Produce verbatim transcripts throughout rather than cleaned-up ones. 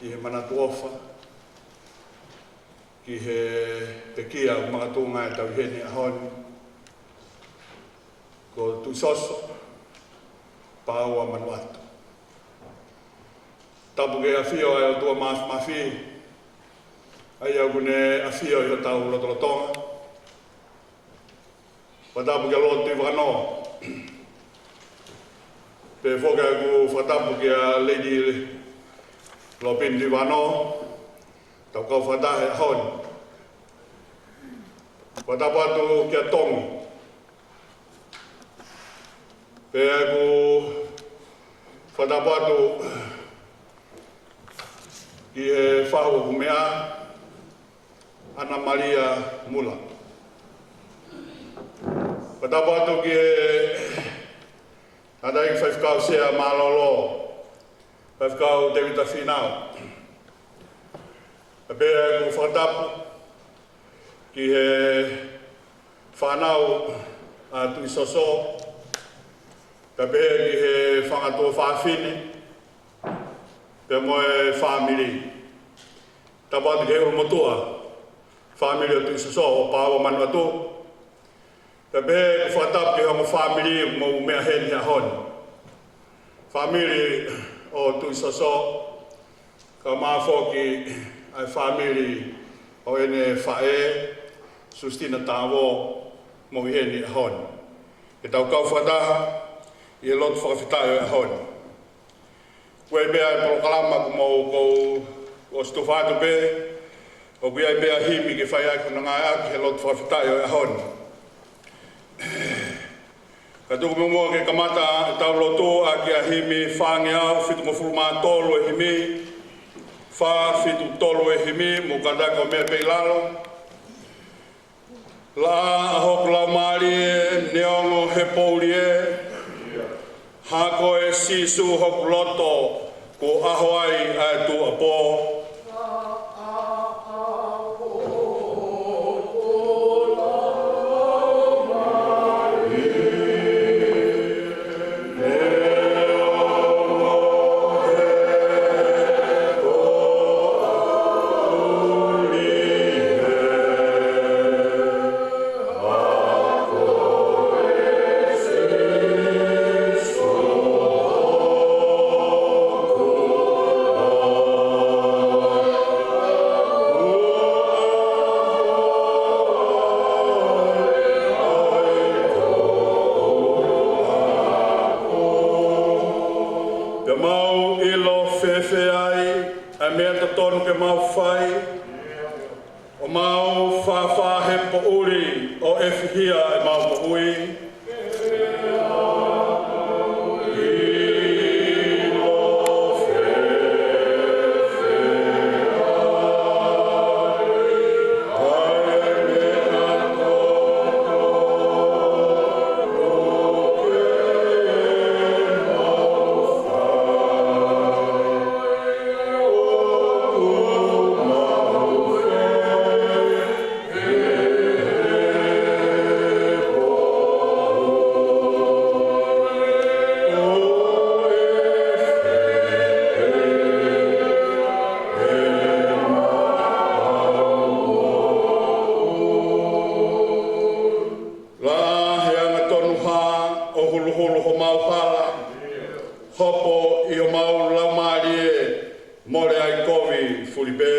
ʻi he manatu ʻofa ki he pekia ʻoku makatuʻunga ʻetau ʻi heni ʻaho ni, ko Tuʻisoso Pāua Manuʻatu. Tapu ki he ʻafio ʻa e ʻOtua Māfimafi, ʻa ia ʻoku ne ʻafio ʻi hotau lotolotonga. Fakatapu kia Lord Tuʻivakanō. Pehē foki ʻeku fakatapu kia Lady Lopini Tuʻivakanō, ʻetau kau fakataha he ʻaho ni. Fakatapu atu kia Tongi. Pea ʻoku ou fakatapu atu ki he fahu ʻoku meʻa, Ana Malia Mula. Fakatapu atu ki he Tangataʻeiki Faifekau Sea Mālōlō, Faifekau Tēvita Fīnau. Pea pehē ʻeku fakatapu ki he fānau ʻa Tuʻisoso, pea pehē ki he fanga tuofāfine, pea mo e fāmili. Tapu atu ki he ʻulumotuʻa fāmili ʻo Tuʻisoso ʻo Pāua Manuʻatu. Pea pehē ʻeku fakatapu ki he ongo fāmili ʻoku mou meʻa heni he ʻaho ni. Fāmili ʻo Tuʻisoso, kae ʻumaʻā foki ʻa e fāmili ʻo ʻene faʻē, Sustina Tāvō, mou ʻi heni he ʻaho ni. Ke tau kau fakataha ʻi he lotu fakafetaʻi ʻo e ʻaho ni. ʻOku ʻi ai pē ʻa e polokalama ʻoku mou, ʻoku ou ʻosi tufa atu pē, ʻoku ʻi ai pē ʻa e himi ke fai ʻaki hono ngāueʻaki he lotu fakafetaʻi ʻo e ʻaho ni. Kae tuku muʻa ke kamata ʻetau lotu ʻaki ʻa e himi fāngeau fitungofulu mā tolu, e himi fā fitu tolu, e himi, mou kātaki ʻo meʻa pē ʻi lalo. Laʻā ʻa hoku laumālie, neongo he poʻuli ē, hā koe Sīsū hoku loto, kuo ʻaho ai ʻa e tuʻuapō. Pea mau ʻilo fēfē ai ʻa e meʻa totonu ke mau fai, ʻo mau fāfā he poʻuli ʻo ʻefihia ʻemau moʻui. Laʻā he angatonu hā ʻo huluhulu homau hala, hopo ʻi homau laumālie, mole ai kovi fulipē.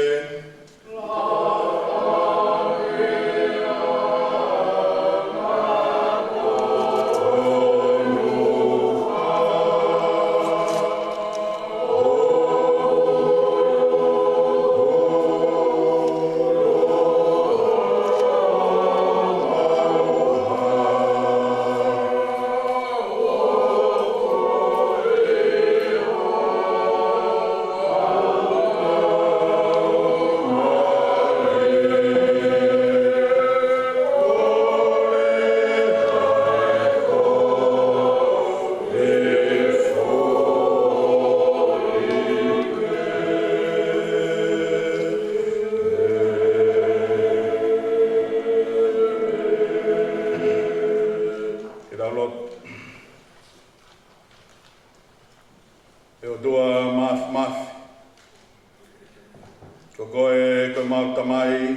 Ko koe ko ʻemau Tamai,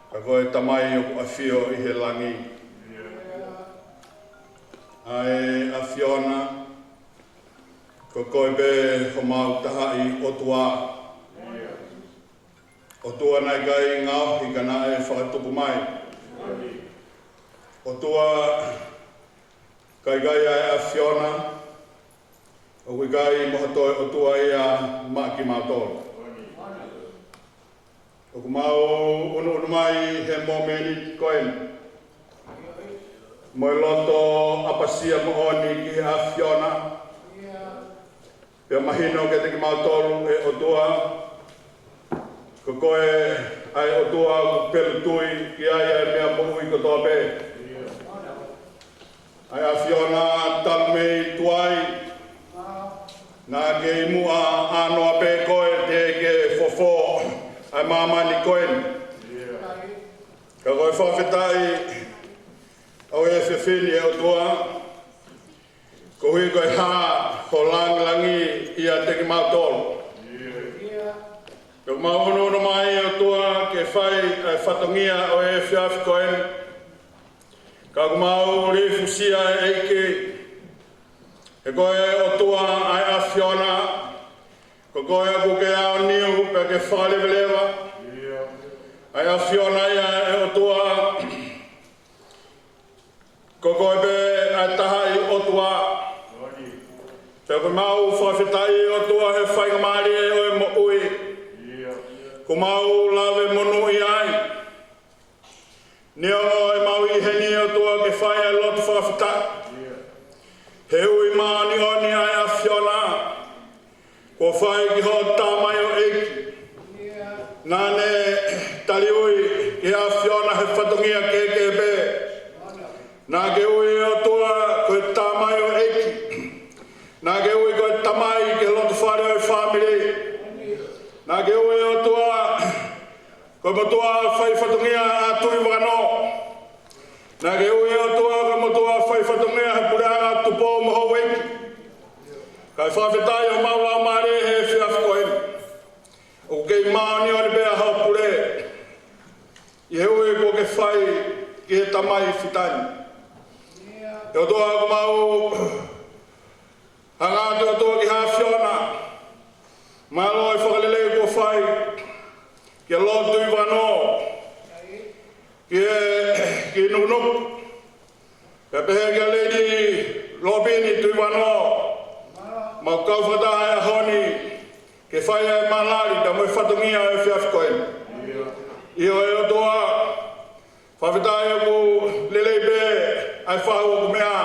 ka ko e Tamai ʻoku ʻafio ʻi he langi. ʻA e ʻAfiona, ko koe pē homau tahaʻi ʻOtua. ʻOtua naʻe ʻikai ngaohi ka naʻe fakatupu mai. ʻOtua, ka ʻikai ʻa e ʻAfiona, ʻoku ʻikai mo ha toe ʻOtua ia maʻa kimautolu. ʻOku mau ʻunuʻunu mai he mōmeniti ko eni mo e loto ʻapasia moʻoni ki he ʻAfiona, pea mahino kiate kimautolu, ʻe ʻOtua, ko koe ʻa e ʻOtua ʻoku pelu tui ki ai ʻa e meʻa moʻui kotoa pē. ʻA e ʻAfiona, talu mei tuai, naʻa ke ʻi muʻa ʻānoa pē koe teʻeki ke fofō ʻa e māmani ko eni. Ka ko e fakafetaʻi ʻo e efiafi ni, ʻe ʻOtua, koeʻuhi ko e hā ho langilangi ʻiate kimautolu. Pea mau ʻunuʻunu mai, ʻOtua, ke fai ʻa e fatongia ʻo e efiafi ko eni. Ka ʻoku mau lifusia, ʻEiki, he ko e ʻOtua ʻa e ʻAfiona, ko koe ʻoku ke aoniu pea ke fakaleveleva. ʻA e ʻAfiona ia, ʻe ʻOtua, ko koe pē ʻa e tahaʻi ʻOtua. Pea ʻoku mau fakafetaʻi, ʻOtua, he faingamālie ʻo e moʻui ʻoku mau lave monūʻia ai. Neongo ʻemau ʻi heni, ʻOtua, ke fai ʻa e lotu fakafetaʻi, he ui māʻoniʻoni ʻa e ʻAfiona kuo fai ki hoʻo tamaioʻeiki. Naʻa ne taliui ki he ʻAfiona he fatongia kehekehe pē. Naʻa ke ui, ʻOtua, ko e tamaioʻeiki. Naʻa ke ui ko e tamai ki he lotofale ʻo e fāmili. Naʻa ke ui, ʻOtua, ko e motuʻa fai fatongia ʻa Tuʻivakanō. Naʻa ke ui, ʻOtua, ko e motuʻa fai fatongia he puleʻanga Tupou mo Houʻeiki. Kae fakafetaʻi, ʻoku mau laumālie he efiafi ko eni, ʻoku kei māʻoniʻoni pē ʻa hoʻo pule ʻi he ui kuo ke fai ki he tamai fitani. ʻE ʻOtua, ʻoku mau hanga atu, ʻOtua, ki he ʻAfiona, mālō e fakalelei kuo fai kia Lord Tuʻivakanō, ki he, ki Nukunuku, pea pehē kia Lady Lopini Tuʻivakanō. Mau kau fakataha he ʻaho ni ke fai ʻa e malali pea mo e fatongia ʻo e efiafi ko eni. ʻIo, ʻe ʻOtua, fakafetaʻi, ʻoku lelei pē ʻa e fahu ʻoku meʻa.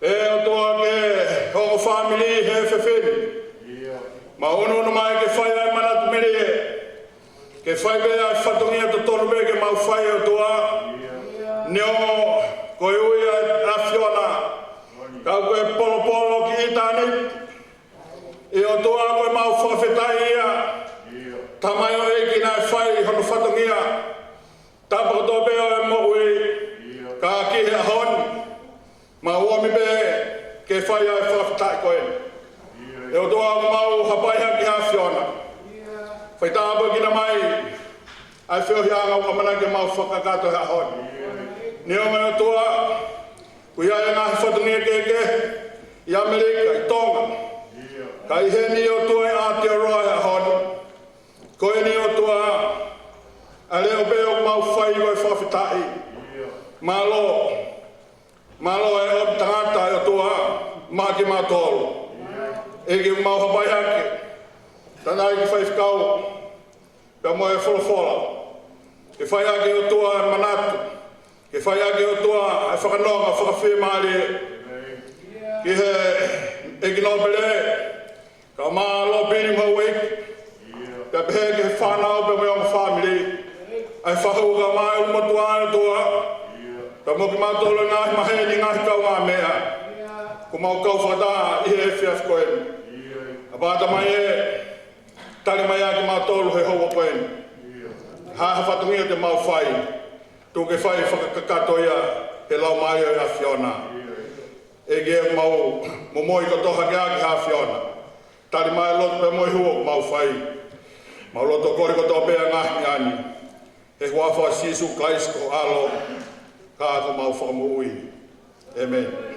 ʻE ʻOtua, ke hoko fāmili he efiafi ni. Mau ʻunuʻunu mai ke fai ʻa e manatu melie, ke fai pē ʻa e fatongia totonu pē ke mau fai, ʻOtua. Neongo ko e ui ʻa e ʻAfiona, ka ko e polopolo ki ʻitāniti. ʻE ʻOtua, ko ʻemau fakafetaʻi ia, tamaioʻeiki naʻe fai hono fatongia, tapa kotoa pē ʻo e moʻui, ka ki he ʻaho ni, mau ō mai pē ke fai ʻa e fakafetaʻi ko eni. ʻE ʻOtua, ʻoku mau hapai hake ki he ʻAfiona, faitāpuekina mai ʻa e feohiʻanga ʻoku ʻamanaki ke mau fakakakato he ʻaho ni. Neongo, ʻe ʻOtua, ʻoku ʻi ai e ngaahi fatongia kehekehe ʻi ʻAmelika, ʻi Tonga, ka ʻi heni, ʻe ʻOtua, ʻi Aotearoa he ʻaho ni, ko eni, ʻe ʻOtua, ʻa e leʻo pē ʻoku mau fai ko e fakafetaʻi. Mālō, mālō e ʻomi tangata, ʻe ʻOtua, maʻa kimautolu. ʻEiki, ʻoku mau hapai hake, tangataʻeiki, faifekau, pea mo e folofola, ke fai hake, ʻe ʻOtua, ʻa e manatu, ke fai hake, ʻe ʻOtua, ʻa e fakanonga fakafiemālie ki he ʻEiki Nōpele, Kaumātuʻa Lopini mo Houʻeiki, pea pehē ki he fānau pea mo e ongo fāmili, ʻa e fahu kae ʻumaʻā e ʻulumotuʻa, ʻe ʻOtua, pea mo kimautolu e ngaahi maheni, ngaahi kaungāmeʻa kuo mau kau fakataha ʻi he efiafi ko eni. ʻApā Tamai ē, tali mai ʻa kimautolu he houa ko eni. Ha ha fatongia te mau fai, tuku ke fai fakakakato ia he laumālie ʻo e ʻAfiona. ʻEiki, ʻoku mau momoi kotoa hake ʻa e ʻAfiona. Tali mai e lotu pea mo e hū ʻoku mau fai. Mau loto kole kotoa pē ʻa e ngaahi meʻa ni, he huafa ʻo Sīsū Kalaisi ko ho ʻAlo, ka ko homau Fakamoʻui. ʻĒmeni.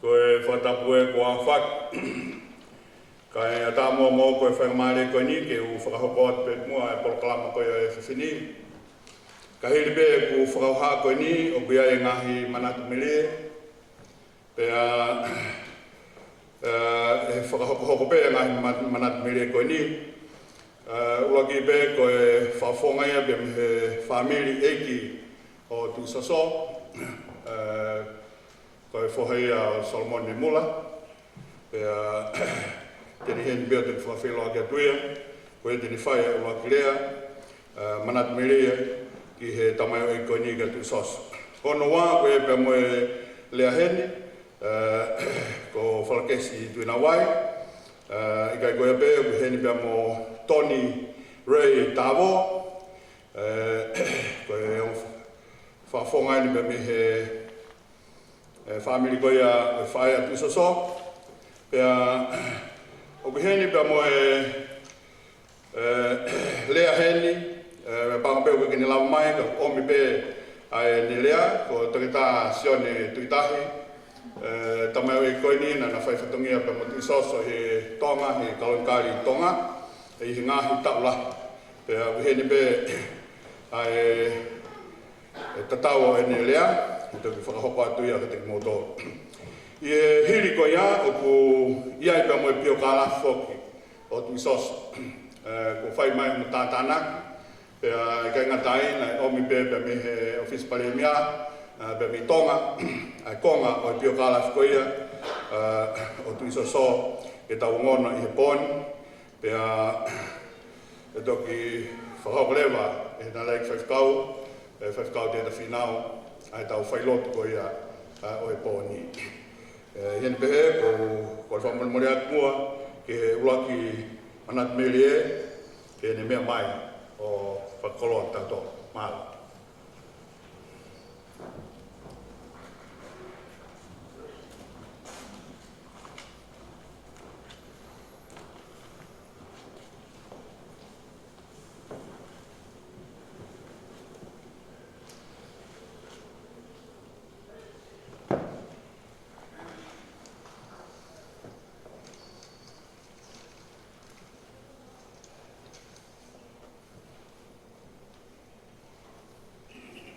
Ko e fakatapu ē kuo aofaki. Kae ʻatā muʻa moʻoku e faingamālie ko eni ke u fakahoko atu pē muʻa e polokalama ko ia ʻo e efiafi ni. Ka hili pē ʻeku fakahoha ko eni, ʻoku ʻi ai e ngaahi manatu melie. Pea, ē, ʻe fakahokohoko pē e ngaahi ma-, manatu melie ko eni. Ē, ʻuluaki pē ko e fakafofonga ia pē mei he fāmili ʻeiki ʻo Tuʻisoso, ē, ko e foha ia ʻo Solomone Mula. Pea te ne ʻi heni pea te u fakafeʻiloaki atu ia, ko ia te ne fai e ʻuluaki lea, ē, manatu melie ia ki he tamaioʻeiki ko eni kia Tuʻisoso. Ko hono ua, ko ia pea mo e lea heni, ē, ko Falakesi Tuʻinavai, ē, ʻikai ko ia pē, ko eni pea mo Tony Ray Tavo, ē, ko e ongo fakafofonga eni pea mei he, ē, fāmili ko ia ʻo e faʻē ʻa Tuʻisoso. Pea ʻoku ʻi heni pea mo e, ē, lea heni, ē, me panga pē ʻoku ʻikai ke ne lava mai, ka ʻomi pē ʻa ʻene lea, ko Toketā Sione Tuʻitahi, ē, tamaioʻeiki ko eni naʻa na fai fatongia pea mo Tuʻisoso ʻi Tonga, ʻi Kalonikali Tonga, ʻi he ngaahi taʻu lahi. Pea ʻoku ʻi heni pē ʻa e, e tatau ʻo ʻene lea, ʻe toki fakahoko atu ia kiate kimoutolu. ʻI he hili ko ia, ʻoku ʻi ai pea mo e piokālafi foki ʻo Tuʻisoso. Ē, kuo fai mai hono tātānaki, pea ʻikai ngata ai, naʻe ʻomi pē pea mei he ʻŌfisi Palēmia, ē, pea mei Tonga, ʻa e konga ʻo e piokālafi ko ia, ē, ʻo Tuʻisoso, ke tau ongona ʻi he pō ni. Pea ʻe toki fakahoko leva ʻe he Taʻahine Faifekau, ʻe Faifekau Teta Fīnau, ʻa e tau failotu ko ia, ā, ʻo e pō ni. Ē, ʻi heni pē ʻoku ou kole fakamolemole atu muʻa ki he ʻuluaki manatu melie, ke ne meʻa mai ʻo fakakoloa kitautolu. Mālō.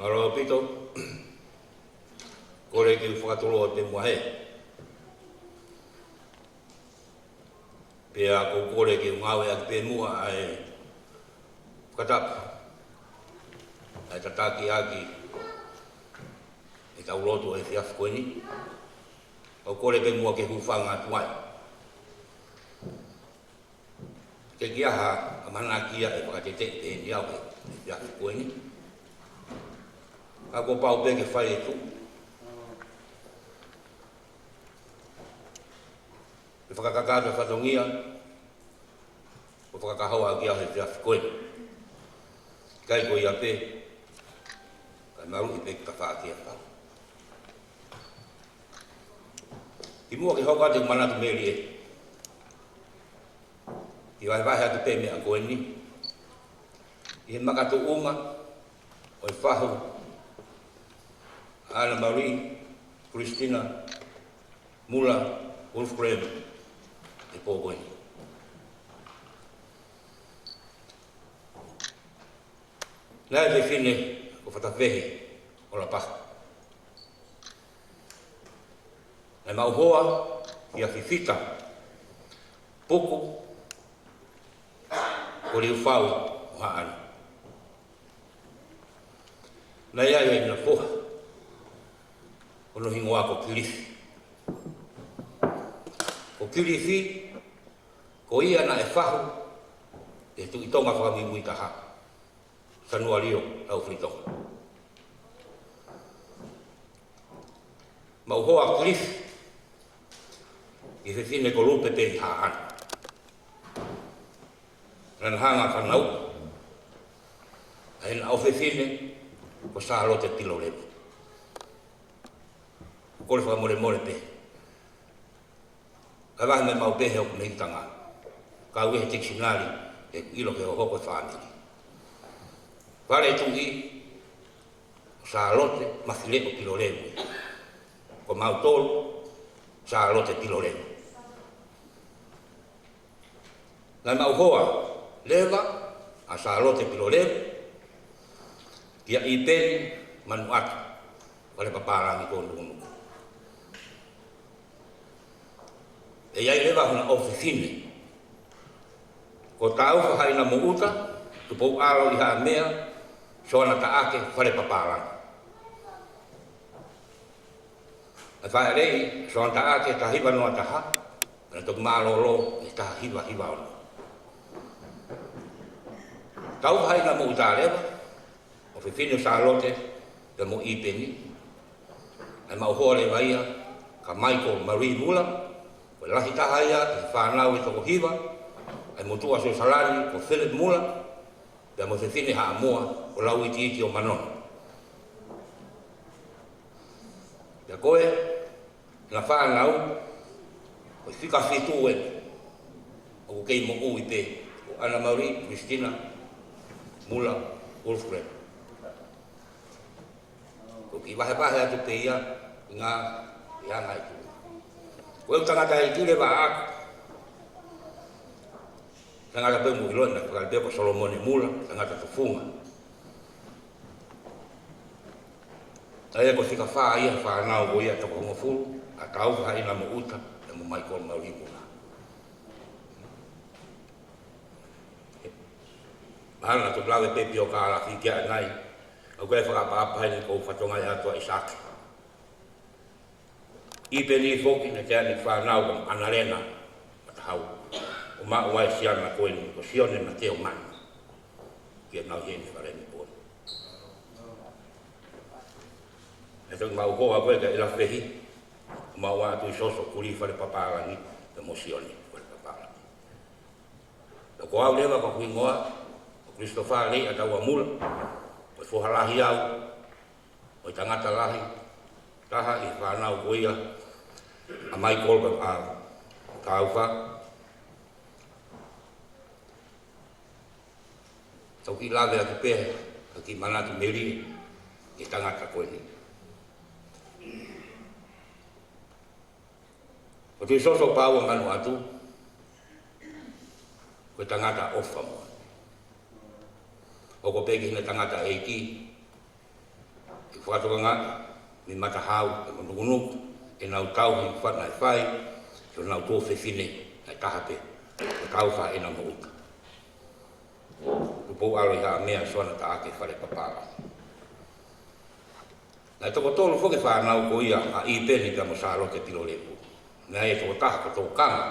Mālō ʻaupito, kole ke u fakatoloa atu muʻa hē. Pea ʻoku ou kole ke u ngāueʻaki pē muʻa ʻa e fakatapu, ʻa e tataki ʻaki ʻetau lotu ʻo e efiafi ko eni. ʻOku ou kole pē muʻa ke hūfanga atu ai. Teʻeki ai ha ʻamanaki ia ʻe fakateteʻi peheni au he efiafi ko eni. Ka kuo pau pē ke fai e tuʻu ke fakakakato e fatongia ʻoku fakakahoa ʻaki au he efiafi ko eni. ʻIkai ko ia pē, kae maluʻi pē ke ka faʻa kia kau. Kimuʻa ke hoko atu e manatu melie, kiʻi vahevahe atu pē meʻa ko eni. ʻI he makatuʻunga ʻo e fahu ʻa ʻAna Marie Christina Muller Wolfgram he pō ko eni. Naʻe fefine ko Fatafehi ʻo Lapaha. Naʻe maʻu hoa kia Fifita Puku ko Liufau ʻo Haʻane. Naʻe ʻi ai ʻena foha, ko hono hingoa ko Kilifi. Ko Kilifi, ko ia naʻe fahu ʻe he Tuʻi Tonga fakamuimui taha, Sanualio Taufilitonga. Maʻu hoa ʻa Kilifi ki he fefine ko Lupe Pei Haʻane. Naʻa na hanga ʻo fanauʻi ʻa ʻena ʻofefine ko Sālote Pilolevu. Kole fakamolemole pē, vahevahe mai maʻu pē he ʻoku mei tanga. Ka ʻoku ʻi he tikisinali ʻeku ʻilo ke hohoko e fāmili. Vale tuʻi, Sālote Mafileʻo Pilolevu. Ko mautolu Sālote Pilolevu. Naʻe maʻu hoa leva ʻa Sālote Pilolevu kia ʻIpeni Manuʻata, Fale Papālangi ko Nukunuku. ʻE ʻi ai leva hona ʻofefine ko Taufa Haʻina Moʻuta, Tupou ʻAlo ʻi Haʻamea, Soana Taʻake, Fale Papālangi. Naʻe fāʻeleʻi ʻe Soana Taʻake taha hiva noa taha, naʻe toki mālōlō ʻi he taha hiva hiva ono. Taufa Haʻina Moʻuta leva, ʻofefine ʻo Sālote pea mo ʻIpeni, naʻe maʻu hoa leva ia kia Michael Marie Muller, ko e lahi taha ia ʻi he fānau ʻe toko hiva ʻa e motuʻa Siusalani ko Philip Muller, pea mo e fefine Haʻamoa ko Lauitiiti ʻo Manono. Pea ko ʻena fānau, ko e fika fitu ē, ʻoku kei moʻui pē, ko ʻAna Marie Christina Muller Wolfgram. Ko e kiʻi vahevahe atu pē ia, ʻi he ngaahi anga ʻeku tuʻu. Ko e tangataʻeiki leva ʻaʻaku, tangata pē ʻoku mou ʻiloʻi, naʻe fakapē ko Solomone Muller, tangata tufunga. ʻA ia ko e fika fā ia he fānau ko ia ʻe toko hongofulu, ʻa Taufa Haʻina Moʻuta pea mo Michael Marie Muller. Mahalo naʻa ku lave pē pio ka ala fiki ʻanai, ʻoku ʻi ai e fakaʻapaʻapa heni ʻoku ou fatongia atu ʻa ʻIsake. ʻIpeni foki naʻe ʻi ai ʻena fānau ko ʻAnalena Matahau, ʻo maʻu ai e siana ko eni ko Sione Mateo Manu, ke nau ʻi heni Fale Nipo ni. Naʻe toki maʻu hoa ko ē kia ʻIlafehi, ʻo maʻu ai ʻa Tuʻisoso Kuli Fale Papālangi pea mo Sione Fale Papālangi. Pea ko au leva ko hoku hingoa ko Christopher Leiʻataua Muller, ko e foha lahi au ʻo e tangata lahi taha ʻi he fānau ko ia ʻa Michael pea mo Taufa. Tau kiʻi lave atu pē ha kiʻi manatu melie ki he tangata ko eni. Ko Tuʻisoso Paua Manuʻatu, ko e tangata ʻofa moʻoni. Hoko pē ki heʻena tangataʻeiki, ʻi he fakatokangaʻi mei Matahau pea mo Nukunuku ʻenau tauhi ʻoku faʻa nau fai ki honau tuofefine naʻe taha pē, ko Taufa Haʻina Moʻuta, Tupou ʻAlo ʻi Haʻamea, Soana Taʻake, Fale Papālangi. Naʻe toko tolu foki e fānau ko ia ʻa ʻIpeni pea mo Sālote Pilolevu. Naʻe tokotaha ko Tokanga,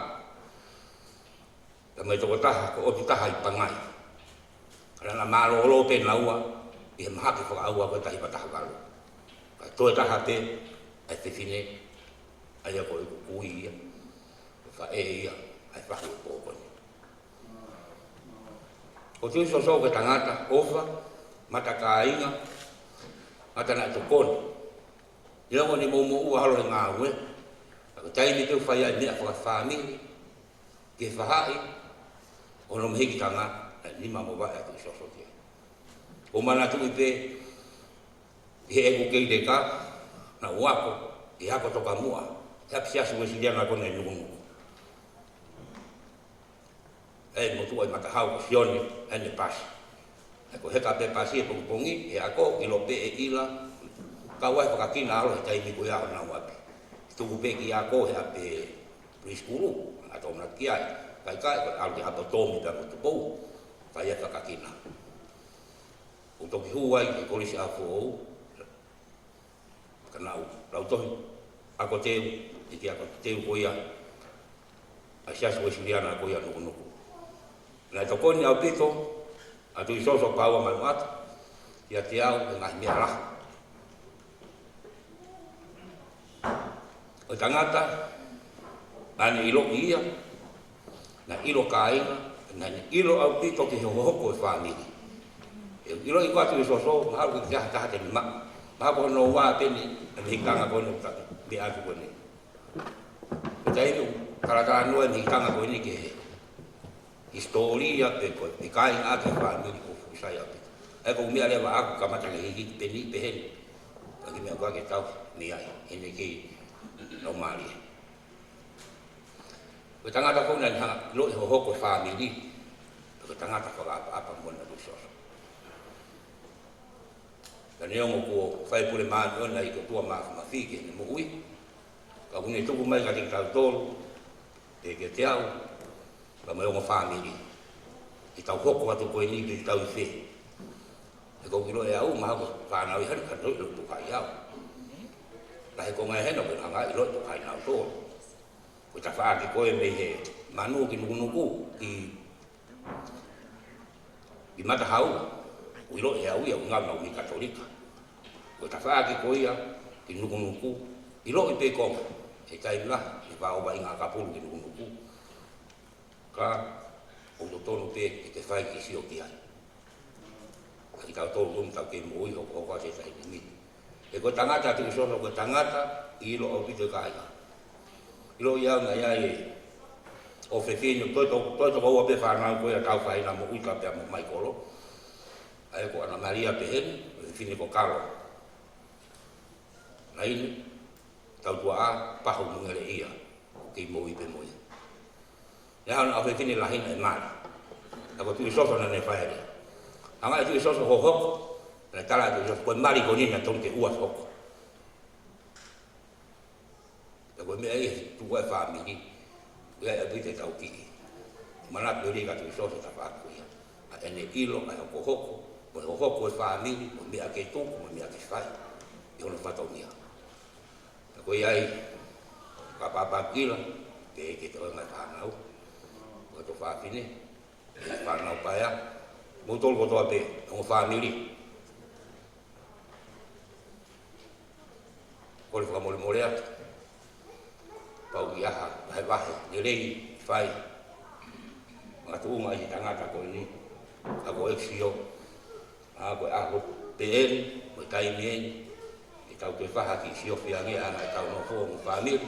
pea mo e tokotaha ko ʻOtutaha ʻi Pangai. Ka naʻa na mālōlō pē naua ʻi he mahaki fakaʻauha ko e taha hiva taha valu. Ka toe taha pē ʻa e fefine, ʻa ia ko ʻeku kui ia, ko e faʻē ia ʻa e fahu ʻo e pō ko eni. Ko Tuʻisoso ko e tangata ʻofa, mata kāinga, mata naʻe tokoni. Neongo ʻene moʻumoʻua holo he ngāue, ka ko e taimi pē ʻoku fai ai e meʻa fakafāmili ki he faʻahi ʻo hono mehikitanga, naʻe nima mo vaʻe ʻa Tuʻisoso ki ai. ʻOku ou manatuʻi pē ʻi heʻeku kei teka, naʻá ku ako ʻi he ako tokamuʻa he ʻapi Siasi Uēsiliana ko eni ʻi Nukunuku. ʻI he motuʻa ʻi Matahau ko Sione, ʻene pasi. He ko e heka pē pasi he pongipongi, he ako, ʻilo pē ʻe ʻIla, kau ai e fakakina ʻalu he taimi ko ia ʻo honau ʻapi. Tuku pē ke ako he ʻapi preschool, ʻa e tōmana ki ai. Kae ʻikai, ko e ʻalu ki he ʻapi ʻo Tomi pea mo Tupou, fai ai e fakakina. ʻO toki hū ai ki he Kolisi ʻAhofoʻou, ka naʻá ku lautohi ako teu, ʻi he ako teu ko ia ʻa e Siasi Uēsiliana ko ia ʻi Nukunuku. Naʻe tokoni ʻaupito ʻa Tuʻisoso Paua Manuʻata kiate au he ngaahi meʻa lahi. Ko e tangata naʻá ne ʻiloʻi ia, naʻe ʻilo kāinga, naʻá ne ʻilo ʻaupito ki he hohoko e fāmili. ʻE ʻiloʻi ko ē ʻa Tuʻisoso, mahalo ʻoku ʻikai ke ʻi ai ha taha te ne maʻu. Mahalo ko hono ua pē eni ʻa e mehikitanga ko eni ʻoku ta meʻa atu ko eni. Ko e taimi ʻoku talatalanoa e mehikitanga ko eni ki he hisitōlia pe ko e kāinga ʻa e fāmili, ʻoku fuʻu sai ʻaupito. ʻA ia ko e meʻa leva ʻaku kamata ke hiki pē eni pehē ni. Ka ko e meʻa ko ē ke tau mei ai, ʻene kei nōmali. Ko e tangata ko ē naʻá ne hanga ʻo ʻiloʻi e hohoko e fāmili, ko e tangata fakaʻapaʻapa moʻoni ʻa Tuʻisoso. Ka neongo kuo fai e pule māʻoniʻoni ʻa e ʻOtua Māfimafi ki heʻene moʻui, ka ʻokú ne tuku mai kiate kitautolu, pea kiate au, pea mo e ongo fāmili, ke tau hoko atu ko eni pe tau ʻi fē. He ʻoku ou ʻilo ʻe au, mahalo ko e fānau ia ʻe hanu ka toe ʻilo ʻe Tukai au. Ka he ko e ngaahi hena ko e hanga ʻo ʻilo ʻe Tukai nautolu. Ko e tafaʻaki ko ē mei he Manu ki Nukunuku, ki, ki Matahau, ʻoku ʻilo ʻe au ia, ʻuhinga naʻá ku mei Katolika. Ko e tafaʻaki ko ia ki Nukunuku, ʻiloʻi pē konga, he taimi lahi, ʻe fā ʻo vaʻinga ʻakapulu ki Nukunuku. Ka ʻoku totonu pē ke ke fai ke sio ki ai. Ka kitautolu ʻoku tau kei moʻui hokohoko ʻa e taimi ni. He ko e tangata ʻa Tuʻisoso, ko e tangata ʻilo ʻaupito e kāinga. ʻIloʻi au naʻe ʻi ai e ʻofefine, toe to-, toe toko ua pē fānau ko ia, Taufaina mo ʻUta pea mo Maikolo. ʻA ia ko ʻAna Malia pehē ni, ʻofefine ko Kalo. Laine, Tautuaʻa, Pahu mo Ngeleʻia, ʻoku kei moʻui pē mo ia. Naʻe ʻi ai hano ʻofefine lahi naʻe mali. Ka ko Tuʻisoso naʻá ne fai e lea. Hanga ʻe Tuʻisoso ʻo hohoko, naʻe tala ʻe Tuʻisoso, ko e mali ko eni naʻe tonu ke ʻoua hoko. Pea ko e meʻa ia ʻe tuku ai e fāmili, ʻoku ʻi ai ʻaupito ʻetau kiʻi manatu lelei kia Tuʻisoso he tafaʻaki ko ia. ʻA ʻene ʻilo, ʻa e hokohoko, mo e hohoko e fāmili, mo e meʻa ke tuku, mo e meʻa ke fai ʻi hono fatongia. Ka ko ia ai, ka pāpākila, pea ke toe ngaahi fānau, ko e tuofāfine, e fānau paea, moutolu kotoa pē, ongo fāmili. Kole fakamolemole atu, pau ki ha vahevahe lelei fai, makatuʻunga ʻi he tangata ko eni, ʻa ko e sio, ʻa ko e ʻaho pē eni, mo e taimi eni, ke tau toe fai ha kiʻi siofi ange ʻa e anga ʻetau nofo mo e fāmili,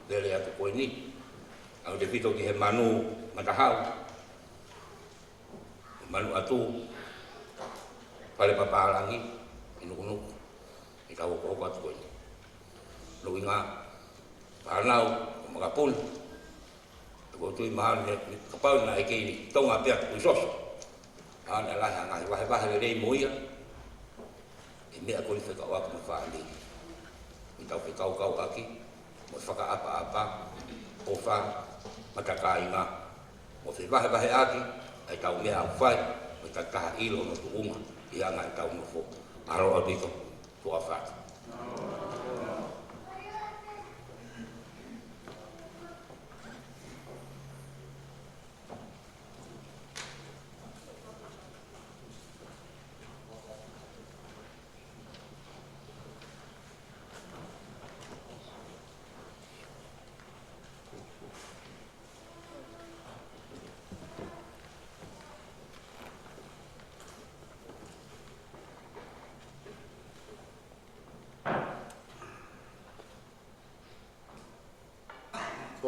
lele atu ko eni. ʻAlu ʻaupito ki he Manu Matahau, Manuʻatu, Fale Papālangi, ʻi Nukunuku, ke tau hokohoko atu ko eni. Loʻinga, fānau, ʻo makapuna, ʻoku ou tui mahalo ne, kapau naʻe kei Tonga pē ʻa Tuʻisoso, ʻa ia naʻe lahi ha ngaahi vahevahe lelei mo ia, ʻi he meʻa ko eni fekauʻaki mo e fāmili. Ke tau fekaukauʻaki mo e fakaʻapaʻapa, ʻofa, mata kāinga, mo fevahevaheʻaki ʻa ʻetau meʻa ʻoku fai, mo e taki taha ʻilo hono tuʻunga ʻi he anga ʻetau nofo. Mālō ʻaupito, tuʻa ʻofa atu.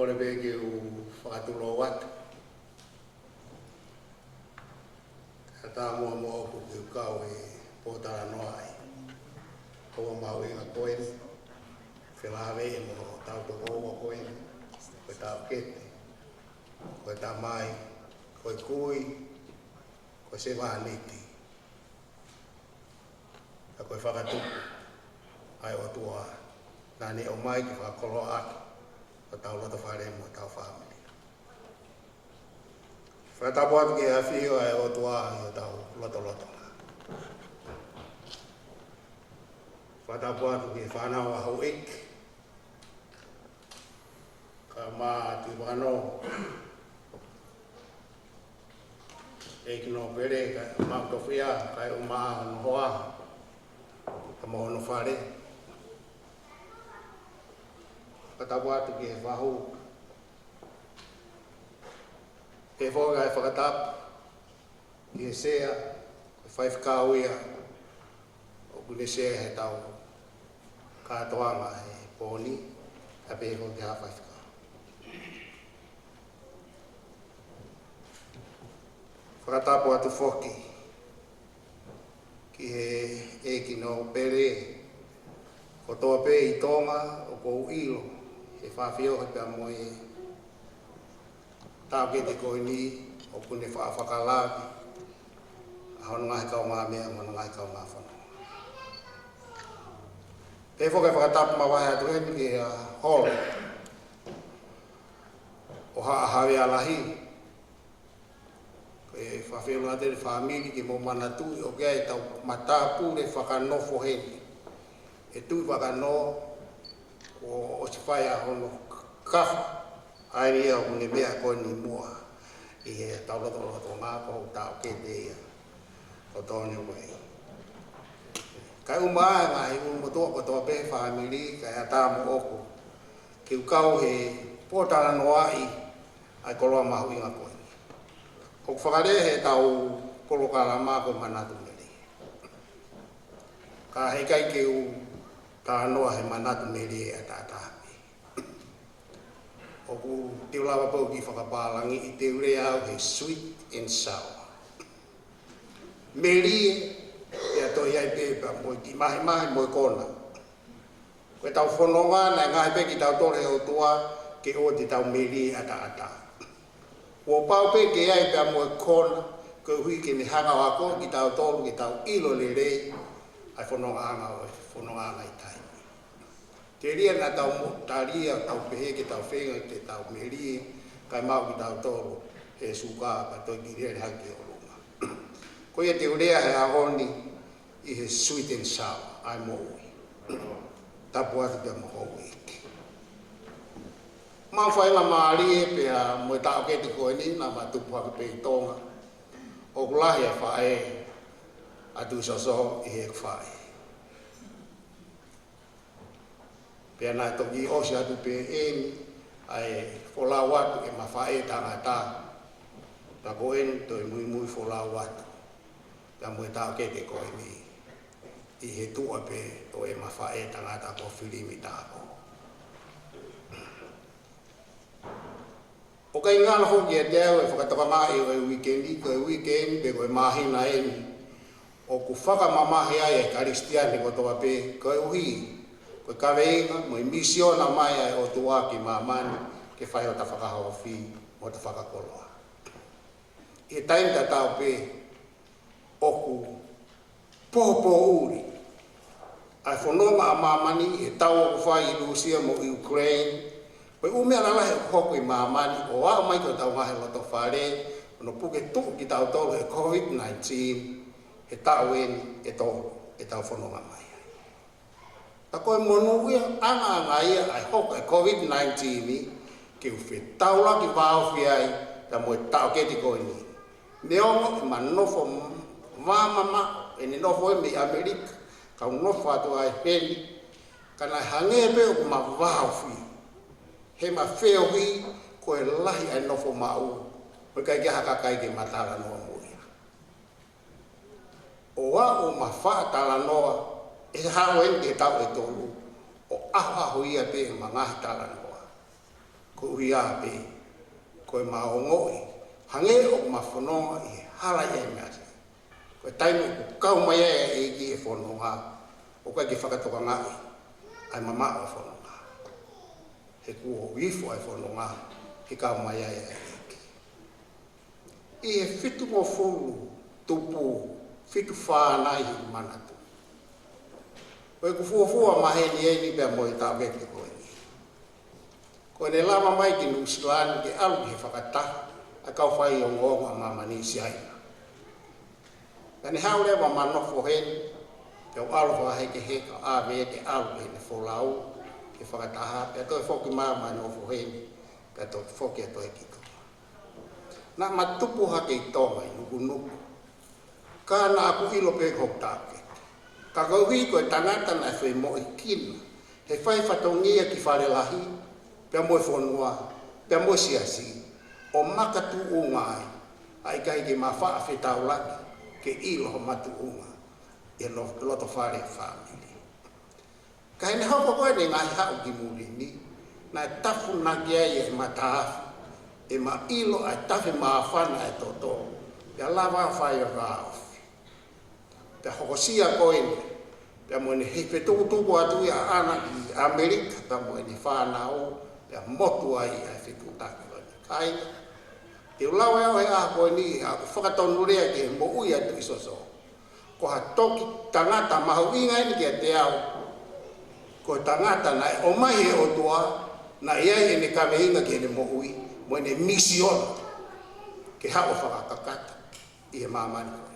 Kole pē ke u fakatulou atu. Kae ʻatā muʻa moʻoku ke u kau he pōtalanoaʻi ʻo e mahuʻinga ko eni, felāveʻi mo hotau tokoua ko eni, ko e taʻokete, ko e tamai, ko e kui, ko e sevāniti, ka ko e fakatupu ʻa e ʻOtua naʻa ne ʻomai ke fakakoloaʻaki hotau loto fale mo hotau fāmili. Fakatapu atu ki he ʻafio ʻa e ʻOtua ʻi hotau lotolotonga. Fakatapu atu ki he fānau ʻa houʻeiki, kae ʻumaʻā ʻa Tuʻivakanō, ʻEiki Nōpele, kae ʻumaʻā ʻa Tofia, kae ʻumaʻā hono hoa, kae ʻumaʻā hono fale. Fakatapu atu ki he fahu. Pehē foki ʻa e fakatapu ki he sea, ko e faifekau ia ʻoku ne sea heʻetau kātoanga he pō ni, kae pehē foki ki he faifekau. Fakatapu atu foki ki he ʻEiki Nōpele kotoa pē ʻi Tonga ʻoku ou ʻilo he faʻa feohi pea mo e taʻokete ko eni ʻoku ne faʻa fakalavi ʻa hono ngaahi kaungāmeʻa mo hono ngaahi kaungāfononga. Pehē foki ʻa e fakatapu mavahe atu heni ki he, ʻa, holo ʻo Haʻa Havea Lahi. Ko e faʻa feʻiloaki atu ʻa e fāmili ke mou manatuʻi ʻoku ʻi ai ʻetau matāpule fakanofo heni. ʻE Tuʻivakanō, kuo ʻosi fai ʻa hono kafa, ʻa ia ʻoku ne meʻa ko eni muʻa ʻi heʻetau lotolotonga, ko e taʻokete ia ʻo Tōnio Vai. Kae ʻumaʻā ʻa e ngaahi ʻunumotuʻa kotoa pē he fāmili, kae ʻatā moʻoku ke u kau he pōtalanoaʻi ʻa e koloa mahuʻinga ko eni. ʻOku fakalea heʻetau polokalama ko e manatu melie. Ka heʻikai ke u talanoa he manatu melie ʻataʻatā pē. ʻOku te u lava pē ʻo kiʻi fakapālangi, te u lea au he sweet and sour. Melie, pea toe ʻi ai pē pea mo e kiʻi mahimahi mo e kona. Ko ʻetau fononga naʻe ngaohi pē kitautolu ʻe he ʻOtua ke ʻoua te tau melie ʻataʻatā. Kuo pau pē ke ʻi ai pea mo e kona, koeʻuhi ke ne hanga ʻo akoʻi kitautolu ke tau ʻilo lelei ʻa e fonongaʻanga ʻo e fonongaʻanga ʻi taimi. Telia naʻa tau mo talia, tau pehē ke tau feinga ke tau melie, kae maʻu kitautolu he suka, kae toe kiʻi lele hake ʻo lunga. Ko ia te u lea he ʻaho ni ʻi he sweet and sour ʻa e moʻui. Tapu atu pea mo houʻeiki. Maʻu faingamālie pea mo e taʻokete ko eni naʻa ma tupu hake pē ʻi Tonga. ʻOku lahi ʻa e faʻē ʻa Tuʻisoso ʻi heʻeku faʻē. Pea naʻe toki ʻosi atu pē eni ʻa e folau atu ʻema faʻē tangata. Pea ko eni toe muimui folau atu pea mo e taʻokete ko eni ʻi he tuʻa pē ʻo ʻema faʻē tangata ko Filimi Tāko. ʻOku ʻikai ngalo foki kiate au ʻa e fakatokangaʻi ʻo e uike ni, ko e uike ni pe ko e māhina eni ʻoku fakamamahi ai ʻa e Kalisitiane kotoa pē, koeʻuhi ko e kaveinga mo e misiona mai ʻa e ʻOtua ki māmani ke fai hota fakahaofi mo hota fakakoloa. ʻI he taimi tatau pē ʻoku pōpōʻuli ʻa e fononga ʻa māmani he tau ʻoku fai ʻi Lūsia mo ʻIukuleini, ko e ʻū meʻa lalahi ʻoku hoko ʻi māmani ʻo aʻu mai ki hotau ngaahi loto fale, hono puke tuʻu kitautolu he COVID nineteen, he taʻu eni ʻe tolu ʻetau fononga mai ai. Ka ko e monūʻia ʻaonga ia ʻa e hoko ʻa e COVID nineteen ni, ke u fetaulaki vāofi ai pea mo e taʻokete ko eni. Neongo ʻema nofo vāmamaʻo ʻene nofo ʻi mei ʻAmelika, kau nofo atu ai heni, ka naʻe hangē pē ʻoku ma vāofi heʻema feohi ko e lahi ʻa e nofo maʻu, mo e ʻikai ke ʻi ai ha kakai ke ma talanoa mo ia. ʻO aʻu ʻo ma faʻa talanoa, ʻe haʻu eni ki he taʻu ʻe tolu, ʻo ʻahoʻaho ia pē ʻema ngaahi talanoa. Ko ia pē, ko ʻema ongoʻi, hangē ʻoku ma fononga ʻi he hala ʻi he meʻa. Ko e taimi ʻoku kau mai ai ʻa e ʻEiki he fononga, ʻoku ʻikai ke fakatokangaʻi ʻa e mamaʻo ʻo e fononga. He kuo ifo ʻa e fononga, he kau mai ai ʻa e ʻEiki. ʻI he fitungofulu tupu, fitu fānau ʻi he manatu. Ko ʻeku fuofua maheni eni pea mo e tāvete ko eni. Ko ʻene lava mai ki Nuʻusila ni ke ʻalu ki he fakataha ʻa e kau faiongoongo ʻa māmani ʻi Siaina. Pea ne haʻu leva ʻo ma nofo heni, pea u ʻalu fakahekeheka ʻo ʻave ia ke ʻalu ki heʻene folau, ki he fakataha, pea toe foki mai ʻo ma nofo heni, pea toe foki atu ki Tonga. Naʻa ma tupu hake ʻi Tonga ʻi Nukunuku. Ka naʻa ku ʻilo pē ko hoku tāketi. Ka koeʻuhi ko e tangata naʻe femoʻuekina he fai fatongia ki Falelahi, pea mo e fonua, pea mo e siasi, ʻo makatuʻunga ai, ʻa ʻikai ke ma faʻa fetaulaki ke ʻilo homa tuʻunga ʻi he lo-, loto fale fāmili. Ka ʻi heʻene hoko ko eni ʻene ngaahi haʻu ki muli ni, naʻe tafunaki ai ʻe he mataafi ʻema ʻilo ʻa e tafe māfana ʻa e toto, pea lava ʻo fai ʻo vāofi. Pea hokosia ko eni, pea mo ʻene hifo tukutuku atu ia ʻaʻana ki ʻAmelika, pea mo ʻene fānau, pea motu ai ʻa e fetuʻutaki ko eni. Kāinga, te u lau ʻe au he ʻaho ko eni ʻa ʻeku fakatonulea ki he moʻui ʻa Tuʻisoso. Ko ha toki tangata mahuʻinga eni kiate au. Ko e tangata naʻe ʻomai ʻe he ʻOtua, naʻe ʻi ai ʻene kaveinga ki heʻene moʻui, mo ʻene misiona ke haʻu ʻo fakakakato ʻi he māmani ko eni.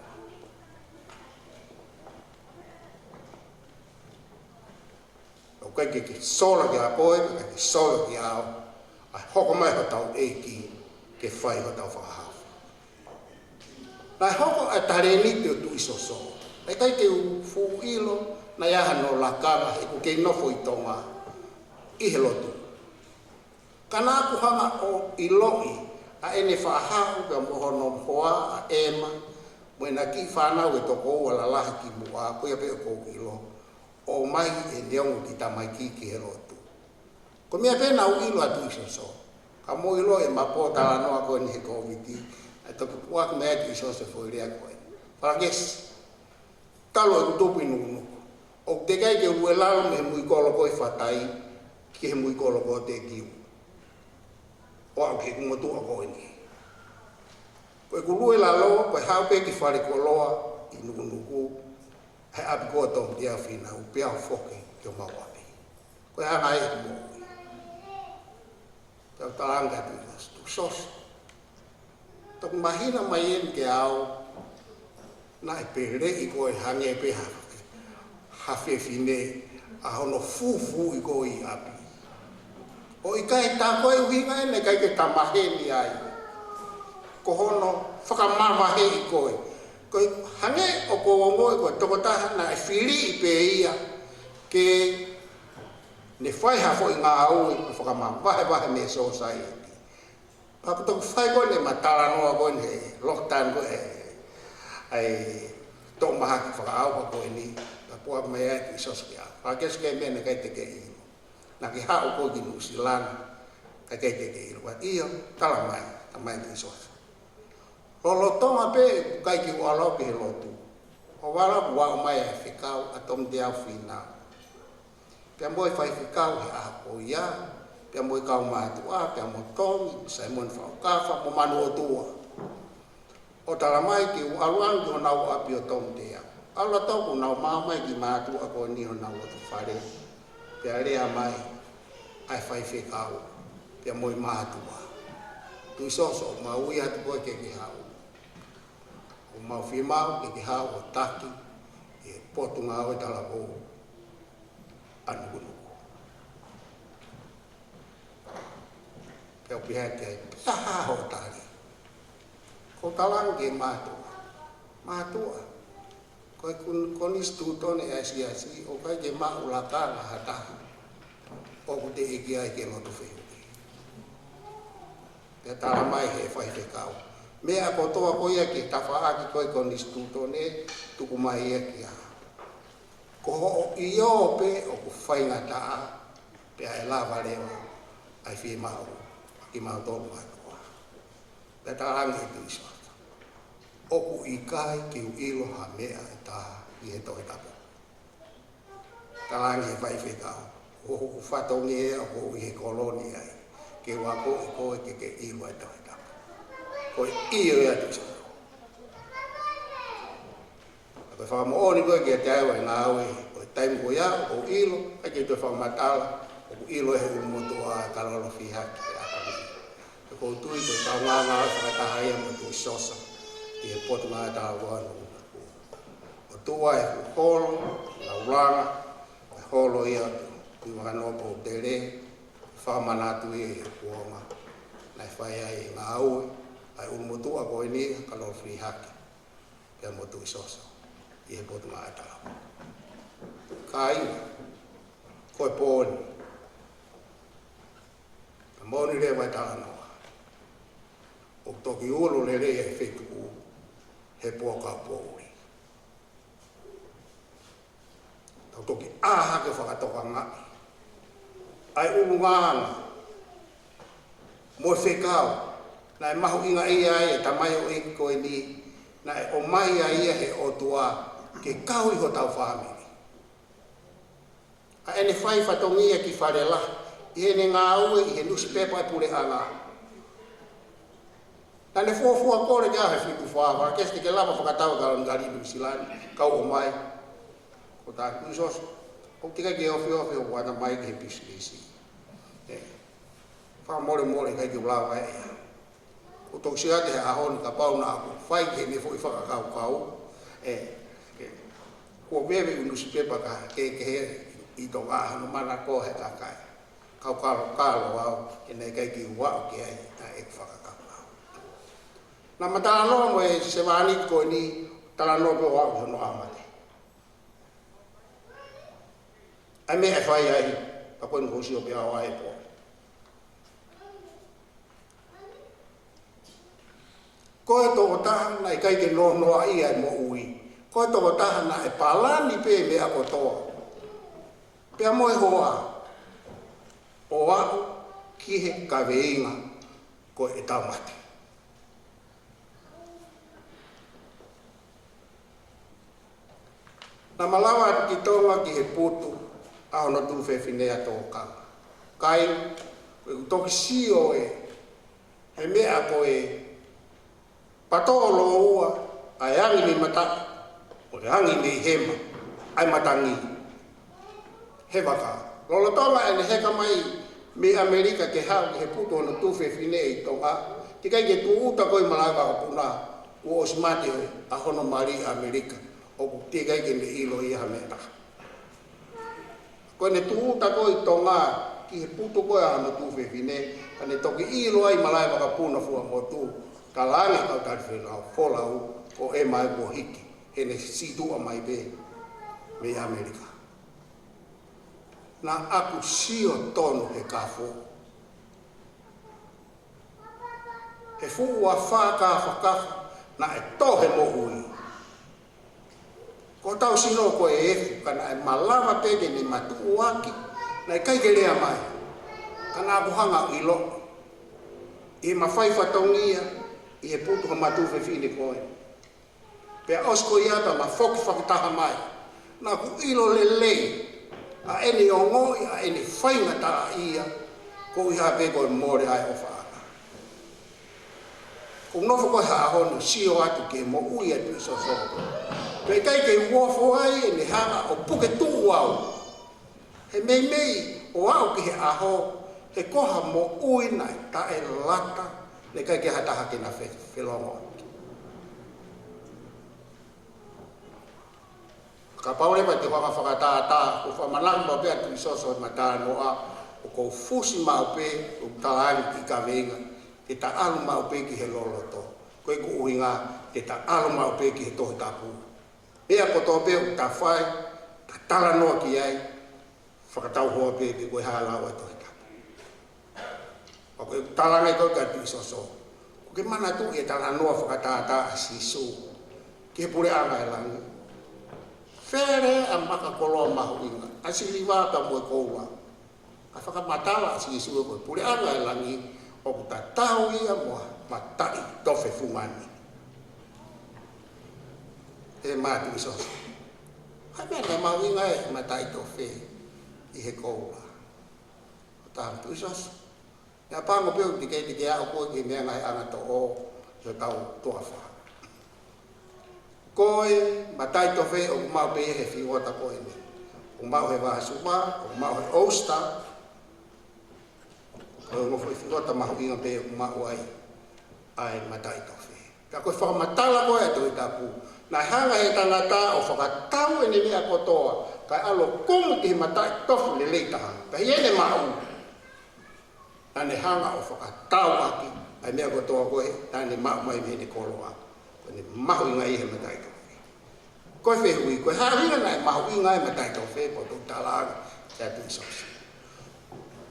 ʻOku ʻikai ke ke sola kia koe, ʻikai ke sola kia au, ʻa e hoko mai hotau ʻEiki ke fai hotau fakahaofi. Naʻe hoko ʻa e talēniti ʻo Tuʻisoso. Naʻe ʻikai ke u fuʻu ʻilo naʻe ʻi ai hano lakanga he ʻoku kei nofo ʻi Tonga ʻi he lotu. Ka naʻa ku hanga ʻo ʻiloʻi ʻa ʻene faʻahaʻu pea mo hono hoa ʻa ʻEma, mo ʻena kiʻi fānau ʻe toko ua lalahi kimuʻa, ko ia pē ʻoku ou ʻilo, ʻomai ʻe neongo ki tamaiki ki he lotu. Ko e meʻa pē naʻa ku ʻilo ʻa Tuʻisoso. Ka mou ʻilo ʻema pōtalanoa ko eni he Kōviti, ʻa e toki puʻaki mai ʻa Tuʻisoso foʻi lea ko eni. Palakesi, talu ʻeku tupu ʻi Nukunuku, ʻoku teʻeki ai ke u lue lalo mei he muikolo ko ē ʻi Fatai ki he muikolo ko ē ʻi Tekiu, ʻo aʻu ki heʻeku motuʻa ko eni. Ko ʻeku lue lalo, ko e haʻu pē ki falekoloa ʻi Nukunuku, he ʻapi ko ē ʻo Tomiteau Fīnau, pea u foki ki homau ʻapi. Ko e anga ia ʻeku moʻui. Pea u talaange atu ʻa Tuʻisoso, toki mahino mai eni kia au, naʻe peleʻi koe hangē pē ha, ha fefine ʻa hono fufuuʻi koe ʻi ʻapi. ʻO ʻikai tā ko e ʻuhinga eni ʻikai ke ta maheni ai. Ko hono fakamavaheʻi koe. Ko e hangē ʻoku ou ongoʻi ko e tokotaha naʻe fili pē ia ke ne fai ha foʻi ngāue ʻo fakamavahevahe mei he sōsaieti. Pea ko e toki fai ko eni ʻema talanoa ko eni he lockdown ko ē, ʻa e toʻomahaki fakaʻauha ko eni, pea puʻaki mai ai Tuʻisoso kia au. Palakesi, ko e meʻa naʻe ʻikai te ke ʻilo. Naʻa ke haʻu koe ki Nuʻusila ni, ka ʻikai te ke ʻilo. Pea ʻio, tala mai, tala mai Tuʻisoso. Lolotonga pē ʻeku ʻikai ke u ʻalu au ki he lotu, ʻo vala kuo aʻu mai ʻa e fekau ʻa Tomiteau Fīnau, pea mo e faifekau he ʻaho ko ia, pea mo e kau mātuʻa, pea mo Tongi, Saimone Faʻukafa, mo Manuʻotua, ʻo tala mai ke u ʻalu ange ki honau ʻapi ʻo Tomiteau. ʻAlu atu au kuo nau maʻu mai e kiʻi mātuʻa ko eni honau loto fale, pea lea mai ʻa e faifekau pea mo e mātuʻa. Tuʻisoso, mau ui atu koe ke ke haʻu. ʻOku mau fiemaʻu ke ke haʻu ʻo taki ʻi he Potungāue Talavou ʻa Nukunuku. Pea u pehē ki ai, pea hā hoʻo tali? Ko e talaange ki he mātuʻa, mātuʻa, ko e kon-, konisitūtone ʻa e siasi, ʻoku ʻikai ke maʻu lakanga ha taha ʻoku teʻeki ai ke lotu fehuʻi. Pea tala mai ʻe he faifekau, meʻa kotoa ko ia ki he tafaʻaki ko ē konisitūtone, tuku mai ia kia au. Ko hoʻo ʻio pē ʻoku faingataʻa, pea ʻe lava leva ʻa e fiemaʻu kimautolu mātuʻa. Pea talaange ʻe Tuʻi Soso, ʻoku ʻikai ke u ʻilo ha meʻa ʻe taha ʻi he Tohi Tapu. Talaange ʻe he faifekau, ko hoku fatongia ʻoku ou ʻi he kolo ni ai, ke u akoʻi koe ke ke ʻilo e Tohi Tapu. Ko e ʻio ia Tuʻi Soso. Ka ko e fakamoʻoni ko ē kiate au ʻa e ngāue ʻo e taimi ko ia, ʻoku ou ʻilo, ʻikai ke u toe fakamatala, ʻoku ʻilo ʻe he ʻulumotuʻa Kalolo Fihaki ʻa e ʻaho ni. Pea ʻoku ou tui ko e kaungā ngāue fakataha ia mo Tuʻi Soso ʻi he Potungāue Talavou ʻo e ʻUlumotuʻa. ʻOtua ʻoku holo, ʻoku langa, ʻoku holo ia ʻo Tuʻi Vakanoa Poutele, fakamanatu ia ʻi he kuonga naʻe fai ai e ngāue ʻa e ʻulumotuʻa ko eni, Kalolo Fihaki, pea mo Tuʻi Soso ʻi he Potungāue Talavou. Kāinga, ko e pō ni, ka moʻoni leva e talanoa, ʻoku toki ulo lelei e feituʻu he pō kaupoʻuli. Tau toki ʻā hake ʻo fakatokangaʻi ʻa e ʻulungaanga mo e fekau naʻe mahuʻingaʻia ai e tamaioʻeiki ko eni, naʻe ʻomai ai ia ʻe he ʻOtua ke kau ʻi hotau fāmili. ʻA ʻene fai fatongia ki fale lahi, ʻi heʻene ngāue ʻi he nusipepa ʻa e puleʻanga. Naʻá ne fuofua kole ki ai he fitu fā, fā, ke se ke lava fakatau e kalauni kali Nuʻu Sila ni, kau ʻomai. Ko tā Tuʻi Soso, ʻoku teʻeki ke ofiofi hoku ʻatamai ki he pisinisi. ʻE, fakamolemole, ʻikai ke u lava ʻe. ʻOku ou sio atu he ʻaho ni kapau naʻá ku fai ki heʻene foʻi fakakaukau, ʻe, ʻe, kuo veve ʻū nusipepa kehekehe ʻi Tonga, hono manako he kakai. Kau kalokalo au, he naʻe ʻikai ke u aʻu ki ai ʻa ʻeku fakakaukau. Naʻá ma talanoa mo e sevāniti ko eni, talanoa pē ʻo aʻu ki hono ʻā mate. ʻA e meʻa ʻe fai ai, ka ko eni ʻoku ou sio pē au ʻa e pō. Ko e tokotaha naʻe ʻikai ke nonoaʻia e moʻui. Ko e tokotaha naʻe palani pē meʻa kotoa, pea mo e hoa, ʻo aʻu ki he kaveinga ko e tau mate. Naʻá ma lava atu ki Tonga ki he putu ʻa hono tuofefine ʻa Tōkanga. Kāinga, ʻoku ou toki sio ʻe he meʻa ko e pato ʻo lōua, ʻa e angi mei mataʻi, ʻo e angi mei hema, ʻa e matangi he vaka. Lolotonga ʻene heka mai mei ʻAmelika ke haʻu ki he putu hono tuofefine ʻi Tonga, teʻeki ai ke tūʻuta ko ē ʻi malaʻe vakapuna, kuo ʻosi mate ʻa hono mali ʻi ʻAmelika, ʻoku teʻeki ai ke ne ʻilo ia ha meʻa taha. Ko ʻene tūʻuta ko ē ʻi Tonga ki he putu ko ē ʻa hono tuofefine, ka ne toki ʻilo ai malaʻe vakapuna fuaʻamotu, talaange kau talifekau folau, ko e mai kuo hiki, heʻene sītuʻa mai pē mei ʻAmelika. Naʻá ku sio tonu he kafo, he fuʻu afā kāfakafa naʻe tō he moʻui. Ko hotau sino ko e efu, ka naʻe malava pē ke ne matuʻuaki, naʻe ʻikai ke lea mai. Ka naʻá ku hanga ʻo ʻilo ʻi heʻema fai fatongia ʻi he putu hono tuofefine ko ē. Pea ʻosi ko ia pea ma foki fakataha mai. Naʻá ku ʻilo lelei ʻa ʻene ongoʻi, ʻa ʻene faingataʻaʻia, koeʻuhi pē ko e mole ʻa e ʻofaʻanga. ʻOku ou nofo ko ē he ʻaho ni ʻo sio atu ki he moʻui ʻa Tuʻi Soso. Pea ʻikai ke u ofo ai ʻene hanga ʻo puke tuʻu au he meimei ʻo aʻu ki he ʻaho, he ko ha moʻui naʻe taʻelata, naʻe ʻikai ke ha taha ke na fe-, felongo. Kapau leva te u hanga ʻo fakatātā, ʻoku ou fakamanatu maʻu pē ʻa Tuʻi Soso ʻi heʻema talanoa, ʻoku ou fusi maʻu pē, ʻoku talaange ki he kaveinga, te ta ʻalu maʻu pē ki he loloto. Ko ʻeku ʻuhinga, te ta ʻalu maʻu pē ki he Tohi Tapu. Meʻa kotoa pē ʻoku ta fai, ta talanoa ki ai, fakatauhoa pē pe ko e hā e lau ʻa e Tohi Tapu. Pea ko e talaange ko ē kia Tuʻi Soso, ʻoku ke manatuʻi e talanoa fakatātā ʻa Sīsū ki he puleʻanga ʻo e langi? Fele ʻa e maka koloa mahuʻinga, ʻa e siliva pea mo e koula. Ka fakamatala ʻa Sīsū ko e puleʻanga ʻo e langi, ʻoku tatau ia mo e mataʻitofe fungani. ʻE Mātuʻa Soso, ʻa e meʻa naʻe mahuʻinga ai e mataʻitofe ʻi he koula. ʻO tā Mātuʻa Soso, naʻe pango pē ʻo tike tike ʻa ʻoku ʻi he meʻa ngaahi anga toʻo ʻo tau toafa. Ko e mataʻitofe ʻoku maʻu pē he fingota ko eni. ʻOku maʻu he vāsuma, ʻoku maʻu he osta, ʻoku maʻu he fingota mahuʻinga pē ʻoku maʻu ai ʻa e mataʻitofe. Ka ko e fakamatala ko ē ʻa e Tohi Tapu, naʻe hanga he tangata ʻo fakatau ʻene meʻa kotoa, kae ʻalu ʻo kumi ki he mataʻitofe lelei taha. Pea ʻi heʻene maʻu, naʻa ne hanga ʻo fakatau ʻaki ʻa e meʻa kotoa ko ē naʻa ne maʻu mai mei heʻene koloa. Ko ʻene mahuʻinga ʻi he mataʻitofe. Ko e fehuʻi, ko e hā e ʻuhinga naʻe mahuʻinga ai e mataʻitofe, ko e tau talaange ʻe Mātuʻa Soso.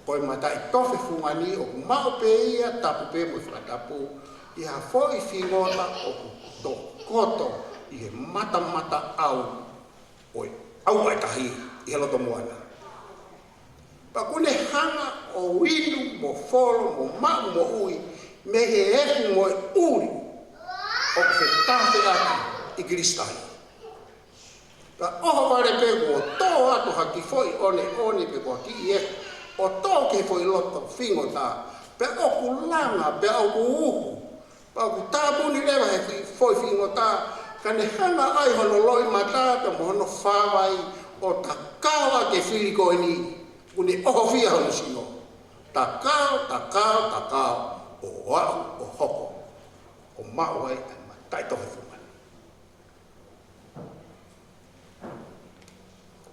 Ko e mataʻitofe fungani ʻoku maʻu pē ia, tapu pē mo e fakatapu, ʻi ha foʻi fingota ʻoku tokoto ʻi he matamata ʻau ʻo e ʻauʻa ʻe taha ʻi he loto moana. Pea ʻoku ne hanga ʻo inu mo folo mo maʻu moʻui mei he efu mo e ʻuli ʻoku fetafeʻaki ʻi Kilisitahi. Pea ʻohovale pē kuo tō atu ha kiʻi foʻi ʻoneʻone pe ko ha kiʻi efu ʻo tō ki he foʻi loto fingota, pea ʻoku langa, pea ʻoku uhu, pea ʻoku tāpuni leva he fi-, foʻi fingota, ka ne hanga ʻai hono loʻimata pea mo hono fāvai ʻo takao ʻaki e fili ko eni, ʻoku ne ʻohofia hono sino. Takao, takao, takao, ʻo aʻu ʻo hoko ʻo maʻu ai ʻa e mataʻitofe fungani.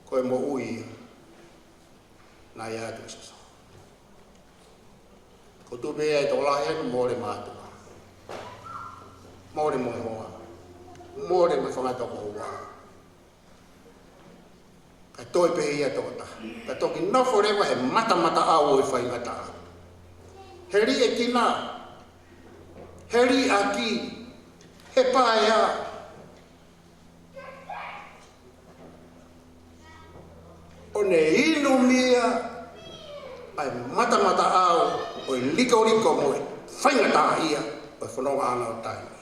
Ko e moʻui ia naʻe ʻia Mātuʻa Soso. Ko e tuʻu pē ia ʻi he tokolahi ʻa e mole mātuʻa, mole mo e hoa, mole mo e fanga tokoua. Kae toe pē ia tokotaha, kae toki nofo leva he matamata ʻau ʻo e faingataʻa. He liʻekina, he liʻaki, he paea, ʻo ne inu mei ai ʻa e matamata ʻau ʻo e likoliko mo e faingataʻaʻia ʻo e fononga ʻana ʻo taimi.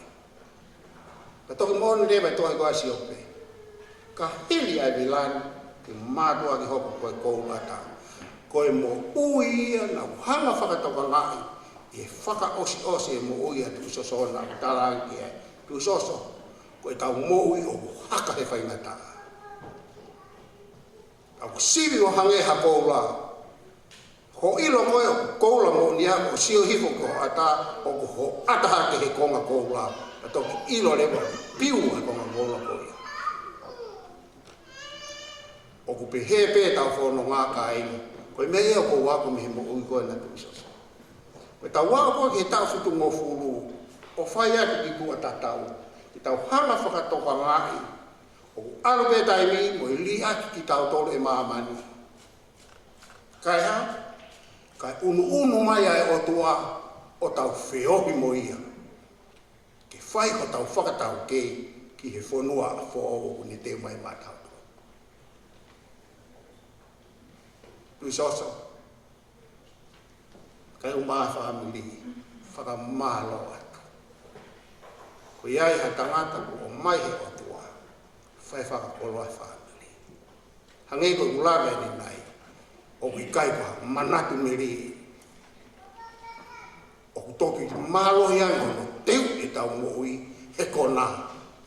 Ka toki moʻoni leva e tohi ko ē ʻa Siope. Ka hili ʻa e vila ni, ke mātuʻaki hoko ko e koula ʻatā. Ko e moʻui ia naʻa ku hanga fakatokangaʻi ʻi he fakaʻosiʻosi e moʻui ʻa Tuʻi Soso, naʻa ku talaange ki ai, Tuʻi Soso, ko ʻetau moʻui ʻoku haka he faingataʻa. ʻOku sivi ʻo hangē ha koula. Ko e ʻilo ko ē ʻoku koula moʻoni ia, ʻo sio hifo ki hoʻo ʻata, ʻoku hoʻo ʻata hake he konga koula, ka toki ʻilo leva piu ʻa e konga koula ko ia. ʻOku pehē pē ʻetau fononga, kāinga. Ko e meʻa ia ʻoku ou ako mei he moʻui ko ena ʻa Tuʻi Soso. Ko ʻetau ako ki he taʻu fitungofulu, ʻo fai atu ki tuʻa tatau, ke tau hanga fakatokangaʻi ʻoku ʻalu pē taimi mo e liʻaki kitautolu ʻe māmani. Kae hā? Kae ʻunuʻunu mai ʻa e ʻOtua ʻo tau feohi mo ia, ke fai hotau fakataukei ki he fonua foʻou ʻoku ne teu mai maʻatautolu. Tuʻi Soso, kae ʻumaʻā e fāmili, fakamālō atu. Ko ia ʻi ha tangata kuo ʻomai he ʻOtua, fai fakakoloa e fāmili. Hangē ko e ʻuhinga ʻeni nai, ʻoku ʻikai ko ha manatu meli. ʻOku toki mālohi ange hono teu ʻetau moʻui he kona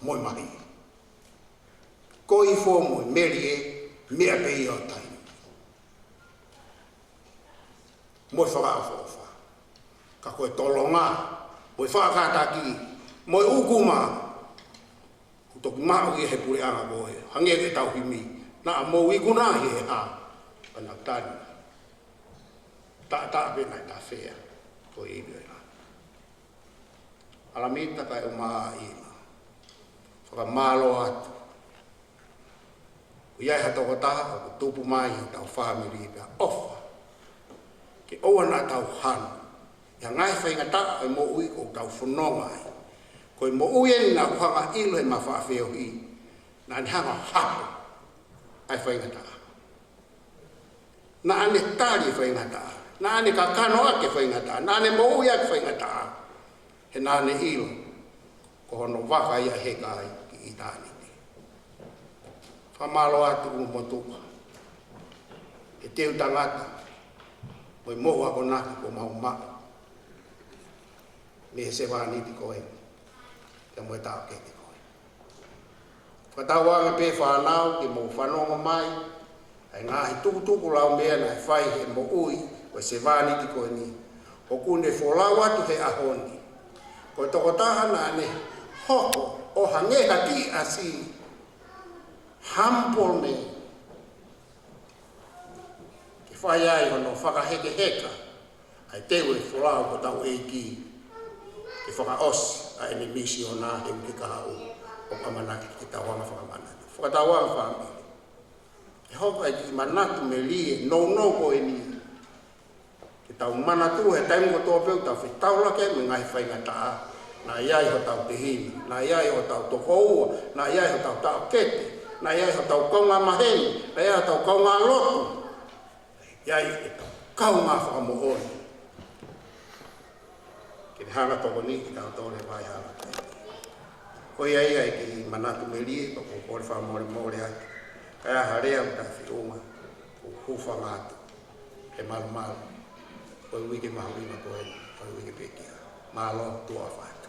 mo e mahi. Ko ifo mo e meli ē, meʻa pē ia ʻo taimi. Mo e fakaʻofoʻofa. Ka ko e tolonga, mo e fakakātaki, mo e ʻukuma, ʻoku toki maʻu ia he puleʻanga ko ē. Hangē ko ʻetau himi, naʻa mou ikuna ʻi he hā, pea naʻa ku tali. Taʻataʻa pē naʻe tafea, ko e ivi ʻo e lā. ʻAlamita kae ʻumaʻā ʻIma. Fakamālō atu. Ko ia ʻi ha tokotaha ʻoku tupu mai ʻi hotau fāmili pea ʻofa. Ke ʻoua naʻa tau hanu. ʻI he ngaahi faingataʻa ʻo e moʻui ʻoku tau fononga ai. Ko e moʻui ʻeni naʻa ku hanga ʻilo he mafaʻa feohi. Naʻa ne hanga hapo ʻa e faingataʻa. Naʻa ne tali e faingataʻa. Naʻa ne kakano ʻaki e faingataʻa, naʻa ne moʻui ʻaki e faingataʻa. He naʻa ne ʻilo ko hono vaka ia ʻe heka ai ki ʻitāniti. Fakamālō atu ʻulumotuʻa he teu tangata mo e moʻu akonaki kuo mau maʻu mei he sevāniti ko eni pea mo e taʻokete ko eni. Fakatauange pē fānau ke mou fanongo mai ʻa e ngaahi tukutuku laumeʻa naʻe fai he moʻui ʻo e sevāniti ko eni, ʻoku ne folau atu he ʻaho ni ko e tokotaha naʻa ne hoko ʻo hangē ha kiʻi ʻasi, humble man, ke fai ai hono fakahekeheka ʻa e teu ʻe folau hotau ʻEiki ke fakaʻosi ʻa ʻene misiona he uike kahaʻu ʻoku ʻamanaki ke tau hanga ʻo fakamanatu. Fakatauange fāmili, ʻe hoko ʻa e kiʻi manatu melie nounou ko eni ke tau manatu he taimi kotoa pē ʻoku tau fetaulaki ai mo e ngaahi faingataʻa. Naʻe ʻi ai hotau tehina, naʻe ʻi ai hotau tokoua, naʻe ʻi ai hotau taʻokete, naʻe ʻi ai hotau kaungā maheni, naʻe ʻi ai hotau kaungā lotu, ʻi ai ʻetau kaungā fakamoʻoni. Ke ne hanga ʻo tokoniʻi kitautolu he vahaʻa ko eni. Ko ia ia e kiʻi manatu melie, pea ʻoku ou kole fakamolemole atu. Ka ʻi ai ha lea ʻoku taʻefeʻunga, ʻoku ou hūfanga atu he malumalu ʻo e uike mahuʻinga ko eni, ʻo e uike pekia. Mālō, tuʻa ʻofa atu.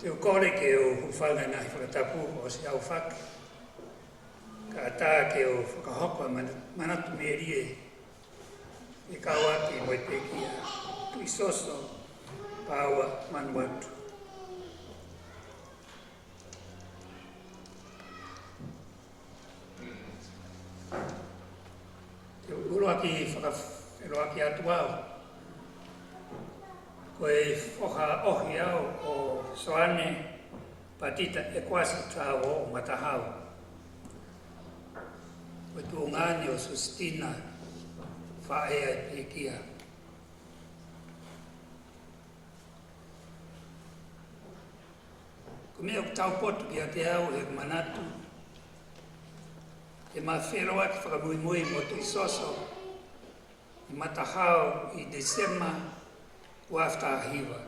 Te u kole ke u hūfanga he ngaahi fakatapu ʻosi aofaki, kae ʻatā ke u fakahoko ʻa e mana-, manatu melie ʻi he kau ʻaki mo e pekia, Tuʻi Soso Paua Manuatu. Te u ʻuluaki fakafeʻiloaki atu au. Ko e foha ʻohi au ʻo Soane Patita ʻEkuasi Tao ʻo Matahau. Ko e tuongaʻane ʻo Sositina Faʻea ʻi Pekia. Ko e meʻa ʻoku taupotu kiate au he manatu, ke ma feʻiloaki fakamuimui mo Tuʻi Soso ʻi Matahau ʻi Tīsema ua afe taha hiva.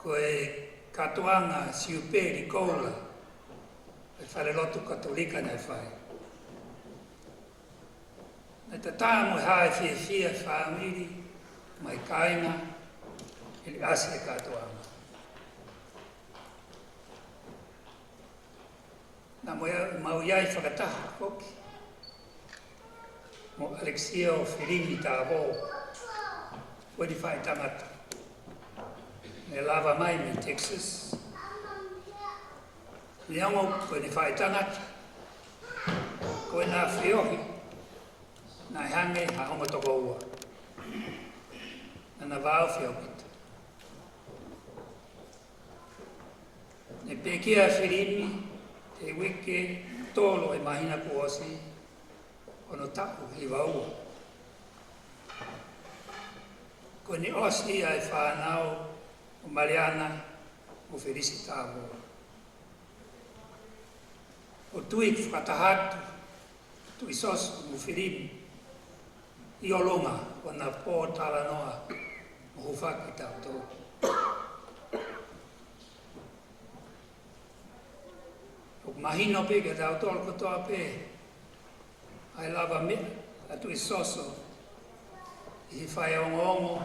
Ko e kātoanga siupeli koula ʻa e falelotu Katolika naʻe fai. Naʻe tatā mo e hā e fiefia ʻa e fāmili mo e kāinga ʻi he ʻasi e kātoanga. Naʻa mau ʻi ai fakataha foki mo ʻAlekisio Filimi Tavao, ko ʻene faʻitangata. Naʻe lava mai mei Texas. Neongo ko ʻene faʻitangata, ko ʻena feohi naʻe hangē ha ongo tokoua. Naʻa na vāofi ʻaupito. Ne pekia ʻa Filimi he uike tolu ʻo e māhina kuo ʻosi, ʻo hono taʻu hiva ua. Ko ʻene ʻosi ʻa e fānau ʻo Maliana mo Felisi Tavao. ʻOku ou tui ʻoku fakataha atu Tuʻi Soso mo Filimi ʻi ʻolunga ʻo ʻena pōtalanoa mo hūfaki kitautolu. ʻOku mahino pē kiate kitautolu kotoa pē ʻa e lava meʻa ʻa Tuʻi Soso ʻi he fai ongoongo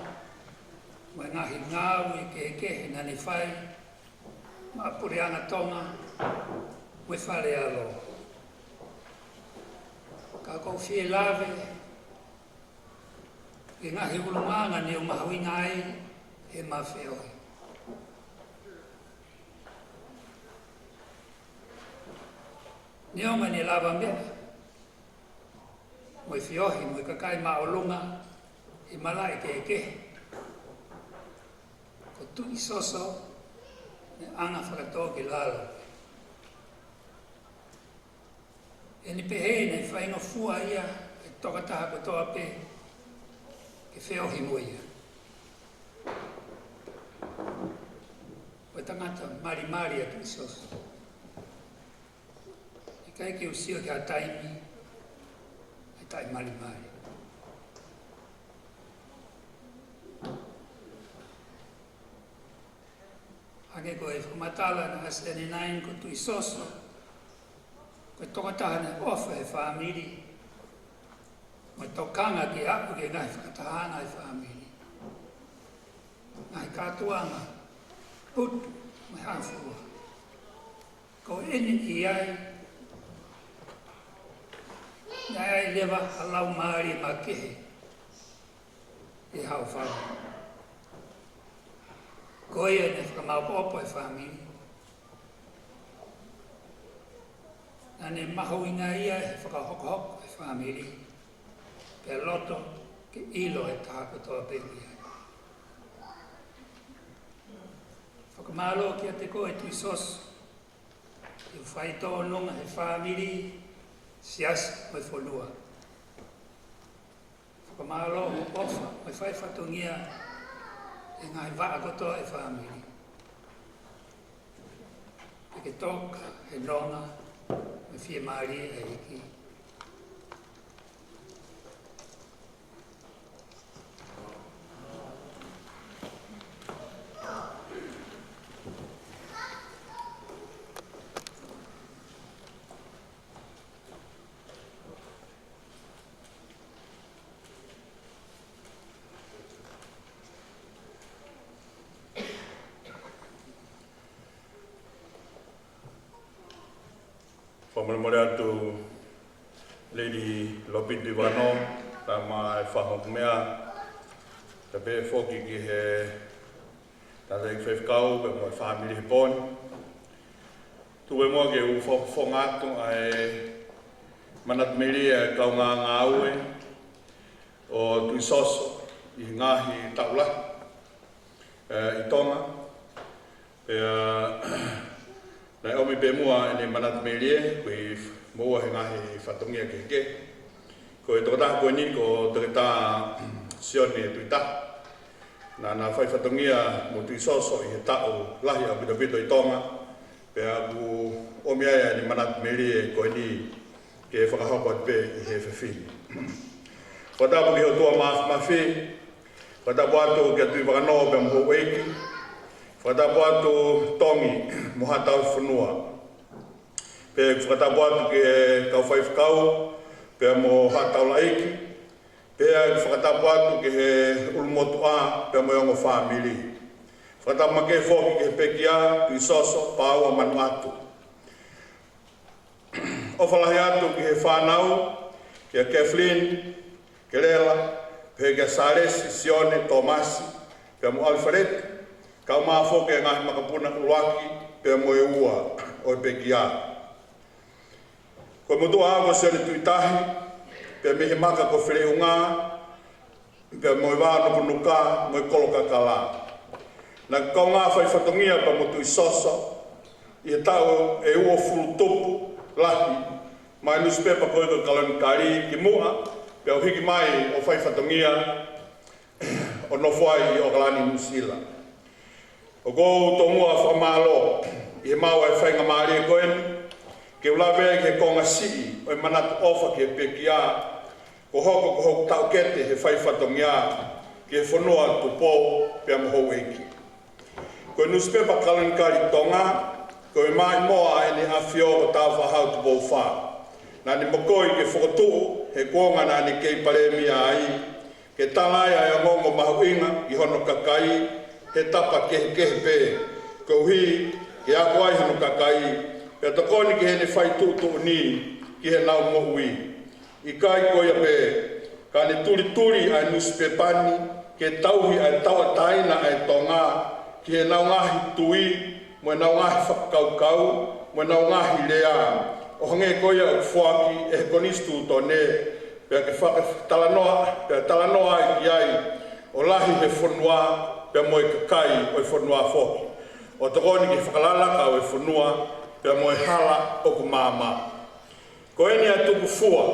mo e ngaahi ngāue kehekehe naʻa ne fai maʻa Puleʻanga Tonga mo e Fale Alo. Ka ʻoku ou fie lave ki he ngaahi ʻulungaanga ne u mahuʻingaʻia ai ʻema feohi. Neongo ʻene lavameʻa mo e feohi mo e kakai māʻolunga ʻi he malaʻe kehekehe, ko Tuʻisoso naʻe anga fakatōkilalo. ʻEne pehē naʻe faingofua ia ʻe he tokotaha kotoa pē ke feohi mo ia. Ko e tangata malimali ʻa Tuʻisoso. ʻIkai ke u sio ki ha taimi ʻe taʻemalimali. Hangē ko e fakamatala ʻa Sione Nine, ko Tuʻisoso ko e tokotaha naʻe ʻofa he fāmili, mo e tokanga ke aʻu ki he ngaahi fakatahaʻanga he fāmili, ngaahi kātoanga, putu mo e hāfua. Ko ʻene ʻi ai, naʻe ʻi ai leva ha laumālie makehe ʻi he haʻofanga. Ko ia naʻe fakamaopoopo e fāmili. Naʻa ne mahuʻingaʻia he fakahokohoko e fāmili, pea loto ke ʻilo e taha kotoa pē ia. Fakamālō kiate koe Tuʻisoso, ʻi hoʻo faitōnunga he fāmili, siasi mo e fonua. Fakamālō hoʻo ʻofa mo e fai fatongia ʻi he ngaahi vaʻa kotoa e fāmili. Ke ke toka he nonga mo e fiemālie ʻa e ʻEiki. Fakamolemole atu Lady Lopiti Vano, tama e fahoku mea, tapu foki ki he tangataʻeiki faifekau, pea mo e fāmili he pō ni. Tuku muʻa ke u fakafofonga atu ʻa e manatu melie ʻa e kaungā ngāue ʻo Tuʻisoso ʻi he ngaahi taʻu lahi, ē, ʻi Tonga. Pea naʻe ʻomi pē muʻa ʻene manatu melie, koeʻuhi ko e moʻua he ngaahi fatongia kehekehe. Ko e tokotaha ko eni ko Toketā Sione Tuʻitahi. Naʻa na fai fatongia mo Tuʻisoso ʻi he taʻu lahi ʻaupito ʻi Tonga. Pea ʻoku ʻomi ai ʻa ʻene manatu melie ko eni ke fakahoko atu pē ʻi he efiafi ni. Fakatapu ki he ʻOtua Māfimafi, fakatapu atu kia Tuʻivakanoa pea mo houʻeiki, fakatapu atu Tongi mo haʻatau fonua. Pea fakatapu atu ki he kau faifekau pea mo haʻa taulaʻeiki, pea fakatapu atu ki he ʻulumotuʻa pea mo e ongo fāmili. Fakatapu makehe foki ki he pekia, Tuʻisoso Pāua Manuʻatu. ʻOfa lahi atu ki he fānau, kia Kathleen, Kelela, pehē kia Sālesi, Sione, Tōmasi, pea mo ʻAlifeleti, kae ʻumaʻā foki e ngaahi makapuna ʻuluaki pea mo e ua ʻo e pekia. Ko e motuʻa ko Sione Tuʻitahi, pea mei he maka ko Feleʻunga, pea mo e vā Nukunuka, mo e kolo kakala. Naʻa ku kaungā fai fatongia pea mo Tuʻisoso ʻi he taʻu ʻe uofulu tupu lahi, maʻá e nusipepa ko ē ko e Kalonikali kimuʻa, pea u hiki mai ʻo fai fatongia ʻo nofo ai ʻi ʻOkalani, Nuʻusila. ʻOku ou tomuʻa fakamālō ʻi he maʻu ʻa e faingamālie ko eni, ke u lave ai ki he konga siʻi ʻo e manatu ʻofa ki he pekia, kuo hoko ko hoku taʻokete he fai fatongia ki he fonua Tupou pea mo houʻeiki. Ko e nusipepa Kalonikali Tonga, ko e maʻimoa ʻa ʻEne ʻAfio ko Tāufaʻāhau Tupou Fā. Naʻá ne mokoi ke fokotuʻu he kuonga naʻá ne kei palēmia ai, ke tala ai ʻa e ongoongo mahuʻinga ki hono kakai he tapa kehekehe pē, koeʻuhi ke ako ai hono kakai, pea tokoni ki heʻene fai tuʻutuʻuni ki heʻenau moʻui. ʻIkai ko ia pē, ka ne tulituli ʻa e nusipepa ni ke tauhi ʻa e tauʻatāina ʻa e Tonga ki heʻenau ngaahi tui, mo ʻenau ngaahi fakakaukau, mo ʻenau ngaahi lea, ʻo hangē ko ia ʻoku foaki ʻe he Konisitūtone, pea ke fakatalanoa, pea talanoa ai ki ai ʻo lahi he fonua, pea mo e kakai ʻo e fonua foki, ʻo tokoni ki he fakalakalaka ʻo e fonua, pea mo e hala ʻoku maama. Ko eni ʻa e tukufua,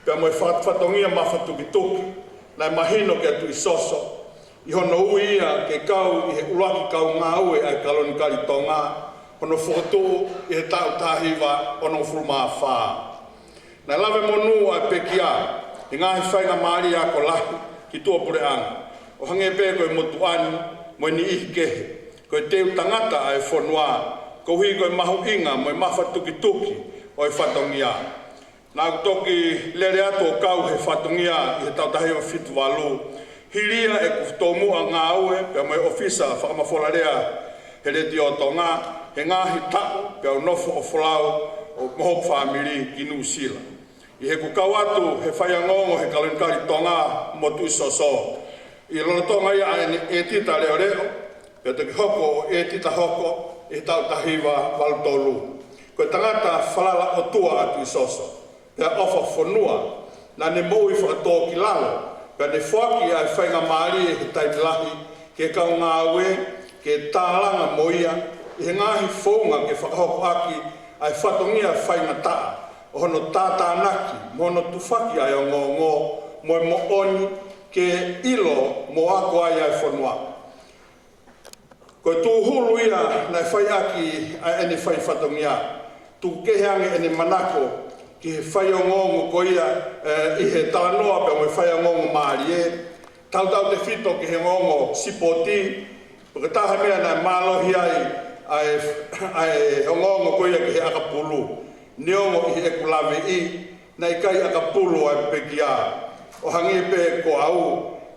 pea mo e fa-, fatongia mafatukituki naʻe mahino kia Tuʻisoso, ʻi hono ui ia ke kau ʻi he ʻuluaki kau ngāue ʻa e Kalonikali Tonga, hono fokotuʻu ʻi he taʻu taha hiva onongofulu mā fā. Naʻe lave monū ʻa e pekia he ngaahi faingamālie ako lahi ki tuʻapuleʻanga, ʻo hangē pē ko e motuʻa ni mo e niʻihi kehe, ko e teu tangata ʻa e fonua, koeʻuhi ko e mahuʻinga mo e mafatukituki ʻo e fatongia. Naʻa ku toki lele atu ʻo kau he fatongia ʻi he taʻu taha hiva fitu valu, hili ia ʻeku tomuʻa ngāue pea mo e ʻōfisa fakamafolalea he Letiō Tonga he ngaahi taʻu, pea u nofo ʻo folau ʻo mo hoku fāmili ki Nuʻu Sila. ʻI heʻeku kau atu he faiongoongo he Kalonikali Tonga mo Tuʻisoso, ʻi he lolotonga ia ʻa ʻene ʻētita leʻoleʻo, pea toki hoko ʻo ʻētita hoko ʻi he taʻu taha hiva valu tolu. Ko e tangata falala ʻOtua ʻa Tuʻisoso, pea ʻofa fonua, naʻa ne moʻui fakatōkilalo, pea ne foaki ʻa e faingamālie he taimi lahi ki he kau ngāue ke tālanga mo ia ʻi he ngaahi founga ke fakahoko ʻaki ʻa e fatongia faingataʻa ʻo hono tātānaki mo hono tufaki ʻa e ongoongo mo e moʻoni ke ʻilo mo ako ai ʻa e fonua. Ko e tūhulu ia naʻe fai ʻaki ʻa ʻene fai fatongia. Tuku kehe ange ʻene manako ki he faiongoongo ko ia, ē, ʻi he talanoa pea mo e faiongoongo mālie, tautautefito ki he ongoongo sipoti, pea ko e taha meʻa naʻe mālohi ai ʻa e, ʻa e ongoongo ko ia ki he ʻakapulu. Neongo ʻi heʻeku laveʻi, naʻe ʻikai ʻakapulu ʻa e pekia, ʻo hangē pē ko au,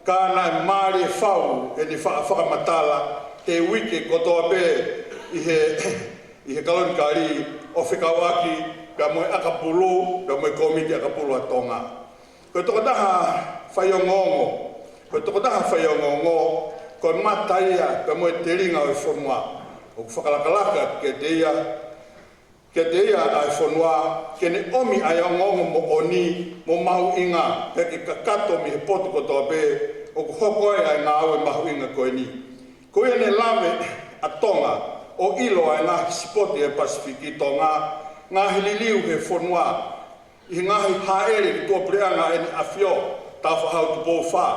ka naʻe mālie fau ʻene fa-, fakamatala he uike kotoa pē ʻi he, ʻi he Kalonikali ʻo fekauʻaki pea mo e ʻakapulu, pea mo e Kōmiti ʻAkapulu ʻa Tonga. Ko e tokotaha faiongoongo, ko e tokotaha faiongoongo, ko e mata ia pea mo e telinga ʻo e fonua. ʻOku fakalakalaka kiate ia, kiate ia ʻa e fonua, ke ne ʻomi ʻa e ongoongo moʻoni mo mahuʻinga, pea ke kakato mei he potu kotoa pē ʻoku hoko ai ʻa e ngāue mahuʻinga ko eni. Ko ia ne lave ʻa Tonga ʻo ʻilo ʻa e ngaahi sipoti ʻa e Pasifiki Tonga, ngaahi liliu he fonua, ʻi he ngaahi hāʻele ki tuʻapuleʻanga ʻa ʻEne ʻAfio, Tāufaʻāhau Tupou Fā,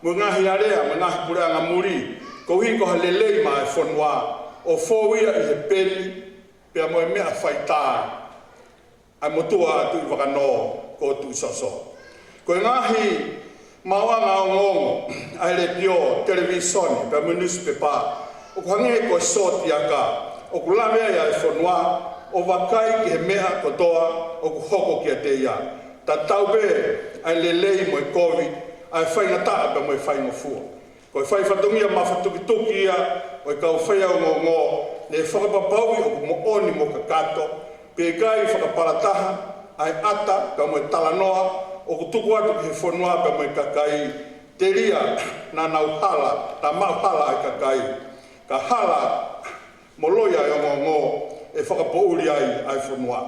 mo e ngaahi alea mo e ngaahi puleʻanga muli, koeʻuhi ko ha lelei maʻa e fonua, ʻo fou ia ʻi he peni, pea mo e meʻa faitā ʻa e motuʻa ʻa Tuʻivakanō ko Tuʻisoso. Ko e ngaahi maʻuʻanga ongoongo ʻa e letiō, televīsone, pea mo e nusipepa, ʻoku hangē ko e sōtiaka ʻoku lave ai ʻa e fonua ʻo vakai ki he meʻa kotoa ʻoku hoko kiate ia. Tatau pē ʻa e lelei mo e kovi, ʻa e faingataʻa pea mo e faingofua. Ko e fai fatongia mafatukituki ia ʻo e kau faiongoongo, ne fakapapauʻi ʻoku moʻoni mo kakato, pea ʻikai fakapalataha ʻa e ʻata pea mo e talanoa ʻoku tuku atu ki he fonua pea mo e kakai, telia naʻa nau hala, naʻa maʻu hala ʻa e kakai. Ka hala mo loi ʻa e ongoongo, ʻe fakapoʻuli ai ʻa e fonua.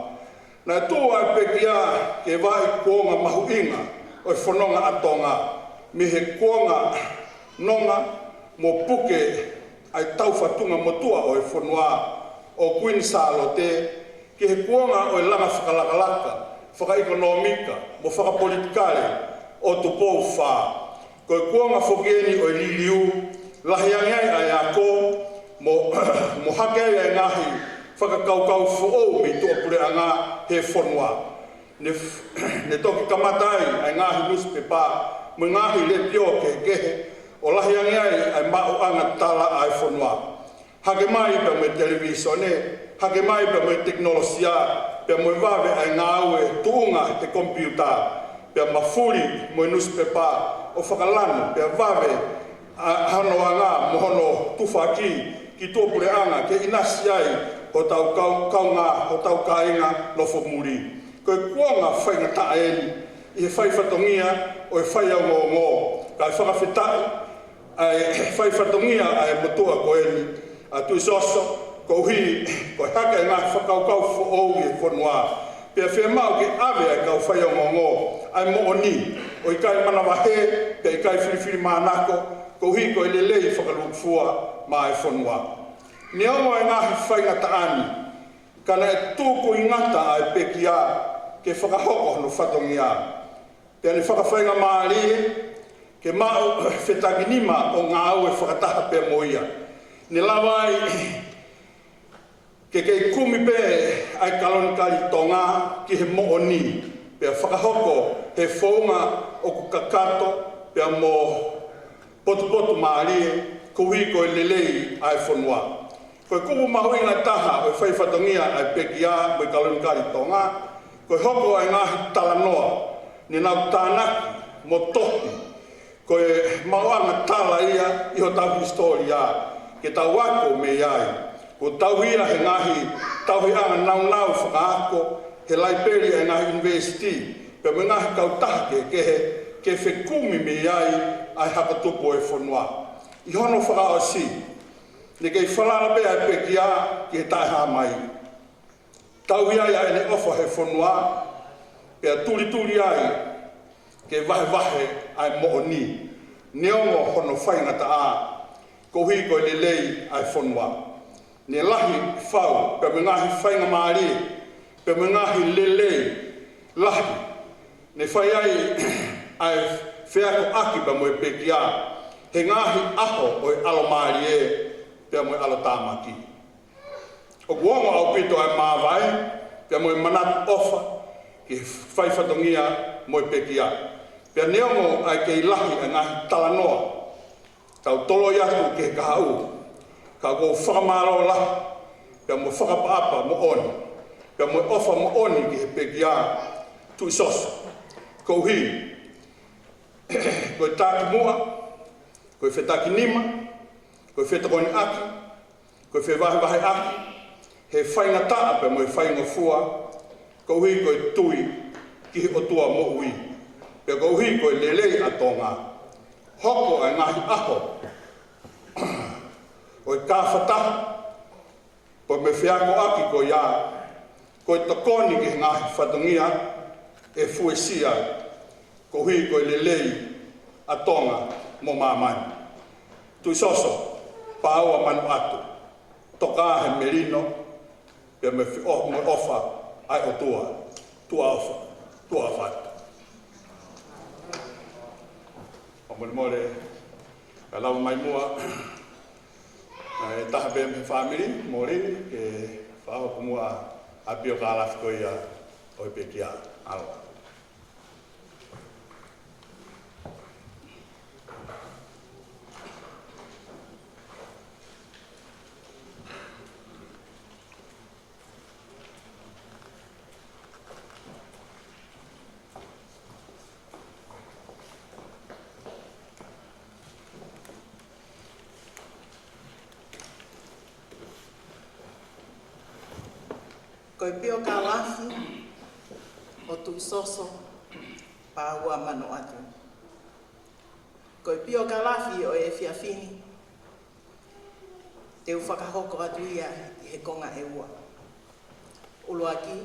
Naʻe tuʻu ʻa e pekia ke vaʻi kuonga mahuʻinga ʻo e fononga ʻa Tonga, mei he kuonga nonga mo puke ʻa e taufatunga motuʻa ʻo e fonua ʻo Kuini Sālote, ki he kuonga ʻo e langa fakalakalaka, fakaʻekonōmika, mo fakapolitikale ʻo Tupou Fā. Ko e kuonga foki eni ʻo e liliu, lahi ange ai ʻa e ako, mo, mo hake ai ʻa e ngaahi fakakaukau foʻou mei tuʻapuleʻanga he fonua. Ne f-, ne toki kamata ai ʻa e ngaahi nusipepa, mo e ngaahi letiō kehekehe, ʻo lahi ange ai ʻa e maʻuʻanga tala ʻa e fonua. Hake mai pea mo e televīsone, hake mai pea mo e tekinolosia, pea mo e vave ʻa e ngāue tuʻunga he komipiuta, pea mafuli mo e nusipepa ʻo fakalanu, pea vave ʻa hono anga mo hono tufaki ki tuʻapuleʻanga ke ʻinasi ai hotau kau-, kaungā, hotau kāinga nofo muli. Ko e kuonga faingataʻa eni ʻi he fai fatongia ʻo e faiongoongo, kae fakafetaʻi ʻa e fai fatongia ʻa e motuʻa ko eni ʻa Tuʻisoso, koeʻuhi ko e hake ʻa e ngaahi fakakaukau foʻou ʻi he fonua, pea fiemaʻu ke ʻave ʻa e kau faiongoongo ʻa e moʻoni, ʻo ʻikai manavahē, pea ʻikai filifilimānako, koeʻuhi ko e lelei fakalūkufua maʻa e fonua. Neongo e ngaahi faingataʻa ni, ka naʻe tukuingata ʻa e pekia ke fakahoko hono fatongia. Pea ne fakafaingamālie ke maʻu fetakinima ʻo ngāue fakataha pea mo ia. Ne lava ai ke kei kumi pē ʻa e Kalonikali Tonga ki he moʻoni, pea fakahoko he founga ʻoku kakato pea mo potupotumālie, koeʻuhi ko e lelei ʻa e fonua. Ko e kupu mahuʻinga taha ʻo e fai fatongia ʻa e pekia mo e Kalonikali Tonga, ko e hoko ʻa e ngaahi talanoa ne nau tānaki mo tohi, ko e maʻuʻanga tala ia ʻi hotau hisitōlia, ke tau ako mei ai. Kuo tauhi ia he ngaahi tauhiʻanga naunau fakaako he laipeli ʻa e ngaahi ʻunivēsiti, pea mo e ngaahi kautaha kehekehe, ke fekumi mei ai ʻa e hako tupu ʻo e fonua. ʻI hono fakaʻosi, ne kei falala pē ʻa e pekia ki he taʻehāmai. Tauhi ai ʻa ʻene ʻofa he fonua, pea tulituli ai ke vahevahe ʻa e moʻoni, neongo hono faingataʻa, koeʻuhi ko e lelei ʻa e fonua. Ne lahi fau, pea mo e ngaahi faingamālie, pea mo e ngaahi lelei lahi ne fai ai ʻa e feakoʻaki pea mo e pekia he ngaahi ʻaho ʻo e ʻalomālie pea mo e ʻalotāmaki. ʻOku ongo ʻaupito ʻa e māvae pea mo e manatu ʻofa ki he fai fatongia mo e pekia. Pea neongo ʻa e kei lahi ʻa e ngaahi talanoa tau toloi atu ki he kahaʻu, ka ʻoku ou fakamālō lahi pea mo fakaʻapaʻapa moʻoni, pea mo e ʻofa moʻoni ki he pekia Tuʻisoso. Koeʻuhi ko e takimuʻa, ko e fetakinima, ko e fetokoniʻaki, ko e fevahevaheʻaki he faingataʻa pea mo e faingofua, koeʻuhi ko e tui ki he ʻOtua moʻui, pea koeʻuhi ko e lelei ʻa Tonga. Hoko ʻa e ngaahi ʻaho ʻo e kāfataha pea mo e feakoʻaki ko ia, ko e tokoni ki he ngaahi fatongia ʻe fuesia, koeʻuhi ko e lelei ʻa Tonga mo māmani. Tuʻisoso, Pāua Manuʻatu, toka he melino pea mo e feʻo-, mo e ʻofa ʻa e ʻOtua. Tuʻa ʻofa, tuʻa ʻofa atu. Fakamolemole, ka lava mai muʻa ʻa e taha pē mei he fāmili, Molini, ke fakahoko muʻa ʻa e piokālafi ko ia ʻo e pekia. ʻAlo. Ko e piokālafi ʻo Tuʻisoso Pāua Manuʻatu. Ko e piokālafi ʻo e efiafi ni, te u fakahoko atu ia ʻi he konga ʻe ua. ʻUluaki,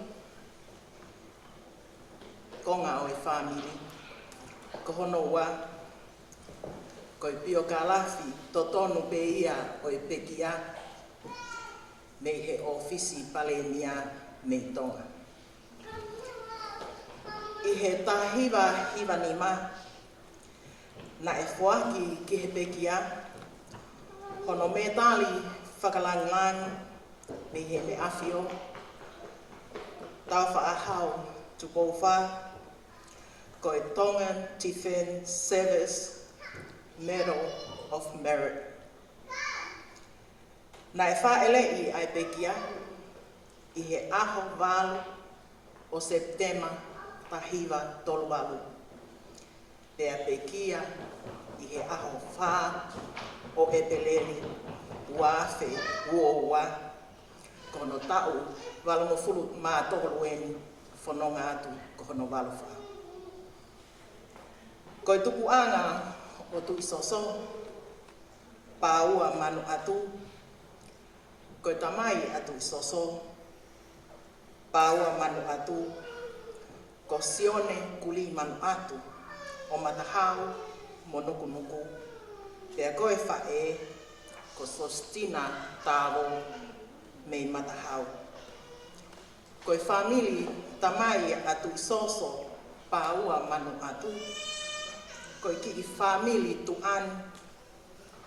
konga ʻo e fāmili. Ko hono ua, ko e piokālafi totonu pē ia ʻo e pekia mei he ʻōfisi Palēmia mei Tonga. ʻI he taha hiva hiva nima, naʻe foaki ki he pekia hono mētali fakalāngilangi mei he ʻEne ʻAfio, Tāufaʻāhau Tupou Fā, ko e Tongan Defence Service Medal of Merit. Naʻe fāʻeleʻi ʻa e pekia ʻi he ʻaho valu ʻo Sepitema taha hiva tolu valu. Pea pekia ʻi he ʻaho fā ʻo ʻEpeleli ua afe ua ua, ko hono taʻu valungofulu mā tolu eni, fononga atu ko hono valu fā. Ko e tupuʻanga ʻo Tuʻisoso, Pāua Manuʻatu, ko e tamai ʻa Tuʻisoso Pāua Manuʻatu, ko Sione Kulī Manuʻatu ʻo Matahau mo Nukunuku, pea ko e faʻē ko Sositina Tāvō mei Matahau. Ko e fāmili tamai ʻa Tuʻisoso Pāua Manuʻatu, ko e kiʻi fāmili tuʻa ni,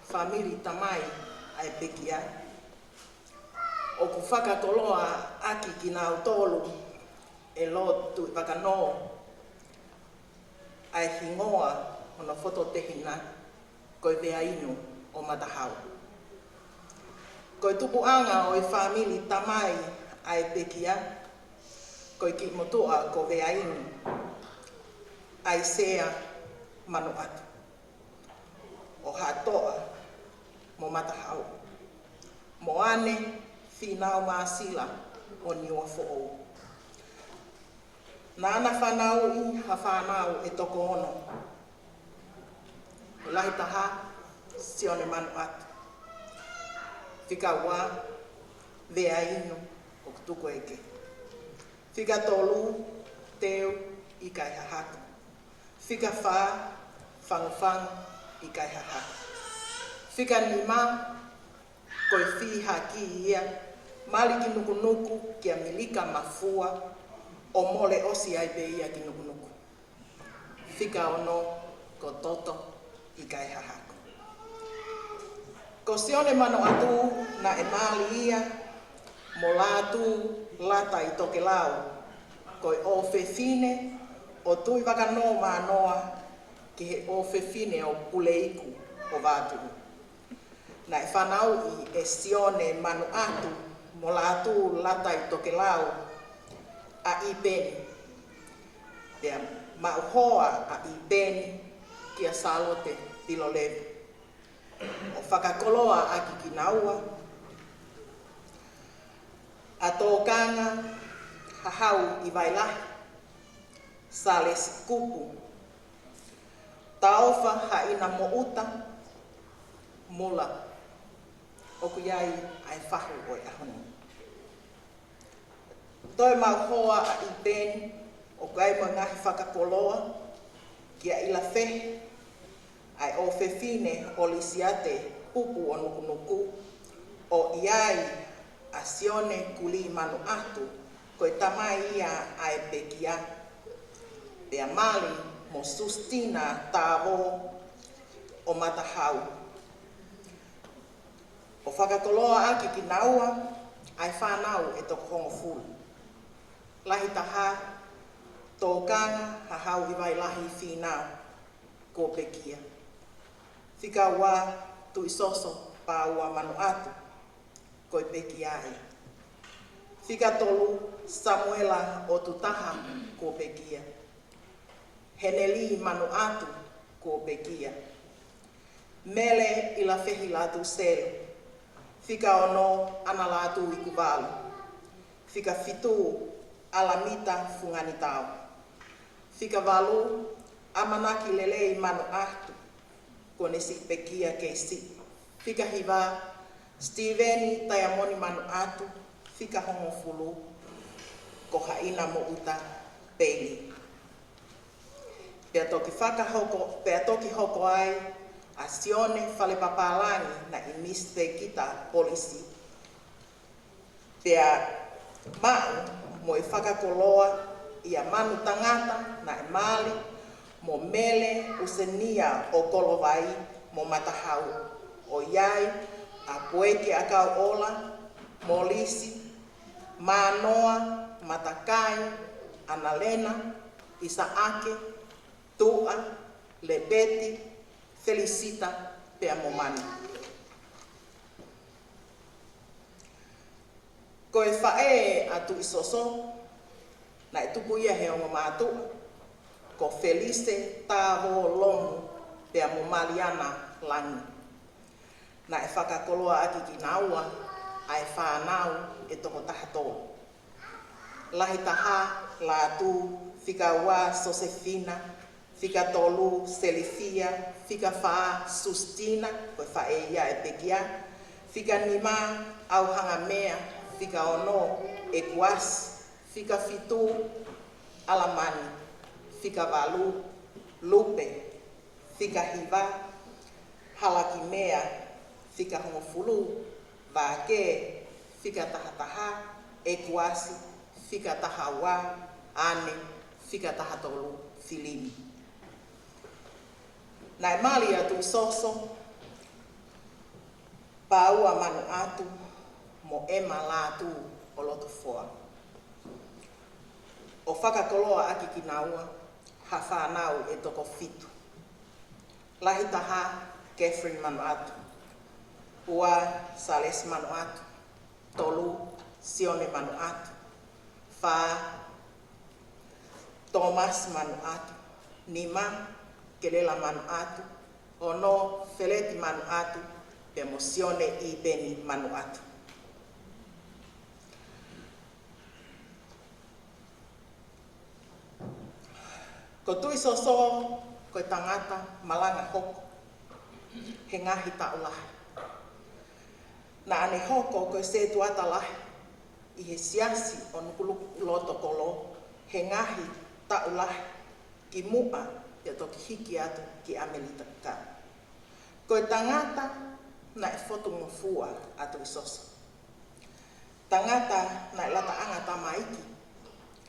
fāmili tamai ʻa e pekia. ʻOku fakakoloa ʻaki kinautolu ʻe Lord Tuʻivakanō ʻa e hingoa hono fototehina ko e Veainu ʻo Matahau. Ko e tupuʻanga ʻo e fāmili tamai ʻa e pekia, ko e kiʻi motuʻa ko Veainu ʻAisea Manuʻatu ʻo Haʻatoʻa mo Matahau, mo ʻAne Fīnau Māsila ʻo Niuafoʻou. Naʻá na fanauʻi ha fānau ʻe toko ono. Lahi taha, Sione Manuʻatu. Fika ua, Veainu ʻo Tukueke. Fika tolu, Teu ʻIkaihahaku. Fika fā, Fangufangu ʻIkaihahaku. Fika nima, ko e Fihaki ia, mali ki Nukunuku kia Milika Mafua, ʻo mole ʻosi ai pē ia ki Nukunuku. Fika ono, ko Toto ʻIkaihahaku. Ko Sione Manuʻatu naʻe mali ia mo Lātū Lata ʻi Tokelau, ko e ʻofefine ʻo Tuʻivakanō Mānoa ki he ʻofefine ʻo Puleiku ʻo Vātuʻu. Naʻe fanauʻi ʻe Sione Manuʻatu mo Lātū Lata ʻi Tokelau ʻa ʻIpeni, pea maʻu hoa ʻa ʻIpeni kia Sālote Pilolevu. ʻO fakakoloa ʻaki kinaua ʻa Tōkanga Hahau ʻi Vailahi, Salesi Kupu, Taofa Haʻina Moʻuta Mula, ʻoku ʻi ai ʻa e fahu ʻo e ʻaho ni. Toe maʻu hoa ʻa ʻIpeni, ʻoku ʻi ai mo e ngaahi fakakoloa kia ʻIlafehe, ʻa e ʻofefine ʻo Lisiate Pupu ʻo Nukunuku, ʻo ʻi ai ʻa Sione Kulī Manuʻatu, ko e tamai ia ʻa e pekia, pea mali mo Sustina Tāvō ʻo Matahau. ʻO fakakoloa ʻaki kinaua ʻa e fānau ʻe toko hongofulu. Lahi taha, Tōkanga Hahau ʻi Vailahi Fīnau, kuo pekia. Fika ua, Tuʻisoso Pāua Manuʻatu, ko e pekia ia. Fika tolu, Samuela ʻOtutaha, kuo pekia. Heneli Manuʻatu, kuo pekia. Mele ʻIlafehi Lātūselu. Fika ono, ʻAna Lātū Ikuvalu. Fika fitu, ʻAlamita Funganitau. Fika valu, ʻAmanaki Lelei Manuʻatu, kuo ne siʻi pekia kei siʻi. Fika hiva, Sitīveni Taiamoni Manuʻatu. Fika hongofulu, ko Haʻina Moʻuta Peili. Pea toki fakahoko, pea toki hoko ai ʻa Sione Falepapālangi naʻe Misi Sekita Polisi. Pea maʻu mo e fakakoloa ʻia Manu Tangata naʻe mali mo Mele ʻUsenia ʻo Kolovai mo Matahau, ʻo ʻi ai ʻa Pueke ʻAkauʻola, Molisi, Mānoa, Matakai, ʻAnalena, ʻIsaʻake, Tuʻa, Lepeti, Felisita, pea mo Manu. Ko e faʻē ʻa Tuʻisoso, naʻe tupu ia he ongo mātuʻa, ko Felise Tāvō Lomu, pea mo Maliana Langi. Naʻe fakakoloa ʻaki kinaua ʻa e fānau ʻe toko taha tolu. Lahi taha, Lātū. Fika ua, Sosefina. Fika tolu, Selifia. Fika fā, Sustina, ko e faʻē ia ʻa e pekia. Fika nima, ʻAuhangamea. Fika ono, ʻEkuasi. Fika fitu, ʻAlamani. Fika valu, Lupe. Fika hiva, Halakimea. Fika hongofulu, Vake. Fika tahataha, ʻEkuasi. Fika tahaua, ʻAne. Fika tahatolu, Filimi. Naʻe mali ʻa Tuʻisoso Paua Manuʻatu mo ʻEma Lātū ʻo Lotofoa, ʻo fakakoloa ʻaki kinaua ha fānau ʻe toko fitu. Lahi taha, Catherine Manuʻatu. Ua, Salesi Manuʻatu. Tolu, Sione Manuʻatu. Fā, Thomas Manuʻatu. Nima, Kelela Manuʻatu. Ono, Feleti Manuʻatu, pea mo Sione ʻIpeni Manuʻatu. Ko Tuʻisoso ko e tangata malanga hoko he ngaahi taʻu lahi. Naʻa ne hoko ko e setuata lahi ʻi he siasi ʻo Nukuʻaloto Kolo he ngaahi taʻu lahi kimuʻa pea toki hiki atu ki ʻAmelika. Ko e tangata naʻe fotungofua ʻa Tuʻisoso. Tangata naʻe lataʻanga tamaiki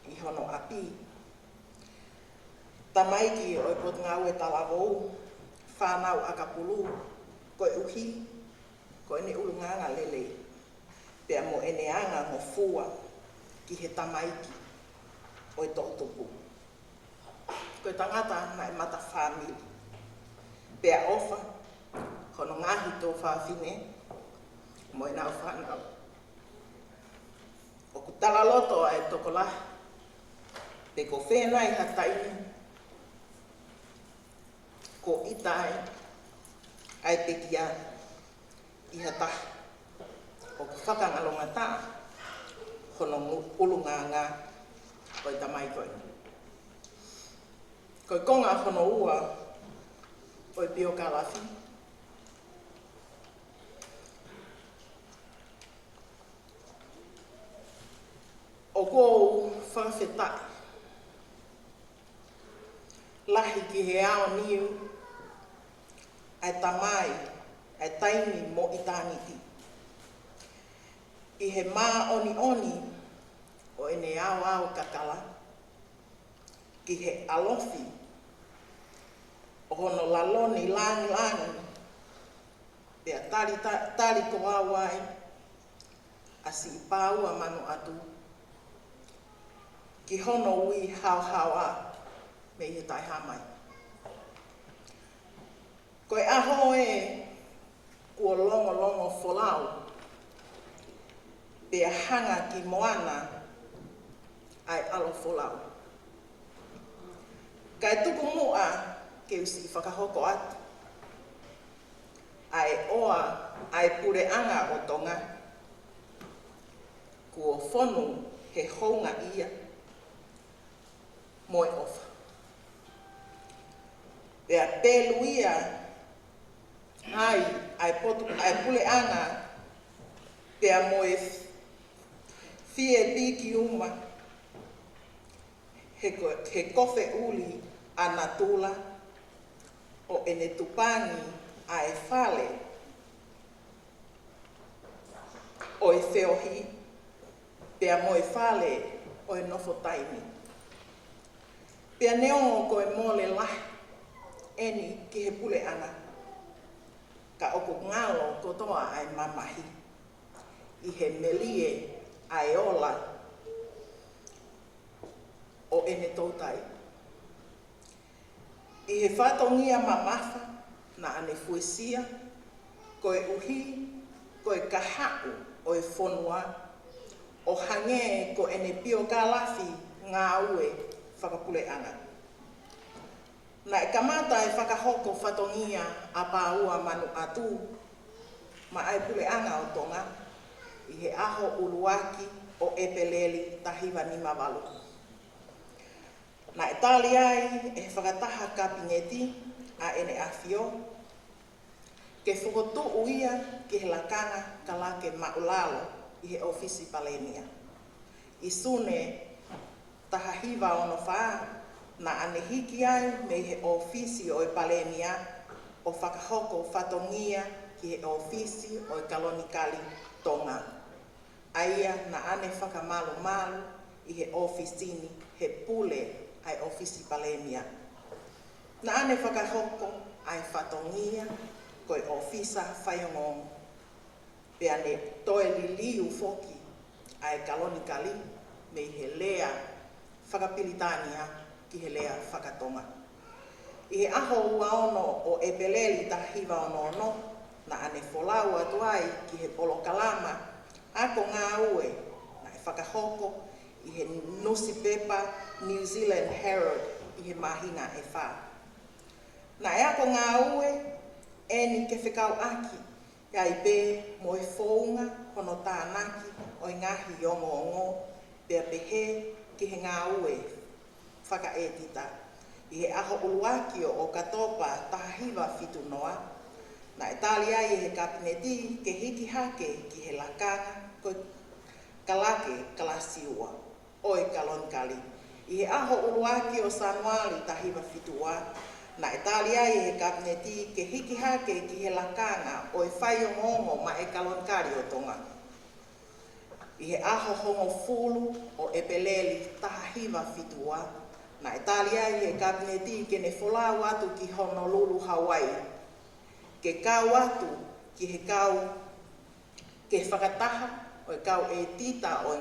ʻi hono ʻapi. Tamaiki ʻo e Potungāue Talavou, fānau ʻakapulu, koeʻuhi ko ʻene ʻulungaanga lelei, pea mo ʻene anga ngofua ki he tamaiki ʻo e toʻutupu. Ko e tangata naʻe mata fāmili, pea ʻofa hono ngaahi tuofāfine mo ʻenau fānau. ʻOku talaloto ʻa e tokolahi pe ko fē nai ha taimi kuo ʻita ai ʻa e pekia ʻi ha taha ʻoku fakangalongataʻa hono ngu-, ʻulungaanga ʻo e tamai ko eni. Ko e konga hono ua ʻo e piokalafi, ʻoku ou fakafetaʻi lahi ki he aoniu ʻa e Tamai, ʻa e taimi mo ʻitāniti, ʻi he māʻoniʻoni ʻo ʻene aoao kakala ki he ʻalofi ʻo hono laloni langilangi, pea tali ta-, tali ko au ai ʻa siʻi Paua Manuʻatu ki hono ui haohaoa mei he Taʻehāmai. Ko e ʻaho ē kuo longolongo folau, pea hanga ki moana ʻa e ʻalo folau. Kae tuku muʻa ke u siʻi fakahoko atu ʻa e ʻoa ʻa e puleʻanga ʻo Tonga, kuo fonu he houngaʻia mo e ʻofa. Pea peluia ai ʻa e potu, ʻa e puleʻanga, pea mo e fie piki uma he ko-, he kofe ʻuli ʻa natula ʻo ʻene tupangi ʻa e fale ʻo e feohi, pea mo e fale ʻo e nofo taimi. Pea neongo ko e mole lahi eni ki he puleʻanga, ka ʻoku ngalo kotoa ʻa e mamahi ʻi he melie ʻa e ola ʻo ʻene toutai. ʻI he fatongia mamafa naʻa ne fuesia, koeʻuhi ko e kahaʻu ʻo e fonua, ʻo hangē ko ʻene piokalafi ngāue fakapuleʻanga. Naʻe kamata e fakahoko fatongia ʻa Paua Manuʻatu maʻa e puleʻanga ʻo Tonga ʻi he ʻaho ʻuluaki ʻo ʻEpeleli taha hiva nima valu. Naʻe tali ai ʻe he fakataha Kapineti ʻa ʻEne ʻAfio ke fokotuʻu ia ki he lakanga kalake māʻulalo ʻi he ʻōfisi Palēmia. ʻI Sune taha hiva ono fā, naʻa ne hiki ai mei he ʻōfisi ʻo e Palēmia ʻo fakahoko fatongia ki he ʻōfisi ʻo e Kalonikali Tonga, ʻa ia naʻa ne fakamalumalu ʻi he ʻōfisi ni he pule ʻa e ʻōfisi Palēmia. Naʻa ne fakahoko ʻa e fatongia ko e ʻōfisa faiongoongo, pea ne toe liliu foki ʻa e Kalonikali mei he lea faka-Pilitānia ki he lea faka-Tonga. ʻI he ʻaho ua ono ʻo ʻEpeleli taha hiva ono ono, naʻa ne folau atu ai ki he polokalama ako ngāue naʻe fakahoko ʻi he nusipepa New Zealand Herald ʻi he māhina ʻe fā. Naʻe ako ngāue eni ke fekauʻaki ai pē mo e founga hono tānaki ʻo e ngaahi ongoongo, pea pehē ki he ngāue fakaʻētita. ʻI he ʻaho ʻuluaki ʻo ʻOkatopa taha hiva fitu noa, naʻe tali ai ʻe he Kapineti ke hiki hake ki he lakanga ko e kalake kalasi ua ʻo e Kalonikali. ʻI he ʻaho ʻuluaki ʻo Sānuali taha hiva fitu ua, naʻe tali ai ʻe he Kapineti ke hiki hake ki he lakanga ʻo e faiongoongo maʻa e Kalonikali ʻo Tonga. ʻI he ʻaho hongofulu ʻo ʻEpeleli taha hiva fitu ua, naʻe tali ai ʻe he Kapineti ke ne folau atu ki Honolulu, Hawaii, ke kau atu ki he kau, ki he fakataha ʻo e kau ʻētita ʻo e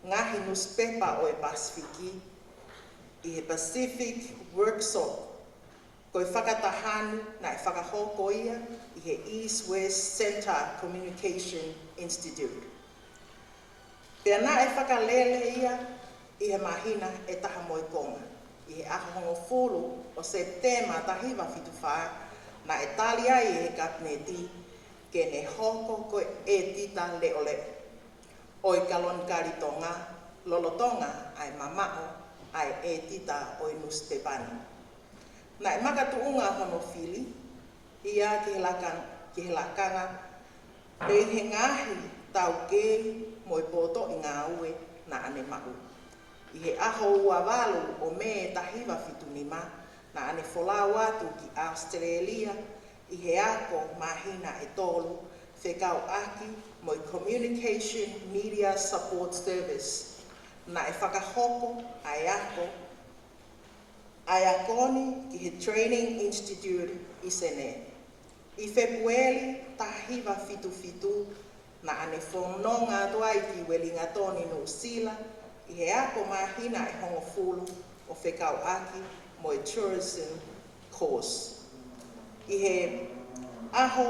ngaahi nusipepa ʻo e Pasifiki, ʻi he Pacific Workshop. Ko e fakataha ni naʻe fakahoko ia ʻi he East West Centre Communication Institute. Pea naʻe fakalele ia ʻi he māhina ʻe taha mo e konga. ʻI he ʻaho hongofulu ʻo Sepitema taha hiva fitu fā, naʻe tali ai ʻe he Kapineti ke ne hoko ko e ʻētita leʻoleʻo ʻo e Kalonikali Tonga, lolotonga ʻa e mamaʻo ʻa e ʻētita ʻo e nusipepa ni. Naʻe makatuʻunga hono fili ia ki he laka-, ki he lakanga mei he ngaahi taukei mo e potoʻi ngāue naʻa ne maʻu. ʻI he ʻaho ua valu ʻo Mē taha hiva fitu nima, naʻa ne folau atu ki ʻAositelēlia ʻi he ako māhina ʻe tolu fekauʻaki mo e Communication Media Support Service. Naʻe fakahoko ʻa e ako, ʻa e ako ni ki he Training Institute ʻi Senē. ʻI Fēpueli taha hiva fitu fitu, naʻa ne fononga atu ai ki Uelingatoni, Nuʻusila, ʻi he ako māhina ʻe hongofulu ʻo fekauʻaki mo e Tourism Course. ʻI he ʻaho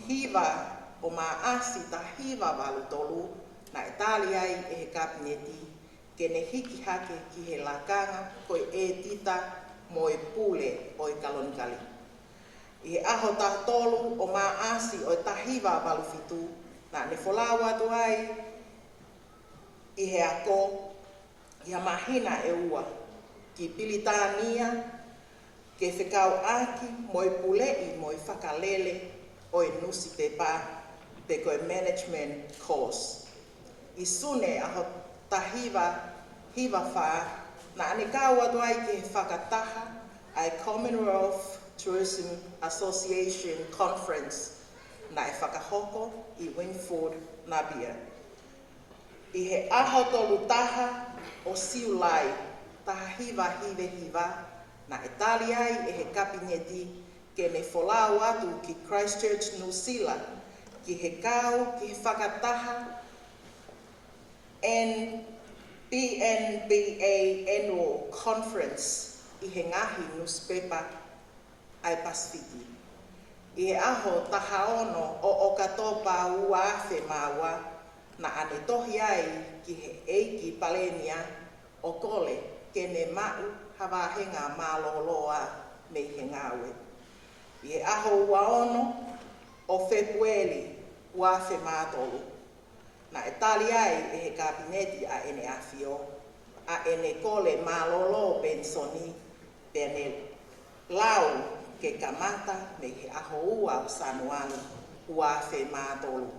hiva ʻo Maʻasi taha hiva valu tolu, naʻe tali ai ʻe he Kapineti ke ne hiki hake ki he lakanga ko e ʻētita mo e pule ʻo e Kalonikali. ʻI he ʻaho taha tolu ʻo Maʻasi ʻo e taha hiva valu fitu, naʻa ne folau atu ai ʻi he ako ʻi ha māhina ʻe ua ki Pilitānia, ke fekauʻaki mo e puleʻi mo e fakalele ʻo e nusipepa, pe ko e management course. ʻI Sune ʻaho taha hiva hiva fā, naʻa ne kau atu ai ki he fakataha ʻa e Commonwealth Tourism Association Conference naʻe fakahoko ʻi Wingfoord, Napier. ʻI he ʻaho tolu taha ʻo Siulai taha hiva hiva hiva, naʻe tali ai ʻe he Kapineti ke ne folau atu ki Christchurch, Nuʻusila, ki he kau ki he fakataha N-, P N B A Annual Conference ʻi he ngaahi nusipepa ʻa e Pasifiki. ʻI he ʻaho taha ono ʻo ʻOkatopa ua afe mā ua, naʻa ne tohi ai ki he ʻEiki Palēmia ʻo kole ke ne maʻu ha vāhenga mālōlō mei he ngāue. ʻI he ʻaho ua ono ʻo Fēpueli ua afe mā tolu, naʻe tali ai ʻe he Kapineti ʻa ʻEne ʻAfio ʻa ʻene kole mālōlō penisoni, pea ne lau ke kamata mei he ʻaho ua ʻo Sānuali ua afe mā tolu.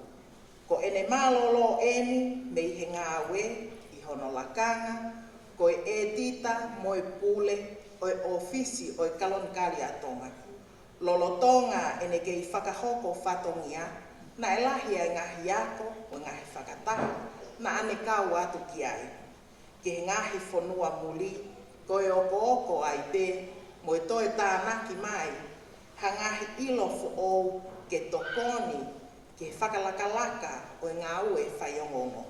Ko ʻene mālōlō ʻeni mei he ngāue ʻi hono lakanga ko e ʻētita mo e pule ʻo e ʻōfisi ʻo e Kalonikali ʻa Tonga. Lolotonga ʻene kei fakahoko fatongia, naʻe lahi ʻa e ngaahi ako ʻo e ngaahi fakataha naʻa ne kau atu ki ai. Ki he ngaahi fonua muli, ko e okooko ai pē mo e toe tānaki mai ha ngaahi ʻilo foʻou ke tokoni ki he fakalakalaka ʻo e ngāue faiongoongo.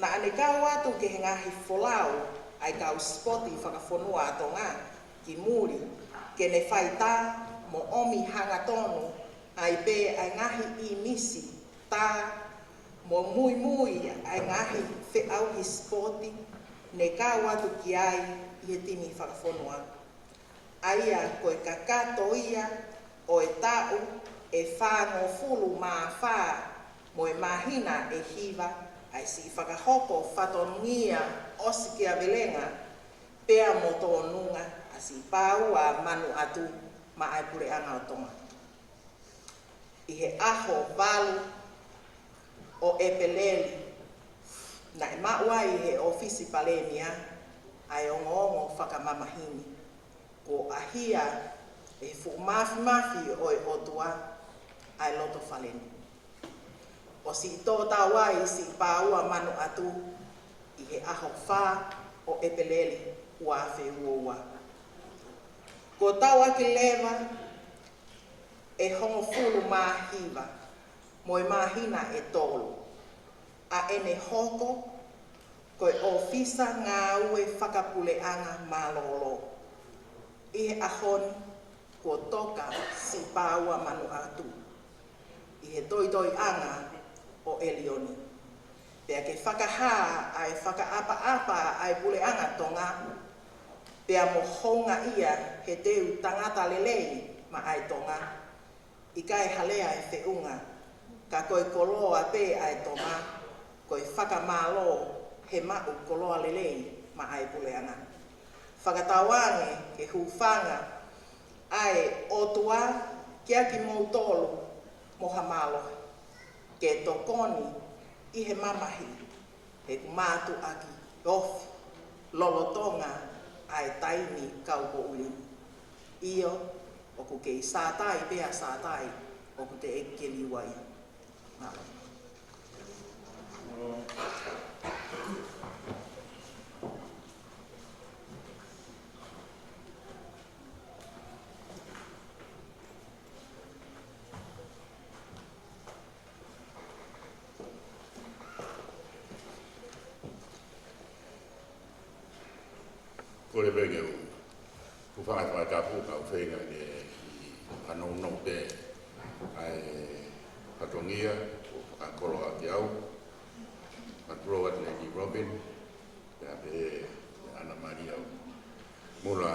Naʻa ne kau atu ki he ngaahi folau ʻa e kau sipoti fakafonua ʻa Tonga ki muli, ke ne fai tā mo ʻomi hangatonu ai pē ʻa e ngaahi ʻīmisi tā mo muimui ʻa e ngaahi feʻauhi sipoti ne kau atu ki ai ʻi he timi fakafonua. ʻA ia ko e kakato ia ʻo e taʻu ʻe fāngofulu mā fā mo e māhina ʻe hiva ʻa e siʻi fakahoko fatongia ʻosikiavelenga pea mo tōnunga ʻa Siʻi Pāua Manuʻatu maʻa e Puleʻanga ʻo Tonga. ʻI he ʻaho valu ʻo ʻEpeleli, naʻe maʻu ai ʻe he ʻŌfisi Palēmia ʻa e ongoongo fakamamahi ni, kuo ʻahia ʻe he fuʻu māfimafi ʻo e ʻOtua ʻa e loto fale ni. ʻO siʻi tō tau ai Siʻi Pāua Manuʻatu ʻi he ʻaho fā ʻo ʻEpeleli ua afe ua ua. Kuo tau ʻaki leva ʻe hongofulu mā hiva mo e māhina ʻe tolu ʻa ʻene hoko ko e ʻōfisa ngāue fakapuleʻanga mālōlō. ʻI he ʻaho ni kuo toka Siʻi Pāua Manuʻatu ʻi he toitoiʻanga ʻo ʻElioni, pea ke fakahā ʻa e fakaʻapaʻapa ʻa e Puleʻanga Tonga, pea mo houngaʻia he teu tangata lelei maʻa e Tonga. ʻIkai ha lea ʻe feʻunga, ka ko e koloa pē ʻa e Tonga, ko e fakamālō he maʻu koloa lelei maʻa e Puleʻanga. Fakatauange ke hūfanga ʻa e ʻOtua kiate kimoutolu mo ha mālohi ke tokoni ʻi he mamahi, he ʻoku mātuʻaki ofi lolotonga ʻa e taimi kaupoʻuli ni. ʻIo, ʻoku kei sātai pea sātai, ʻoku teʻeki ke liua ia. Mālō. Kole pē ke u, u fanga fakatapu ka u feinga ke ʻi hanounou pē ʻa e fatongia ʻoku fakakoloa ki au. Ka tulou atu Lady Robin, pea pehē ʻe Ana Maria Mula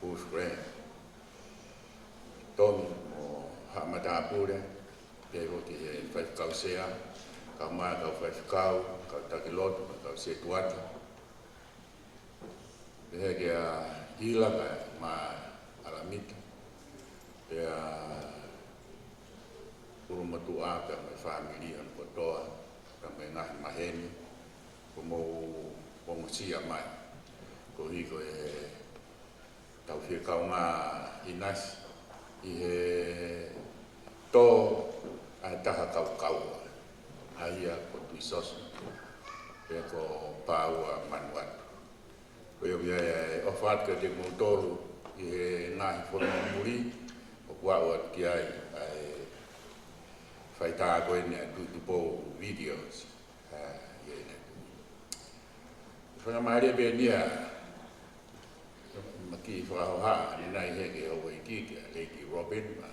Bush Grant. Tonu mo haʻa matāpule, pehē foki he faifekau sea, kau mai kau faifekau, kau taki lotu, kau setuata. Pehē kia Ila, kau mai ʻAlamita. Pea ʻulumotuʻa, pea mo e fāmili ʻoku kotoa, pea mo e ngaahi maheni, ʻoku mou ongosia mai. Koeʻuhi ko e tau fie kaungā ʻinasi ʻi he tō ʻa e taha kaukaua, ʻa ia ko Tuʻisoso, pe ko Pāua Manuʻatu. Ko ia ia e ʻofa atu kiate kimoutolu ʻi he ngaahi fonua muli, ʻoku aʻu atu ki ai ʻa e faitā ko eni ʻa e Tuʻi Tupou Videos. ʻA ia ʻi he fakamālie pē eni ia, ma kiʻi fakahoha ni nai he ke houʻeiki kia Lady Robin, ma.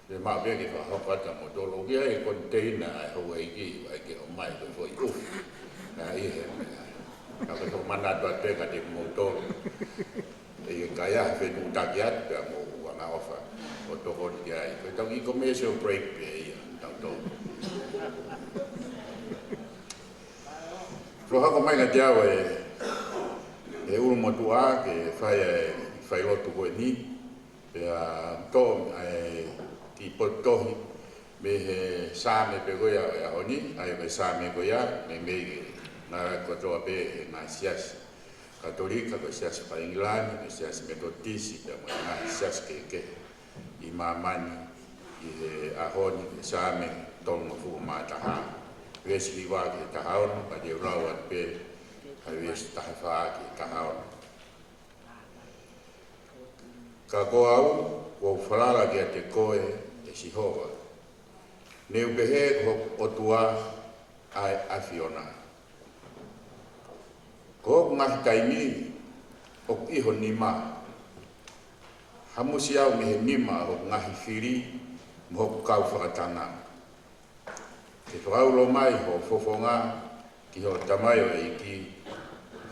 Ke maʻu pē ke fakahoko atu kimoutolu, ʻoku ʻi ai e koniteina ʻa e houʻeiki, ʻai ke ʻomai ko e foʻi ʻufi. ʻA ia he, ka ke fakamanatu atu pē kiate kimoutolu. ʻE ʻikai ha fetuʻutaki atu pea mou angaʻofa ʻo tokoni ki ai. Ko ʻetau kiʻi commercial break pē ia, tau tō. Fakahoko mai kiate au ʻe he ʻulumotuʻa ke fai e failotu ko eni, pea toʻo ʻa e kiʻi potu tohi mei he Saame pē ko ia ʻo e ʻaho ni, ʻa ia ko e Saame ko ia, meimei ke ngāueʻaki kotoa pē ʻe he ngaahi siasi Katolika, ko e Siasi Faka-ʻIngilani, ko e Siasi Metotisi, pea mo e ngaahi siasi kehekehe ʻi māmani ʻi he ʻaho ni, ko e Saame tolungofulu mā taha, veesi hiva ki he taha ono, ka te u lau atu pē ʻa e veesi taha fā ki he taha ono. Ka ko au, kuo u falala kiate koe, ʻe Sihova. Ne u pehē, ko hoku ʻOtua ʻa e ʻAfiona. Ko hoku ngaahi taimi ʻoku ʻi ho nima. Hamusi au mei he nima ʻo hoku ngaahi fili mo hoku kau fakatanga. Ke fakaulo mai ho fofonga ki hoʻo tamaioʻeiki,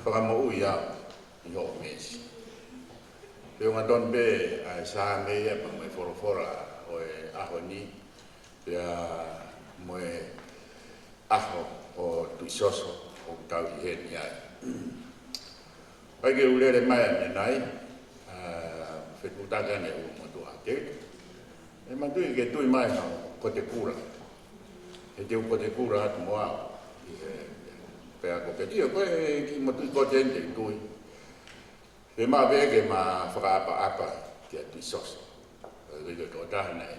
fakamoʻui au ʻi hoʻo meesi. Feʻunga tonu pē ʻa e Saame ia pea mo e folofola ʻo e ʻaho ni, pea mo e ʻaho ʻo Tuʻisoso ʻoku tau ʻi heni ai. ʻAi ke u lele mai ʻanenai, ʻa, fetuʻutaki ʻanenai ʻulumotuʻa. Ke, ʻe manatuʻi ke tui mai hao kote kula. He te u kote kula atu mo au. ʻI he, pea ko ke tio, ko e kiʻi motuʻi kote eni te u tui. Fiemaʻu pē ke ma fakaʻapaʻapa kia Tuʻisoso. Ko e, ko e tokotaha naʻe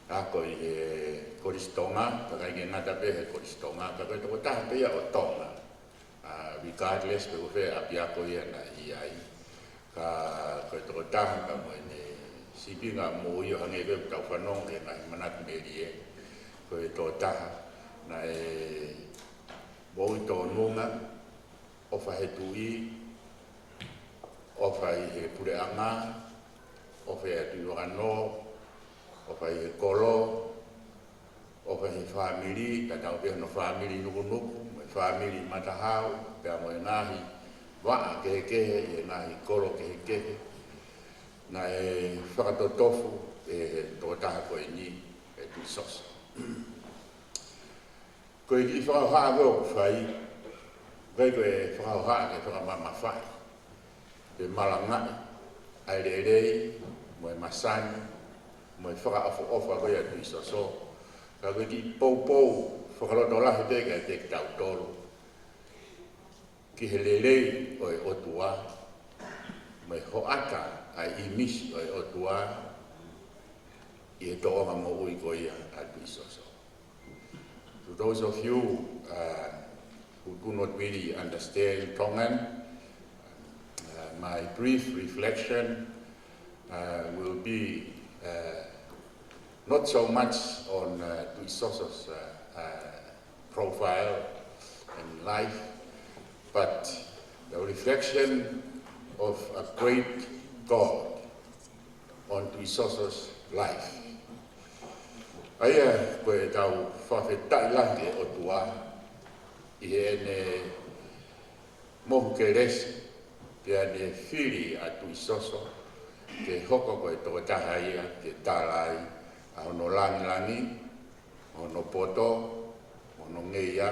ako ʻi he Kolisi Tonga, ka ʻikai ke ngata pē he Kolisi Tonga, ka ko e tokotaha pē ia ʻo Tonga. ʻA, regardless pe ko fē ʻapiako ia naʻe ʻi ai. Ka ko e tokotaha ka mo ʻene sīpinga moʻui ʻo hangē ko ʻetau fanongo he ngaahi manatu melie. Ko e tokotaha naʻe moʻui tōnunga, ʻofa he tuʻi, ʻofa ʻi he puleʻanga, ʻofa ʻi he tuʻi ʻoku ʻi ai, ʻofa ʻi he kolo, ʻofa ʻi he fāmili, tatau pē hono fāmili nukunuku, mo e fāmili matahau, pea mo e ngaahi vaʻa kehekehe, ʻi he ngaahi kolo kehekehe. Naʻe fakatotofu ʻe he tokotaha ko eni, ʻe Tuʻisoso. Ko e kiʻi fakahohaʻa ko ē ʻoku fai, ʻikai ko e fakahohaʻa ke fakamamafaʻi pe malangaʻi ʻa e lelei, mo e masani, mo e fakaʻofoʻofa ko ia ʻa Tuʻisoso. Ka ko e kiʻi poupou fakalotolahi pē kiate kitautolu ki he lelei ʻo e ʻOtua, mo e hoʻata ʻa e ʻīmisi ʻo e ʻOtua ʻi he tōʻonga moʻui ko ia ʻa Tuʻisoso. To those of you, uh, who do not really understand Tongan, uh, my brief reflection, uh, will be, uh, not so much on, uh, Tuʻisoso's, uh, uh, profile and life, but the reflection of a great God on Tuʻisoso's life. ʻA ia ko ʻetau fakafetaʻi lahi ki he ʻOtua ʻi heʻene mohu kelesi, pea ne fili ʻa Tuʻisoso ke hoko ko e tokotaha ia ke tala ai ʻa hono langilangi, hono poto, hono ngeia,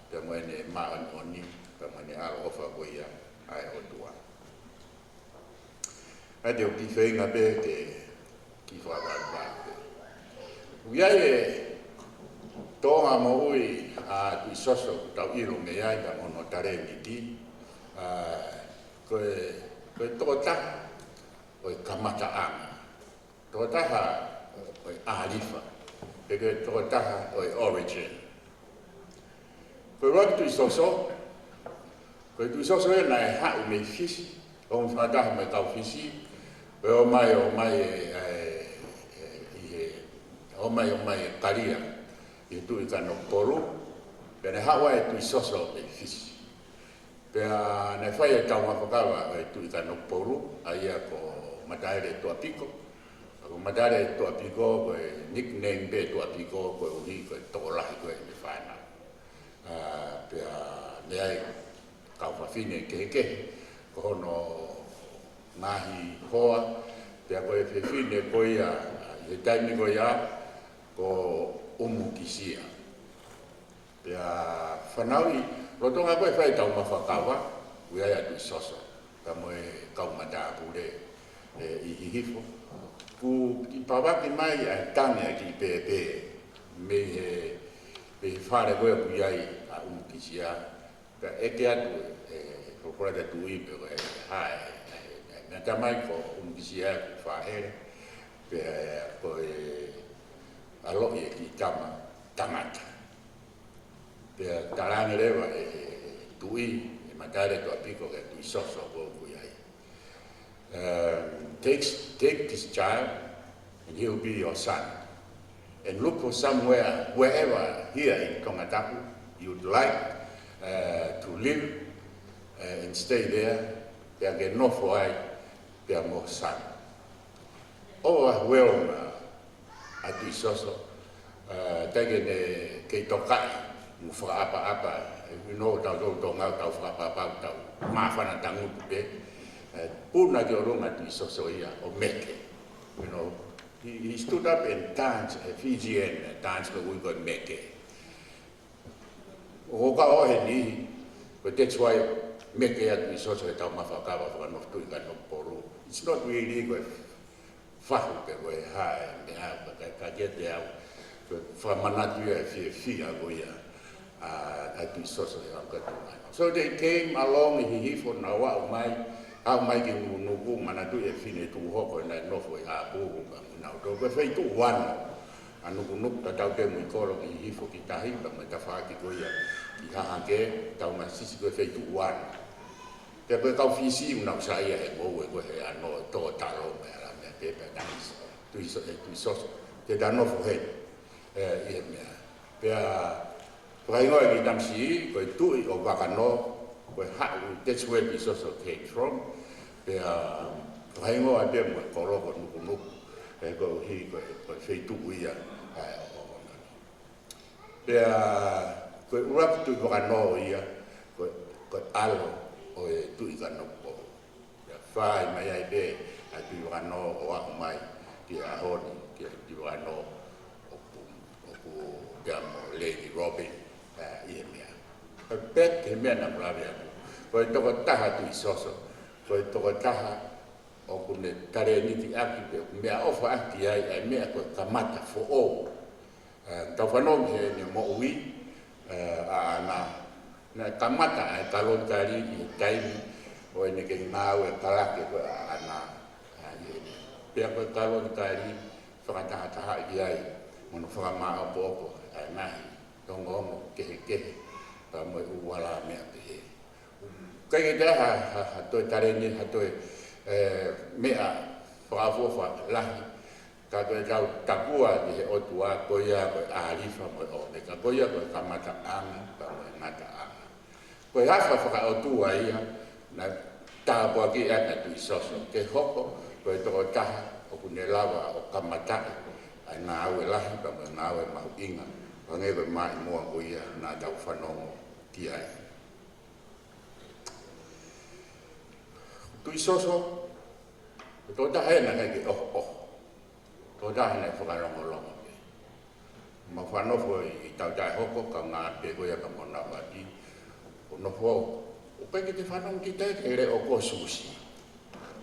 pea mo ʻene māʻoniʻoni, pea mo ʻene ʻaloʻofa ko ia ʻa e ʻOtua. ʻA ia te u kiʻi feinga pē ke kiʻi fakavavevave pē. ʻOku ʻi ai e tōʻonga moʻui ʻa Tuʻisoso ʻoku tau ʻilo mei ai, pea mo hono talēniti. ʻA, ko e, ko e tokotaha ʻo e kamataʻanga. Tokotaha ʻo e ʻālifa, pe ko e tokotaha ʻo e origin. Ko e ʻuluaki Tuʻisoso, ko e Tuʻisoso ia naʻe haʻu mei Fisi, ʻo fakataha mo e kau Fisi, ʻo ō mai, ō mai e, e, e, ʻi he, ō mai, ō mai e kalia ʻi he Tuʻi Kanokupolu, pea naʻe haʻu ai e Tuʻisoso mei Fisi. Pea naʻe fai e taumafakava ʻo e Tuʻi Kanokupolu, ʻa ia ko Mataele Tuʻapiko. Ko Mataele Tuʻapiko, ko e nickname pē Tuʻapiko, koeʻuhi ko e tokolahi ko ē ʻene fānau. ʻA, pea mei ai kau fafine kehekehe, ko hono ngaahi hoa, pea ko e fefine ko ia, ʻi he taimi ko ia, ko ʻUmukisia. Pea fanauʻi Lolotonga ko ē fai ʻetau mafuakava, ʻoku ʻi ai ʻa Tuʻisoso, pea mo e kau matāpule, ē, ʻi Hihifo. Kuo kiʻi pāvaki mai ʻa e tangi ʻa e kiʻi pēpē, mei he, mei he fale ko ē ʻoku ʻi ai ʻa ʻUmukisia. Pea ʻeke atu ʻe he kolokola ʻa e tuʻi pe ko e hā e, e, e, meʻa, talamai ko ʻUmukisia ʻoku fāhele, pea ko e ʻaloʻi e kiʻi tama tangata. Pea talaange leva ʻe he tuʻi, ʻe Mataele Tuʻapiko kia Tuʻisoso ko ē ʻoku ʻi ai. Um, take, take this child and he'll be your son. And look for somewhere, wherever here in Tongatapu, you'd like, uh, to live, uh, and stay there. Pea ke nofo ai, pea mo ho son. Overwhelm, uh, ʻa Tuʻisoso, ē, teʻeki ke ne kei tokaʻi mo fakaʻapaʻapa, you know, tau, tau, tau ngau, tau fakaʻapaʻapa, tau māfana tangutu pē, ē, puna ki ʻolunga ʻa Tuʻisoso ia ʻo meke. You know, he, he stood up and danced, a Fijian dance, ko e ui ko e meke. ʻOku ou kau he niʻihi, ko e that's why meke atu Tuʻisoso heʻetau mafuakava fakanofo Tuʻi Kanokupolu. It's not really ko e fahu pe ko e hā e meʻa, ka, ka, ka kiate au, ko e fakamanatu ia e fiefia ko ia ʻa, ʻa Tuʻisoso he ʻaho ko ē ʻoku tuʻu mai. So they came along ʻi Hihifo, nau aʻu mai, aʻu mai ki Nukunuku, manatuʻi e fefine tuʻu hoko naʻe nofo ʻi Hāpulu, ka mo nau tō, ko e feituʻu uano ʻa Nukunuku, tatau pē mo e kolo ki Hihifo ki tahi, pea mo e tafaʻaki ko ia ki Hahake, Taumasisi, ko e feituʻu uano. Pea ko e kau Fisi ʻoku nau saiʻia he ngoue ko ē he ʻano tō talo mo e ala meʻa pē, pea Tuʻisoso, Tuʻisoso, ē, Tuʻisoso, ke ta nofo heni, ē, ʻi he meʻa. Pea fakahingoa e kiʻi tamasiʻi, ko e Tuʻi ʻo Vakanō, ko e haʻu, that's where Tuʻisoso came from. Pea fakahingoa pea mo e kolo ko Nukunuku, ē, koeʻuhi ko e, ko e feituʻu ia, ē, ʻo, ʻo, ʻo. Pea ko e ʻuluaki Tuʻi Vakanō ia, ko e, ko e ʻalo ʻo e Tuʻi Kanokupolu. Pea fai mai ai pē ʻa Tuʻi Vakanō ʻo aʻu mai ki he ʻaho ni, ki he Tuʻi Vakanō ʻoku, ʻoku pea mo Lady Robin, ē, ʻi he meʻa. Ko e pet he meʻa naʻa ku lave atu. Ko e tokotaha Tuʻisoso, ko e tokotaha ʻoku ne talēniti ʻaki pē, ʻoku meʻaʻofa ʻaki ai ʻa e meʻa ko e kamata foʻou. Ē, tau fanongo heʻene moʻui, ē, ʻaʻana, naʻe kamata ʻa e kaloni kali ʻi he taimi ʻo ʻene kei ngāue kalake ko ē ʻaʻana, ē, ʻi heʻene. Pea ko e kaloni kali fakatahatahaʻi ai mo hono fakamāʻopoʻopo ʻa e ngaahi ongoongo kehekehe, pea mo e ʻū ala meʻa pehē. ʻIkai ke toe ha, ha, ha toe talēniti, ha toe, ē, meʻa fakaʻofoʻofa lahi, ka ko ʻetau takua ki he ʻOtua, ko ia ko e ʻĀlifa mo e ʻŌmeka, ko ia ko e kamataʻanga pea mo e ngataʻanga. Ko e hafa fakaʻotua ia naʻe tāpuakiʻi ʻaki ʻa Tuʻisoso ke hoko ko e tokotaha ʻoku ne lava ʻo kamataʻi ʻa e ngāue lahi pea mo e ngāue mahuʻinga, hangē ko e maʻimoa ko ia naʻa tau fanongo ki ai. Tuʻisoso, ko e tokotaha ia naʻe ʻikai ke ʻohoʻoho. Tokotaha naʻe fakalongolongo pē. Mau fakanofo ʻi, ʻi tautaʻehoko, kaungā pē ko ia ka mo Navati. ʻO nofo, ʻoku ʻikai ke te fanongo kita ia ki he leʻo ko Susi.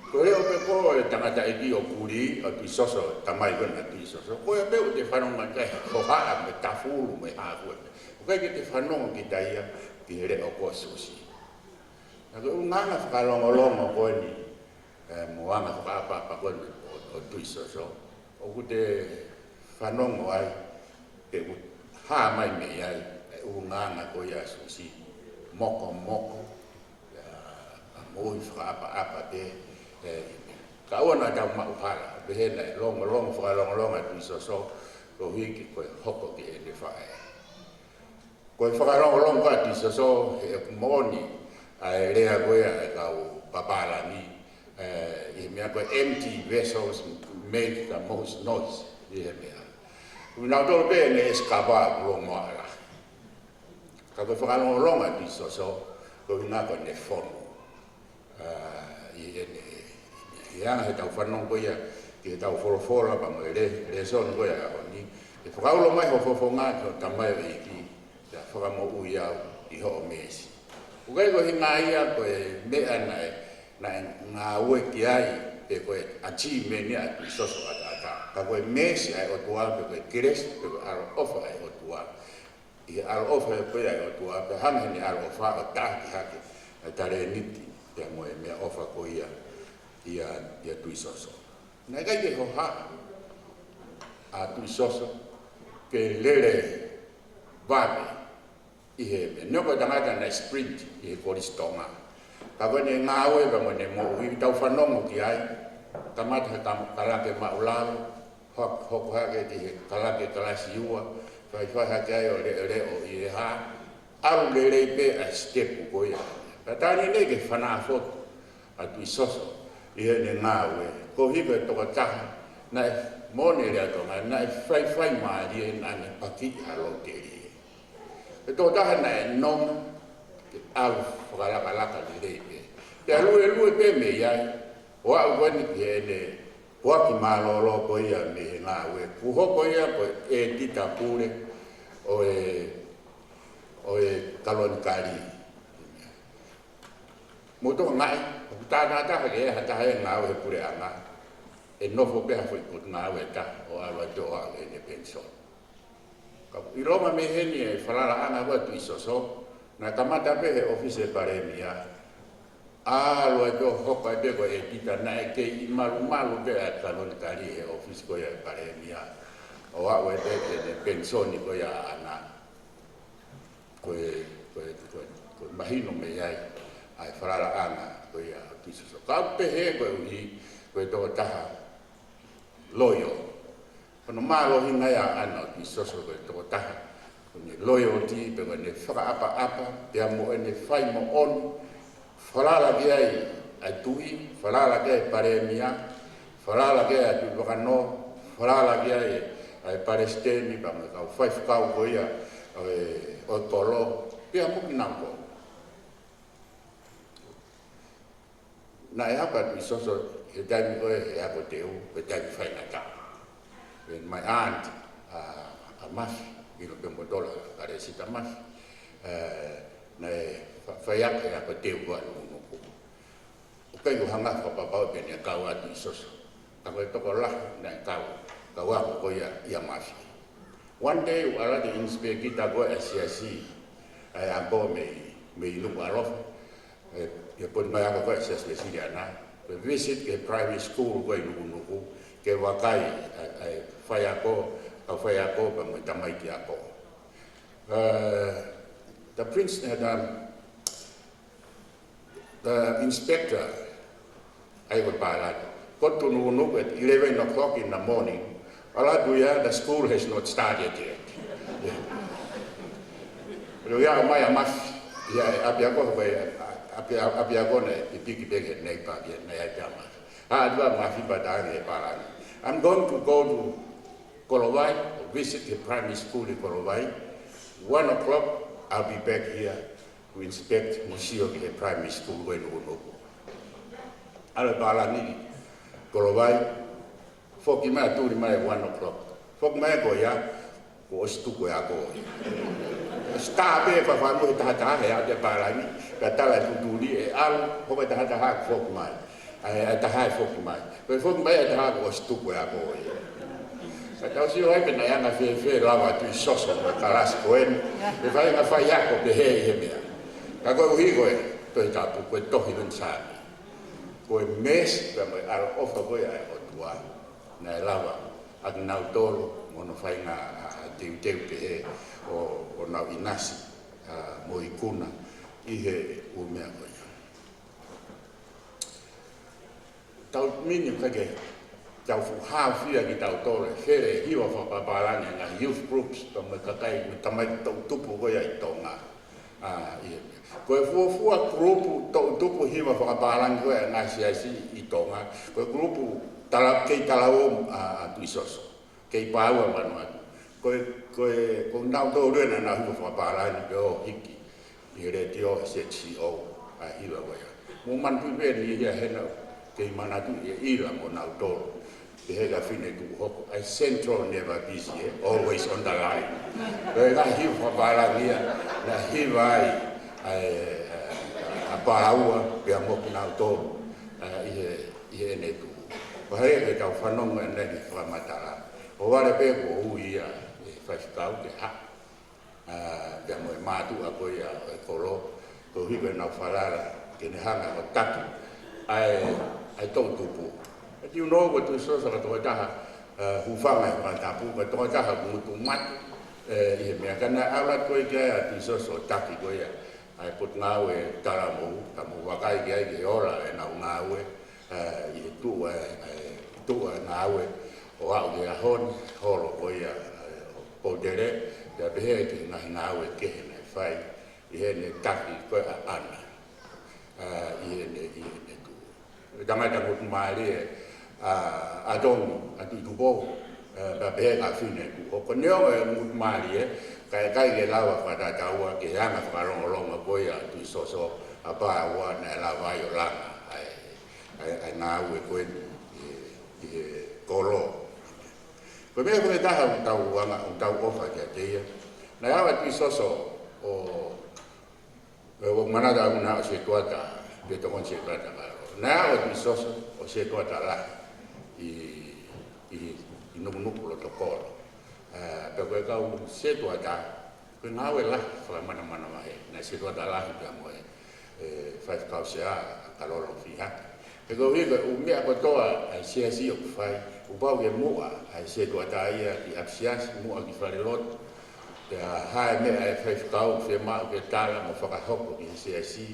Ko e leʻo pē ko ē ʻo e tangataʻeiki ʻo Puli, ʻa Tuʻisoso, tamai ko ē ʻa Tuʻisoso. Ko ia pē ʻoku te fanongo ai ki he hohaʻa mo e tafulu mo e hā fua. ʻOku ʻikai ke te fanongo kita ia ki he leʻo ko Susi. Naʻa ko e ʻulungaanga fakalongolongo ko eni, ē, mo e anga fakaʻapaʻapa ko eni ʻo, ʻo Tuʻisoso, ʻoku te fanongo ai, ke u hā mai mei ai e ʻulungaanga ko ia ʻa Susi, mokomoko, ē, ʻa moʻui fakaʻapaʻapa pē, ē, ka ʻoua naʻa tau maʻu hala, pehē naʻe longolongo, fakalongolongo ʻa Tuʻisoso, koeʻuhi ko e hoko ki heʻene faʻē. Ko e fakalongolongo ʻa Tuʻisoso, he ʻoku moʻoni ʻa e lea ko ia ʻa e kau papālangi, ē, ʻi he meʻa ko e empty vessels make the most noise, ʻi he meʻa. ʻOku nau tolo pē ne excavate ʻoku longomoʻa lahi. Ka ko e fakalongolongo ʻa Tuʻisoso, ko e ʻuhinga ko ʻene fonu. Ā, ʻi heʻene, ʻi he anga heʻetau fanongo ko ia ki heʻetau folofola pea mo e le-, lēsoni ko ia ʻo e ʻaho ni. ʻE fakaulo mai ho fofonga ki hoʻo tamaioʻeiki, pea fakamoʻui au ʻi ʻi hoʻo meesi. ʻOku ʻikai ko e hinga ia ko e meʻa naʻe, naʻe ngāue ki ai, pe ko e achievement ia ʻa Tuʻisoso ʻataʻatā. Ka ko e meesi ʻa e ʻOtua, pe ko e kelesi, pe ko e ʻaloʻofa ʻa e ʻOtua. ʻI he ʻaloʻofa ko ia ʻa e ʻOtua, pea hanga ʻe he ʻaloʻofa ʻo taʻaki hake ʻa e talēniti, pea mo e meʻaʻofa ko ia, ʻia, ʻia Tuʻisoso. Naʻe ʻikai ke hohaʻa ʻa Tuʻisoso ke lele vave ʻi he meʻa. Neongo ko e tangata naʻe sprint ʻi he Kolisi Tonga. Ka ko ʻene ngāue pea mo ʻene moʻui ʻoku tau fanongo ki ai. Kamata he kam-, kalake maʻulalo, hok-, hoko hake ki he kalake kalasi ua, faifai hake ai ʻo leʻoleʻo ʻi he hā. ʻAlu lelei pē ʻa e sitepu ko ia. Ka tā ni nei ke fanā foki ʻa Tuʻisoso ʻi heʻene ngāue. Ko e hiko e tokotaha naʻe, moʻoni e lea Tonga, naʻe faifai mālie, naʻa ne pakiʻi ha lotelie. Ko e tokotaha naʻe nonga ke ʻalu fakalakalaka lelei pē. Pea luelue pē mei ai, ʻo aʻu ko eni ki heʻene poaki mālōlō ko ia mei he ngāue. Kuo hoko ia ko e ʻētita pule ʻo e, ʻo e Kalonikali. Mou tokangaʻi, ʻoku tātātaha ke ʻi ai ha taha ʻe ngāue he puleʻanga, ʻe nofo pē ha foʻi potungāue ʻe taha ʻo ʻalu atu ʻo aʻu ʻene penisoni. Ka ʻilonga mei heni e falalaʻanga ko ia ʻa Tuʻisoso, naʻe kamata pē he ʻōfisi ʻo e Palēmia. ʻAlu ai pē ʻo hoko ai pē ko e ʻētita, naʻe kei ʻi malumalu pē ʻa e Kalonikali he ʻōfisi ko ia ʻo e Palēmia. ʻO aʻu ai pē ki heʻene penisoni ko ia ʻaʻana. Ko e, ko e, ko e, ko e mahino mei ai ʻa e falalaʻanga ko ia ʻa Tuʻisoso. Ka ʻoku pehē koeʻuhi ko e tokotaha loyal. Ko hono mālohinga ia ʻaʻana ʻo Tuʻisoso ko e tokotaha, ko ʻene loyalty, pe ko ʻene fakaʻapaʻapa, pea mo ʻene fai moʻoni, falala ki ai ʻa e Tuʻi, falala ki ai e Palēmia, falala ki ai ʻa e Tuʻi Vakanō, falala ki ai ʻa e Palesiteni, pea mo e kau faifekau ko ia ʻo e, ʻo e kolo, pea mo kinautolu. Naʻe hoko atu ʻa Tuʻisoso he taimi ko ē he ako teu, he taimi faingataʻa. When my aunt, ʻa, ʻa Mafi, ʻilo pē moutolu ʻa Kalesita Mafi, ē, naʻe fa-, faiako he ako teu ko ia ʻa Nukunuku. ʻOku ʻikai ke u hanga fakapapau pe naʻe kau ʻa Tuʻisoso. Ka ko e tokolahi naʻe kau, kau ako ko ia ʻia Mafi. One day, ʻoku ʻalu atu e inspector ko ē ʻa e siasi, ʻa e ako mei, mei Nukuʻalofa. ʻE, ʻe poni mai ako ko ē ʻa e Siasi Uēsiliana. Ko e visit ki he primary school ko ē ʻi Nukunuku, ke vakai ʻa e, ʻa e faiako, ʻa e faiako pea mo e tamaiki ako. Uh, the prince, uh, the, the inspector, ʻa ia ko e pālangi, got to Nukunuku at eleven o'clock in the morning. ʻAlu atu ia, the school has not started yet. Pea ʻalu mai ʻa Mafi, ʻi he ʻapiako ko ē, ʻapi-, ʻapiako naʻe pipiki pē ki he neighbour, ki he neighbour ʻa Mafi. ʻAlu atu ʻa Mafi pea talaange ki he pālangi, "I'm going to go to Kolovai, visit the primary school in Kolovai. One o'clock, I'll be back here to inspect mo sio ki he primary school ko ē ʻi Nukunuku." ʻAlu e pālangi ki Kolovai, foki mai, tuli mai one o'clock. Foki mai ko ia, kuo ʻosi tuku e ako. ʻOsi tā pē, fafangu he taha taha, he ʻalu e pālangi, pea tala e tutuli, ʻe ʻalu, hoko e taha taha, foki mai. ʻAi, ʻai taha ʻe foki mai. Ko e foki mai ʻa e taha kuo ʻosi tuku e ako ia. Ka tau sio ai pe naʻe anga fēfē lava ʻa Tuʻisoso mo e kalasi ko eni. Pe fai anga faiako pehē ʻi he meʻa. Ka koeʻuhi ko e Tohi Tapu, ko e tohi ʻo e Saame. Ko e meesi pea mo e ʻaloʻofa ko ia ʻa e ʻOtua. Naʻe lava ʻa kinautolu mo hono faʻahinga ʻa, ʻa teuteu pehē ʻo, ʻo nau ʻinasi, ʻa, mo ikuna ʻi he ʻū meʻa ko ia. Tau mini ka ke tau fuʻu haofia kitautolu he fele hiva fakapapālangi ʻa e ngaahi youth groups, pea mo e kakai, mo e tamaiki toʻutupu ko ia ʻi Tonga. ʻA, ʻi he, ko e fuofua kulupu toʻutupu hiva fakapālangi ko ia ʻa e ngaahi siasi ʻi Tonga, ko e kulupu tala-, kei talavou ʻa, ʻa Tuʻisoso. Kei Pāua Vanuatu. Ko e, ko e, ko nautolu ia naʻa nau hiva fakapālangi pē ʻo hiki ʻi he letiō he Z C O ʻa e hiva ko ia. Mou manatuʻi pē ni ia hena kei manatuʻi e ʻila mo nautolu. Pe He ka fine tuʻu hoko, ʻa e central never busy, eh? Always on the line. Ko e ngaahi hiva fakapālangi ia naʻe hiva ai ʻa e, ʻa e, ʻa Pāua pea mo kinautolu, ʻa, ʻi he, ʻi heʻene tuʻu. Ko e hā e ke tau fanongo ʻanenai ki he fakamatala. ʻOku vale pē kuo ui ia ʻe he faifekau ke haʻu, ʻa, pea mo e mātuʻa ko ia ʻo e kolo, koeʻuhi ko ʻenau falala ke ne hanga ʻo taki ʻa e, ʻa e toʻutupu. But you know, ko Tuʻisoso ko e tokotaha, ʻa, hūfanga he fakatapu, ko e tokotaha ʻoku ngutu mate, ē, ʻi he meʻa, ka naʻe ʻalu atu ko ē ki ai ʻa Tuʻisoso ʻo taki ko ia ʻa e potungāue talamou, ka mou vakai ki ai ki he ola ʻenau ngāue, ʻa, ʻi he tuʻu ʻa e, ʻa e, tuʻu ʻa e ngāue ʻo aʻu ki he ʻaho ni, holo ko ia, ʻa e, ʻo Poutele, pea pehē ki he ngaahi ngāue kehe naʻe fai ʻi heʻene taki ko ē ʻa ʻAna, ʻa, ʻi heʻene, ʻi heʻene tuʻu. Tangata ngutu mālie, ʻa, ʻa Tongi, ʻa Tuʻi Tupou, ʻa, pea pehē ki he fine tuʻu hoko. Neongo e ngutu mālie, ka ʻe ʻikai ke lava fakatataua ki he anga fakalongolongo ko ia ʻa Tuʻisoso, ʻa Pāua naʻe lava ai ʻo langa ʻa e, ʻa e, ʻa e ngāue ko eni ʻi he, ʻi he kolo. Ko e meʻa ko ē ʻe taha ʻoku tau anga, ʻoku tau ʻofa kiate ia. Naʻe ʻalu ʻa Tuʻisoso ʻo, ʻo manatu ʻaʻaku naʻe ʻalu ʻo setuata, pea tokoni setuata ka lo. Naʻe ʻalu ʻa Tuʻisoso ʻo setuata lahi ʻi, ʻi, ʻi Nukunuku loto kolo. ʻA, pea ko e kau setuata, ko e ngāue lahi fakamanamanavahē, naʻe setuata lahi pea mo e, ʻe, faifekau sea, ʻa Kalolo Fihaki. He koeʻuhi ko e ʻū meʻa kotoa ʻa e siasi ʻoku fai, kuo pau ke muʻa ʻa e setuata ia ki ʻapisiasi, muʻa ki falelotu. Pea hā e meʻa ʻe faifekau, fiemaʻu ke tala mo fakahoko ki he siasi,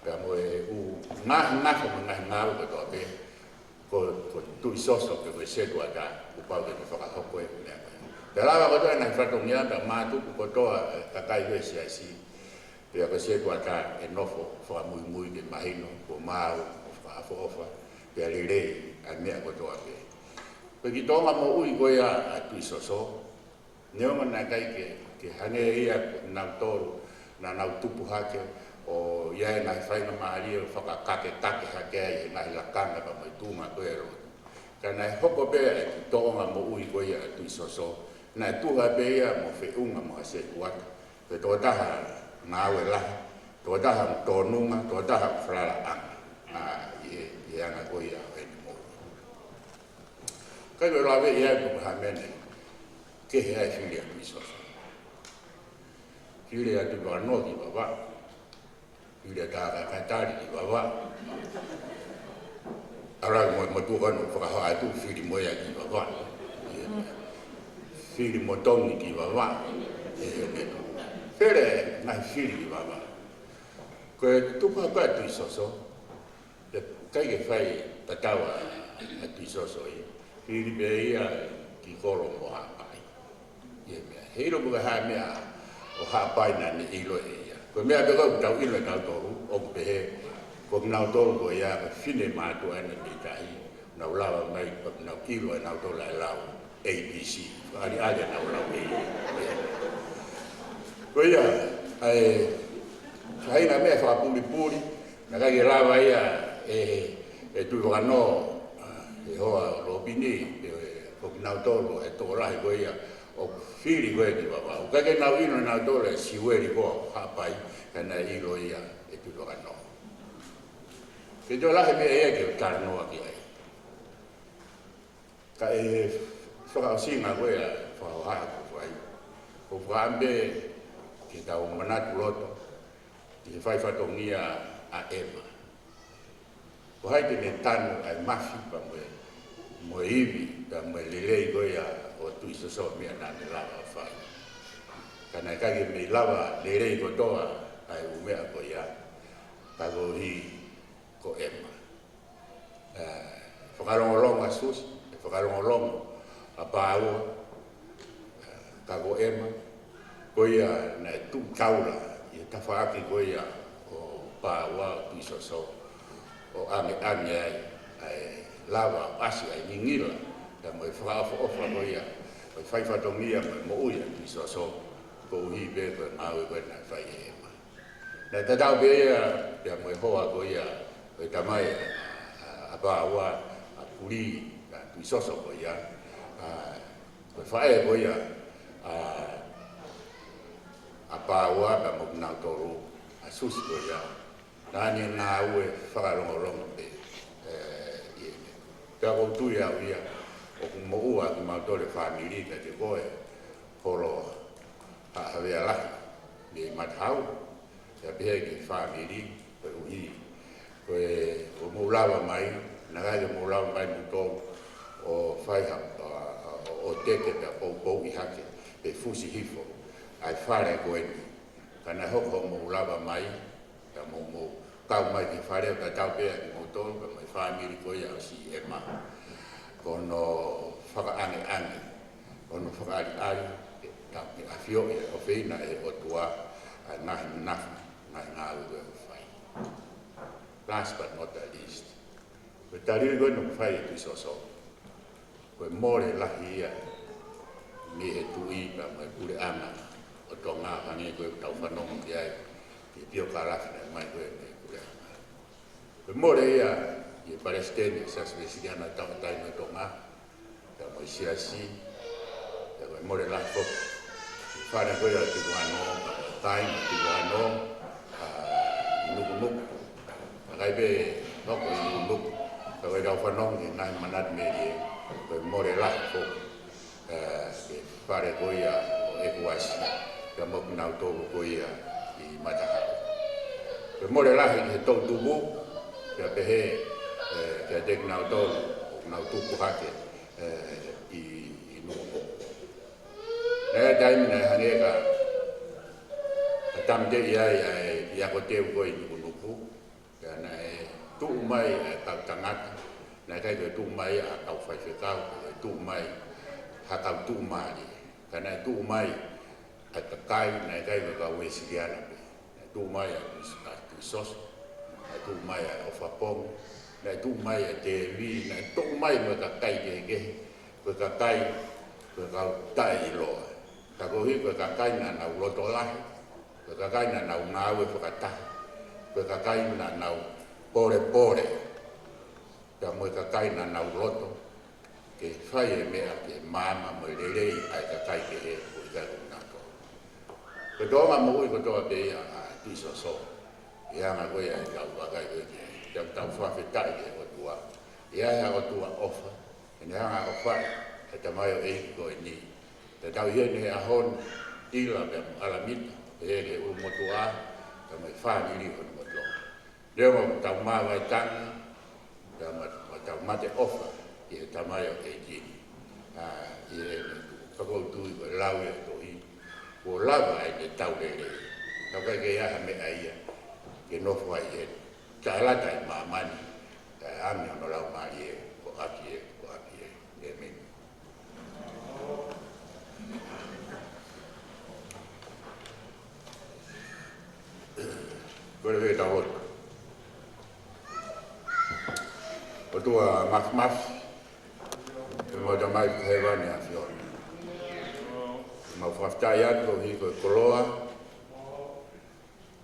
pea mo e ʻū ngaahi ngafa mo e ngaahi ngāue kotoa pē. Ko, ko Tuʻisoso pē ko e setuata, kuo pau ke ne fakahoko e meʻa ko ē. Pea lava kotoa e ngaahi fatongia, pea mātuku kotoa e kakai ʻo e siasi. Pea ko e setuata ʻe nofo fakamuimui ke mahino kuo maau, ʻo fakaʻofoʻofa, pea lelei ʻa e meʻa kotoa pē. Ko e kiʻi tōʻonga moʻui ko ia ʻa Tuʻisoso, neongo naʻe ʻikai ke, ke hangē ia ko kinautolu naʻa nau tupu hake ʻo ʻi ai e ngaahi faingamālie ʻo fakakakekake hake ai he ngaahi lakanga pea mo e tuʻunga ko ē ʻo e lotu. Ka naʻe hoko pē ʻa e kiʻi tōʻonga moʻui ko ia ʻa Tuʻisoso, naʻe tuha pē ia mo feʻunga mo ha setuata. Ko e tokotaha ngāue lahi, tokotaha tōnunga, tokotaha falalaʻanga, ʻa, ʻi he, ʻi he anga ko ia ʻo ʻene moʻui. Ka ko e lave ia ko ha mene, kehe ai e fili ʻa Tuʻisoso. Fili ʻa Tuʻivakanō ki Vavaʻu. Fili ʻa Tākaekatali ki Vavaʻu. ʻAlu mo, mo Tuʻivakanō fakahoa atu fili mo ia ki Vavaʻu. Fili mo Tongi ki Vavaʻu. ʻE, ʻe, ʻe. Fele ngaahi fili ki Vavaʻu. Ko e tupu ko ē ʻa Tuʻisoso, ʻikai ke fai tatau ʻa, ʻa Tuʻisoso ia. Fili pē ia ki Kolo mo Haʻapai. ʻI he meʻa, heiʻilo ko e hā e meʻa ʻo Haʻapai naʻa ne ʻilo ʻe ia. Ko e meʻa pē ko ē ʻoku tau ʻilo ʻe tautolu, ʻoku pehē, ko kinautolu ko ia, ko e fine mātuʻa ʻena mei tahi, nau lava mai, ko ʻenau ʻilo ʻe nautolu ʻa e lau A B C. Fakaʻaliʻali ʻenau lau ʻe ia. Ko ia, ʻa e, faʻahinga meʻa fakapulipuli, naʻe ʻikai ke lava ia ʻe, ʻe Tuʻivakanō, ʻa, ʻe hoa ʻo Lopini, ʻe, ko kinautolu ʻe tokolahi ko ia ʻoku fili ko ē ki Vavaʻu. ʻIkai ke nau ʻilo ʻe nautolu e Siueli ko ē ʻo Haʻapai, ka naʻe ʻilo ia ʻe Tuʻivakanō. Ke toe lahi e meʻa ia ke u talanoa ki ai. Ka ʻi he fakaʻosinga ko ē ʻa e fakahohaʻa kuo fai, ʻoku ou fakaʻamu pē ke tau manatu loto ki he fai fatongia ʻa ʻEma. Ko hai te ne tanu ʻa e mafi pea mo e, mo e ivi, pea mo e lelei ko ia ʻo Tuʻisoso, meʻa naʻa ne lava ʻo fai. Ka naʻe ʻikai ke mei lava lelei kotoa ʻa e ʻū meʻa ko ia, ka koeʻuhi ko ʻEma. ʻE, fakalongolongo ʻa Susi, ʻe fakalongolongo ʻa Pāua, ʻe, ka ko ʻEma, ko ia naʻe tuʻu taula ʻi he tafaʻaki ko ia ʻo Pāua, ʻo Tuʻisoso, ʻo ʻangeʻange ai ʻa e lava ʻo ʻasi ʻa e ngingila, pea mo e fakaʻofoʻofa ko ia ʻo e fai fatongia mo e moʻui ʻa Tuʻisoso, koeʻuhi pē ko e ngāue ko ē naʻe fai ʻe ʻEma. Naʻe tatau pē ia, pea mo e hoa ko ia ʻo e tamai ʻa, ʻa, ʻa Pāua, ʻa Puli, ʻa Tu Soso ko ia, ʻa, ko e faʻē ko ia, ʻa, ʻa Paua pea mo kinautolu, ʻa Susi ko ia. Naʻa ne ngāue fakalongolongo pē, ē, ʻi he meʻa. Pea ʻoku ou tui au ia, ʻoku moʻua kimautolu e fāmili kiate koe, holo ha, ha vea lahi, mei Matahau, pea pehē ki he fāmili, koeʻuhi ko e, ʻoku mou lava mai, naʻe ʻikai ke mou lava mai moutolu ʻo fai ha, ʻo, ʻo, ʻo teke pea poupouʻi hake, pe fusi hifo ʻa e fale ko eni. Ka naʻe hoko hoʻomou lava mai, pea mou, mou kau mai ki he fale, pea tau pē ʻa kimoutolu, pea mo e fāmili ko ia ʻo Siʻema. Ko hono fakaʻangeʻange, ko hono fakaʻaliʻali, ʻe, tau ke ʻafioʻi ʻe he ʻofeina ʻo e ʻOtua ʻa e ngaahi nafa, ngaahi ngāue ʻoku fai. Last but not the least, ko e tali ko eni ʻoku fai ʻe Tuʻisoso, ko e mole lahi ia mei he Tuʻi pea mo e Puleʻanga ʻo Tonga, hangē ko ʻetau fanongo ki ai, ki he piokalafi naʻe ʻomai ko ē mei he Puleʻanga. Ko e mole ia ki he Palesiteni ʻo e Siasi Uēsiliana Tauʻatāina ʻo Tonga, pea mo e Siasi, pea ko e mole lahi foki ki he fale ko ia ʻo Tukuano, pea mo e kāinga ʻo Tukuano, ʻa, ʻi Nukunuku. Naʻe ʻikai pē hoko ʻi Nukunuku, ka ko ʻetau fanongo ki he ngaahi manatu melie, ko e mole lahi foki, ē, ki he fale ko ia ʻo ʻEkuasi, pea mo kinautolu ko ia ʻi Matahau. Ko e mole lahi ki he toʻutupu, pea pehē, ē, kiate kinautolu ʻoku nau tupu hake, ē, ʻi, ʻi Nukunuku. Naʻe ʻi ai e taimi naʻe hangē ka, ka tāmateʻi ai ʻa e, ʻi ako teu ko ē ʻi Nukunuku, pea naʻe tuʻu mai ʻa e kau tangata, naʻe ʻikai ke tuʻu mai ha kau faifekau, ʻikai ke tuʻu mai ha kau tuʻumālie. Ka naʻe tuʻu mai ʻa e kakai, naʻe ʻikai ko e kau Uēsiliana pē. Naʻe tuʻu mai ʻa Tuʻi-, ʻa Tuʻisoso, naʻe tuʻu mai ʻa ʻOfapongi, naʻe tuʻu mai ʻa Tēvī, naʻe tuʻu mai mo e kakai kehekehe, ko e kakai, ko e kau taʻeʻiloa. Ka koeʻuhi ko e kakai naʻa nau loto lahi, ko e kakai naʻa nau ngāue fakataha, ko e kakai naʻa nau polepole, pea mo e kakai naʻa nau loto ke fai e meʻa ke maama mo e lelei ʻa e kakai kehe ʻoku ʻikai ko kinautolu. Ko e toʻonga moʻui kotoa pē ia ʻa Tuʻisoso, ʻi he anga ko ia ʻetau vakai ko ē ki ai. Pea ʻoku tau fakafetaʻi ki he ʻOtua, ʻi he ʻOtua ʻofa, ʻene hanga ʻo ʻofaʻi e tamaioʻeiki ko eni. Pea tau ʻi heni he ʻaho ni, ʻIla pea mo ʻAlamita, pehē ki he ʻulumotuʻa, pea mo e fāmili hono motuʻa. Leva ʻoku tau māvae tangi, pea mo, mo tau mate ʻofa ki he tamaioʻeiki ni. ʻA, ʻi heʻene tuʻu. Ka ʻoku ou tui ko e lau ia ʻa e tohi, kuo lava ʻene tau lelei. Ka ʻoku ʻikai ke ʻi ai ha meʻa ia ke nofo ai ʻi heni. Taʻelata ʻi māmani, kae ʻange hono laumālie, ko ʻApi ē, ko ʻApi ē. ʻĒmeni. Kole ke tau lotu. ʻOtua Māfimafi, ʻEmau Tamai ʻoku ʻi hēvani ʻa e ʻAfiona. ʻOku mau fakafetaʻi atu koeʻuhi ko e koloa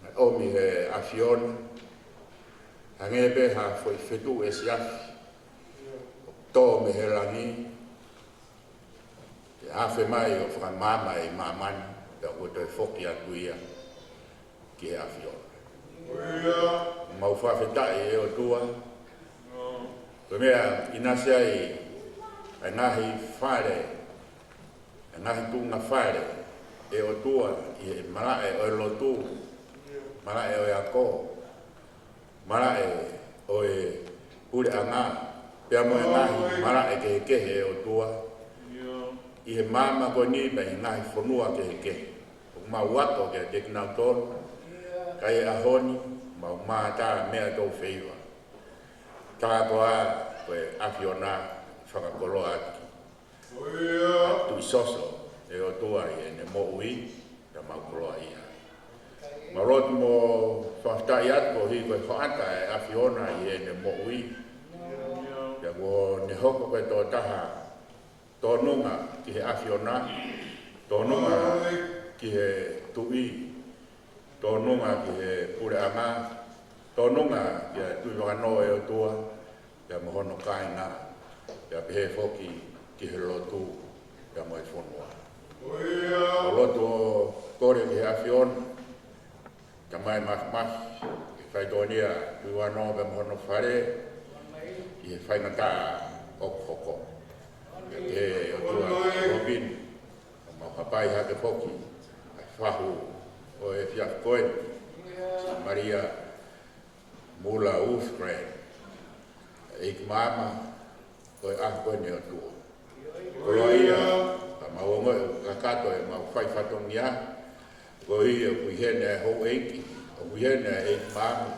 naʻe ʻomi ʻe he ʻAfiona, hangē pē ha foʻi fetuʻu ʻesiafi ʻoku tō mei he langi, ke afe mai ʻo fakamaama ʻi māmani, pea kuo toe foki atu ia ki he ʻAfiona. ʻOku mau fakafetaʻi ʻe ʻOtua, ko e meʻa ʻinasi ai ʻa e ngaahi fale, ʻa e ngaahi tuʻunga fale ʻe ʻOtua ʻi he malaʻe ʻo e lotu, malaʻe ʻo e ako, malaʻe ʻo e puleʻanga, pea mo e ngaahi malaʻe kehekehe ʻe ʻOtua ʻi he māmani ko eni mei he ngaahi fonua kehekehe. ʻOku mau ako kiate kinautolu, ka ʻi he ʻaho ni, mau mātā meʻa ʻa e ʻOtua feiva. Tā koā ko e ʻAfiona fakakoloa atu ʻa Tuʻisoso ʻe ʻOtua ʻi heʻene moʻui, pea mau koloaʻia. Mau lotu mo fakafetaʻi atu koeʻuhi ko e hoʻata ʻa e ʻAfiona ʻi heʻene moʻui. Pea kuo ne hoko ko e tokotaha tōnunga ki he ʻAfiona, tōnunga ki he Tuʻi, tōnunga ki he puleʻanga, tōnunga ki he Tuʻi Vakanō ʻe ʻOtua, pea mo hono kāinga. pea pehē foki ki he lotu pea mo e fonua. ʻOku ou lotu ʻo kole ki he ʻAfiona, Tamai Mafimafi, ke faitokonia Tuʻivakanō pea mo hono fale ʻi he faingataʻa ʻoku hoko. Pea pehē ʻOtua Robin, ʻoku mau hapai hake foki ʻa e fahu ʻo e efiafi ko eni, Malia Mula Wolfgren, ʻEiki Maama, ko e ʻaho ko eni ʻOtua. Koloaʻia, ka mau ongoʻi ʻoku kakato ʻemau fai fatongia, koeʻuhi ʻoku ʻi heni ʻa e houʻeiki, ʻoku ʻi heni ʻa e ʻEiki Maama,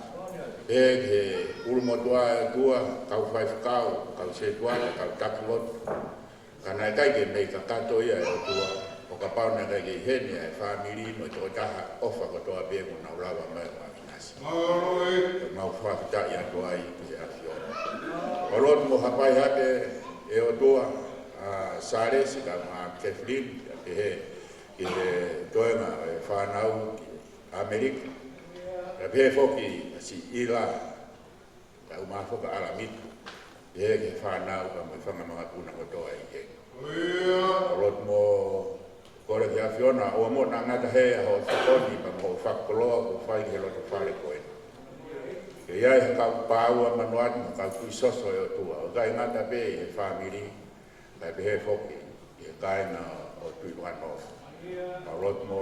pehē ki he ʻulumotuʻa ʻa e ʻOtua, kau faifekau, kau sētuata, kau taki lotu. Ka naʻe ʻikai ke mei kakato ia ʻe ʻOtua, ʻo kapau naʻe ʻikai ke ʻi heni ʻa e fāmili mo e tokotaha ʻofa kotoa pē kuo nau lava mai ʻo ʻavinasi. Mālō e. Pea mau fakafetaʻi atu ai ki he ʻAfiona. ʻOku ou lotu mo hapai hake ʻe ʻOtua ʻa Sālesi kae ʻumaʻā Kathleen, pea pehē ki he toenga ʻo e fānau ki ʻAmelika. Pea pehē foki ʻa Siʻila, kae ʻumaʻā foki ʻa ʻAlamita, pehē ki he fānau pea mo e fanga makapuna kotoa ʻi heni. ʻOku ou lotu mo kole ki he ʻAfiona, ʻoua muʻa naʻa ngata he ʻa hoʻo tokoni pea mo hoʻo fakakoloa kuo fai ki he loto fale ko eni. Ke ʻi ai ha kau pāua manuatu mo e kau tuʻi soso ʻe ʻOtua, ʻo ʻikai ngata pē ʻi he fāmili, kae pehē foki ʻi he kāinga ʻo Tuʻivakanō. Mau lotu mo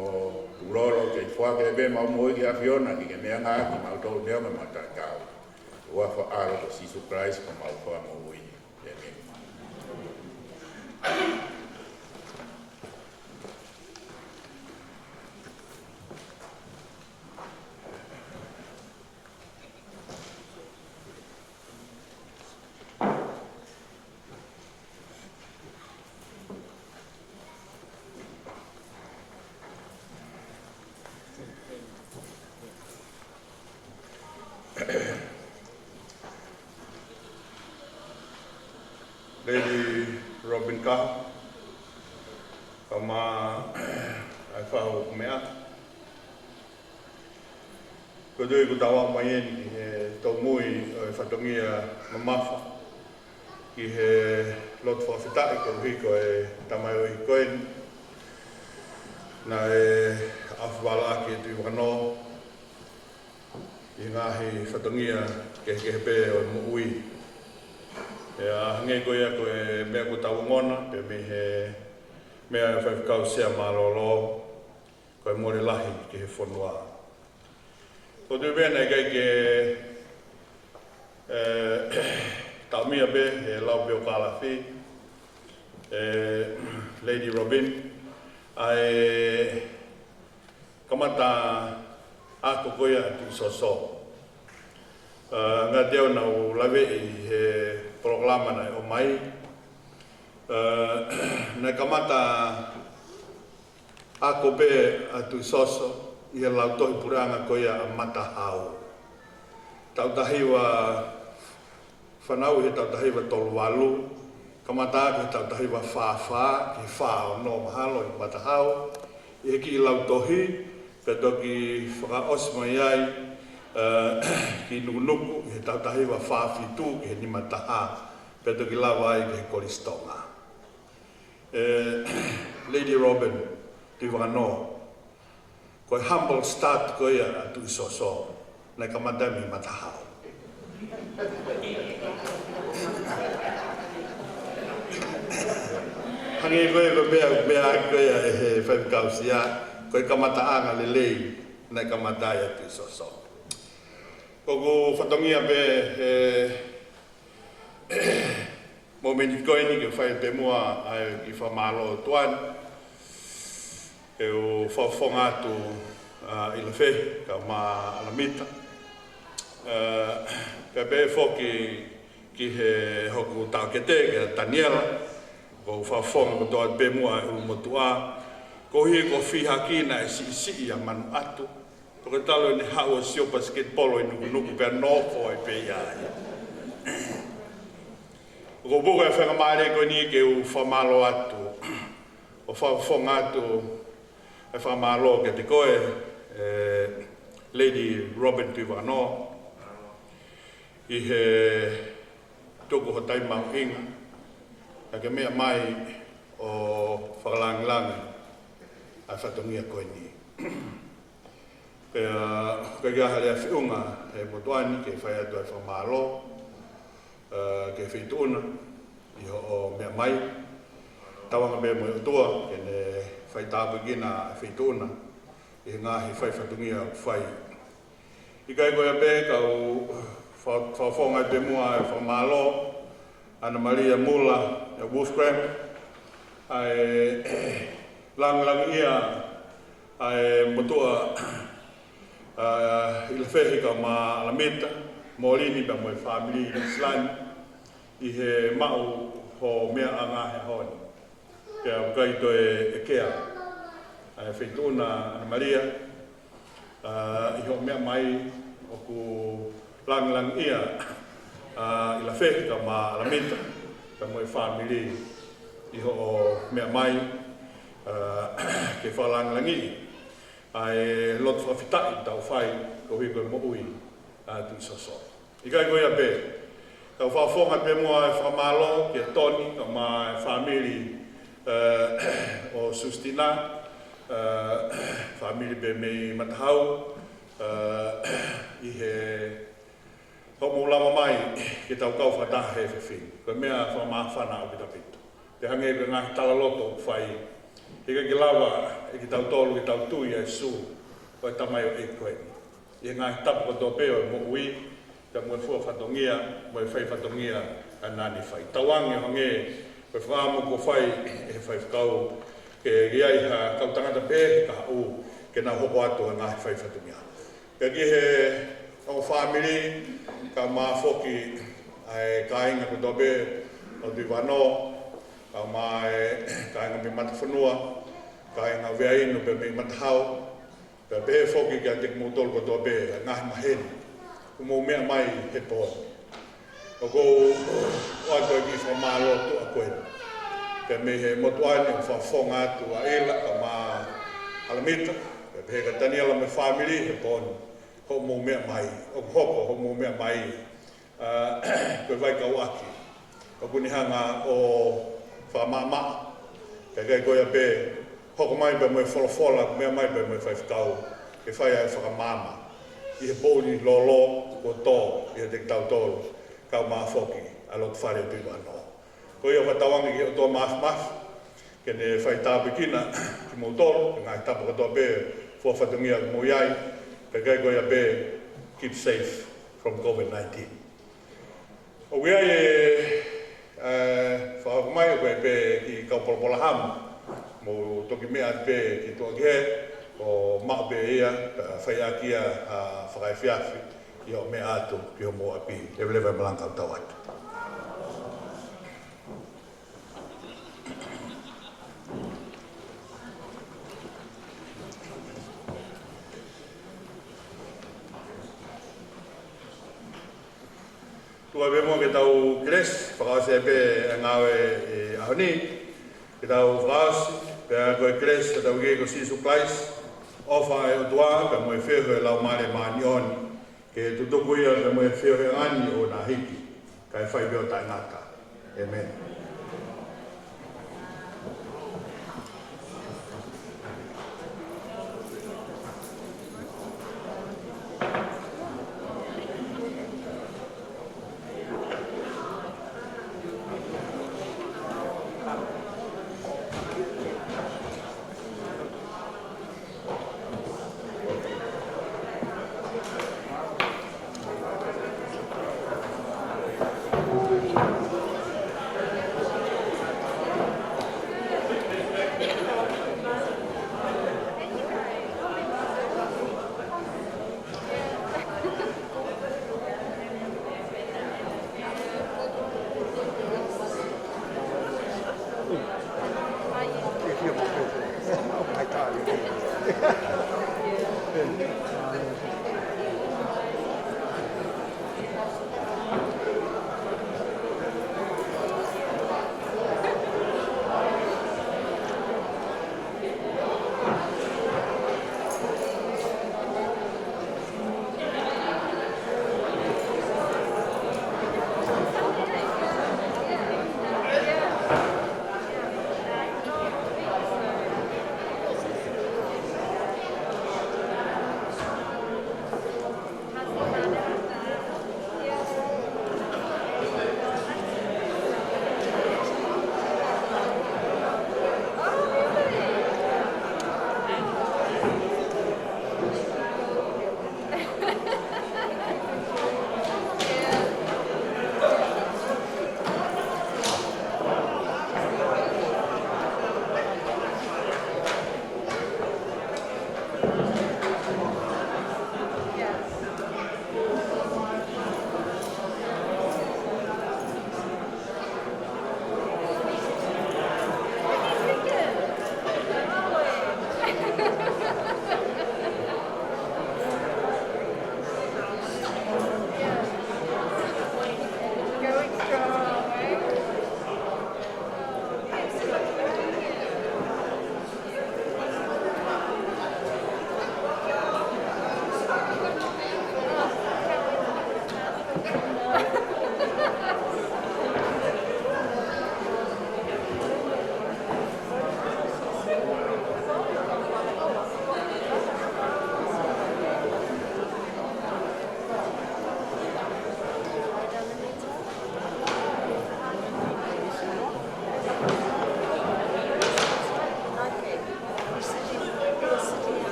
tukulolo ke foaki pē ʻemau moʻui ki he ʻAfiona, ke ke meʻangāueʻaki kimautolu neongo ʻemau tatau. Huafa ʻo e ʻAlo ko Sīsū Kalaisi ko homau Fakamoʻui. ʻĒmeni. Lady Robin Kaho, kae ʻumaʻā ʻa e fahu ʻoku meʻa. Ko e tui kuo tau aʻu mai eni ki he tōmui ʻo e fatongia mamafa ki he lotu fakafetaʻi koeʻuhi ko e tamaioʻeiki ko eni naʻe ʻaofangalaʻaki ʻe Tuʻivakanō ʻi he ngaahi fatongia kehekehe pē ʻo e moʻui. Pea hangē ko ia ko e meʻa kuo tau ongona, pea mei he meʻa ʻa e Faifekau Sea Mālōlō, ko e mole lahi ki he fonua. ʻOku ou tui pē naʻe ʻikai ke, ē, taʻomia pē he lau pē ʻo Kalafi, ē, Lady Robin, ʻa e kamata ako ko ia ʻa Tuʻisoso. Ē, ngaahi ʻaho naʻa ku laveʻi he polokalama naʻe ʻomai. Ē, naʻe kamata ako pē ʻa Tuʻisoso ʻi he lautohi puleʻanga ko ia ʻa Matahau. Taʻu taha hiva, fanauʻi he taʻu taha hiva tolu valu, kamata ako he taʻu taha hiva fā fā ki he fā ono mahalo ʻi Matahau, ʻi he kiʻi lautohi, pea toki fakaʻosi mai ai, ē, ki Nukunuku, ʻi he taʻu taha hiva fā fitu ki he nima taha, pea toki lava ai ki he Kolisi Tonga. Ē, Lady Robin Tuʻivakanō, ko e humble start ko ia ʻa Tuʻisoso, naʻe kamata mei Matahau. Hangē ko e, ko e meʻa, meʻa ko ia ʻe he Faifekau Sea, ko e kamataʻanga lelei naʻe kamata ai ʻa Tuʻisoso. Ko ʻeku fatongia pē he momeniti ko eni ke fai pē muʻa ʻa e kiʻi fakamālō atu eni. ʻOku ou fakafofonga atu ʻa ʻIlafehi kae ʻumaʻā ʻAlamita. Ē, pea pehē foki ki he hoku taʻokete kia Taniela. ʻOku ou fakafofonga kotoa pē muʻa ʻa e ʻulumotuʻa. Koeʻuhi ko e fihaki naʻe siʻisiʻi ʻa Manuʻatu. Pea ko e talu ʻene haʻu ʻo sio pasiketipolo ʻi Nukunuku pea nofo ai pē ia. ʻOku ou puke ʻa e faingamālie ko eni ke u fakamālō atu, ʻo fakafofonga atu ʻa e fakamālō kiate koe, ē, Lady Robin Tuʻivakanō, ʻi he tuku ho taimi mahuʻinga Ka ke meʻa mai ʻo fakalāngilangi ʻa e fatongia ko eni. Pea ʻoku ʻikai ha lea feʻunga he motuʻa ni ke fai atu ʻa e fakamālō, ē, ki he feituʻu na ʻi hoʻo meʻa mai. Tauange pē mo e ʻOtua ke ne faitāpuekina ʻa e feituʻu na ʻi he ngaahi fai fatongia ʻoku fai. ʻIkai ko ia pē, kau fa-, fakafofonga pē muʻa e fakamālō, Ana Malia Mula, ʻa Wolfgram, ʻa e langilangiʻia ʻa e motuʻa, ʻa, ʻIlafehi kae ʻumaʻā ʻAlamita, Molini pea mo e fāmili ʻi Niu Silani, ʻi he maʻu hoʻo meʻa ʻanga he ʻaho ni. Pea ʻoku ʻikai toe ʻekea ʻa e feituʻu na, Ana Malia, ā, ʻi hoʻo meʻa mai. ʻOku langilangiʻia, ā, ʻIlafehi kae ʻumaʻā ʻAlamita, pea mo e fāmili ʻi hoʻo meʻa mai, ā, ke fakalangilangiʻi ʻa e lotu fakafetaʻi ʻoku tau fai koeʻuhi ko e moʻui ʻa e Tuʻi Sōsō. ʻIkai ko ia pē, kau fakafofonga pē muʻa e fakamālō kia Toni kae ʻumaʻā e fāmili, ē, ʻo Sustina, ē, fāmili pē mei Matahau, ē, ʻi he hoʻomou lava mai ke tau kau fakataha he efiafi ni. Ko e meʻa fakamāfana ʻaupito ʻaupito. Pea hangē ko e ngaahi talaloto ʻoku fai, heʻikai ke lava ʻe kitautolu ke tau tui ʻa e sū ʻo e tamaioʻeiki ko eni ʻi he ngaahi tapu kotoa pē ʻo e moʻui, pea mo e fua fatongia, mo e fai fatongia ʻa ia naʻa ne fai. Tauange ʻo hangē ko e fakaʻamu kuo fai ʻe he faifekau ke ʻi ai ha kau tangata pē he kahaʻu ke nau hoko atu ʻa e ngaahi fai fatongia. Pea ki he ongo fāmili, kae ʻumaʻā foki ʻa e kāinga kotoa pē ʻo Tuʻivānoa, kae ʻumaʻā e kāinga mei Matafonua, kāinga Veainu pea mei Matahau, pea pehē foki kiate kimoutolu kotoa pē ʻa e ngaahi maheni kuo mou meʻa mai he pō ni. ʻOku ou ʻoatu ʻa e kiʻi fakamālō tuʻa ko eni. Pea mei he motuʻa ni ʻoku fakafofonga atu ʻa ʻIla kae ʻumaʻā ʻAlamita, pea pehē kia Taniela mo e fāmili he pō ni. Hoʻomou meʻa mai, ʻoku hoko hoʻomou meʻa mai, ā, ko e vaikauʻaki ʻoku ne hanga ʻo fakamaʻamaʻa. Pea ʻikai ko ia pē, hoko mai pea mo e folofola, meʻa mai pea mo e faifekau ke fai ʻa e fakamaama ʻi he poʻuli lōlō kuo tō ʻiate kitautolu, kae ʻumaʻā foki ʻa e loto fale ʻo Tuʻivānoa. Ko ia ʻoku tauange ki he ʻOtua Māfimafi ke ne faitāpuekina kimoutolu, ngaahi tapu kotoa pē, fua fatongia ʻoku mou ʻi ai, pea ʻikai ko ia pē, keep safe from COVID nineteen. ʻOku ʻi ai e, ē, fakahoko mai, ʻoku ʻi ai pē kiʻi kau polopolahamu, mou toki meʻa atu pē ki tuʻa kehe, ʻo maʻu pē ia, pea fai ʻaki ia ʻa e fakaefiafi, ʻi hoʻo meʻa atu ki homou ʻapi. Leveleva e malanga kae tau ō atu. Tuku pē muʻa ke tau kelesi, fakaʻosi pē ʻa e ngāue ʻo e ʻaho ni. Ke tau fakaʻosi, pea ko e kelesi ʻa hotau ʻEiki ko Sīsū Kalaisi, ʻofa ʻa e ʻOtua, pea mo e feohi ʻa e Laumālie Māʻoniʻoni, ke tutuku ia pea mo e feohiʻanga ni ʻo na hiki, kae fai pē ʻo taʻengata. ʻĒmeni.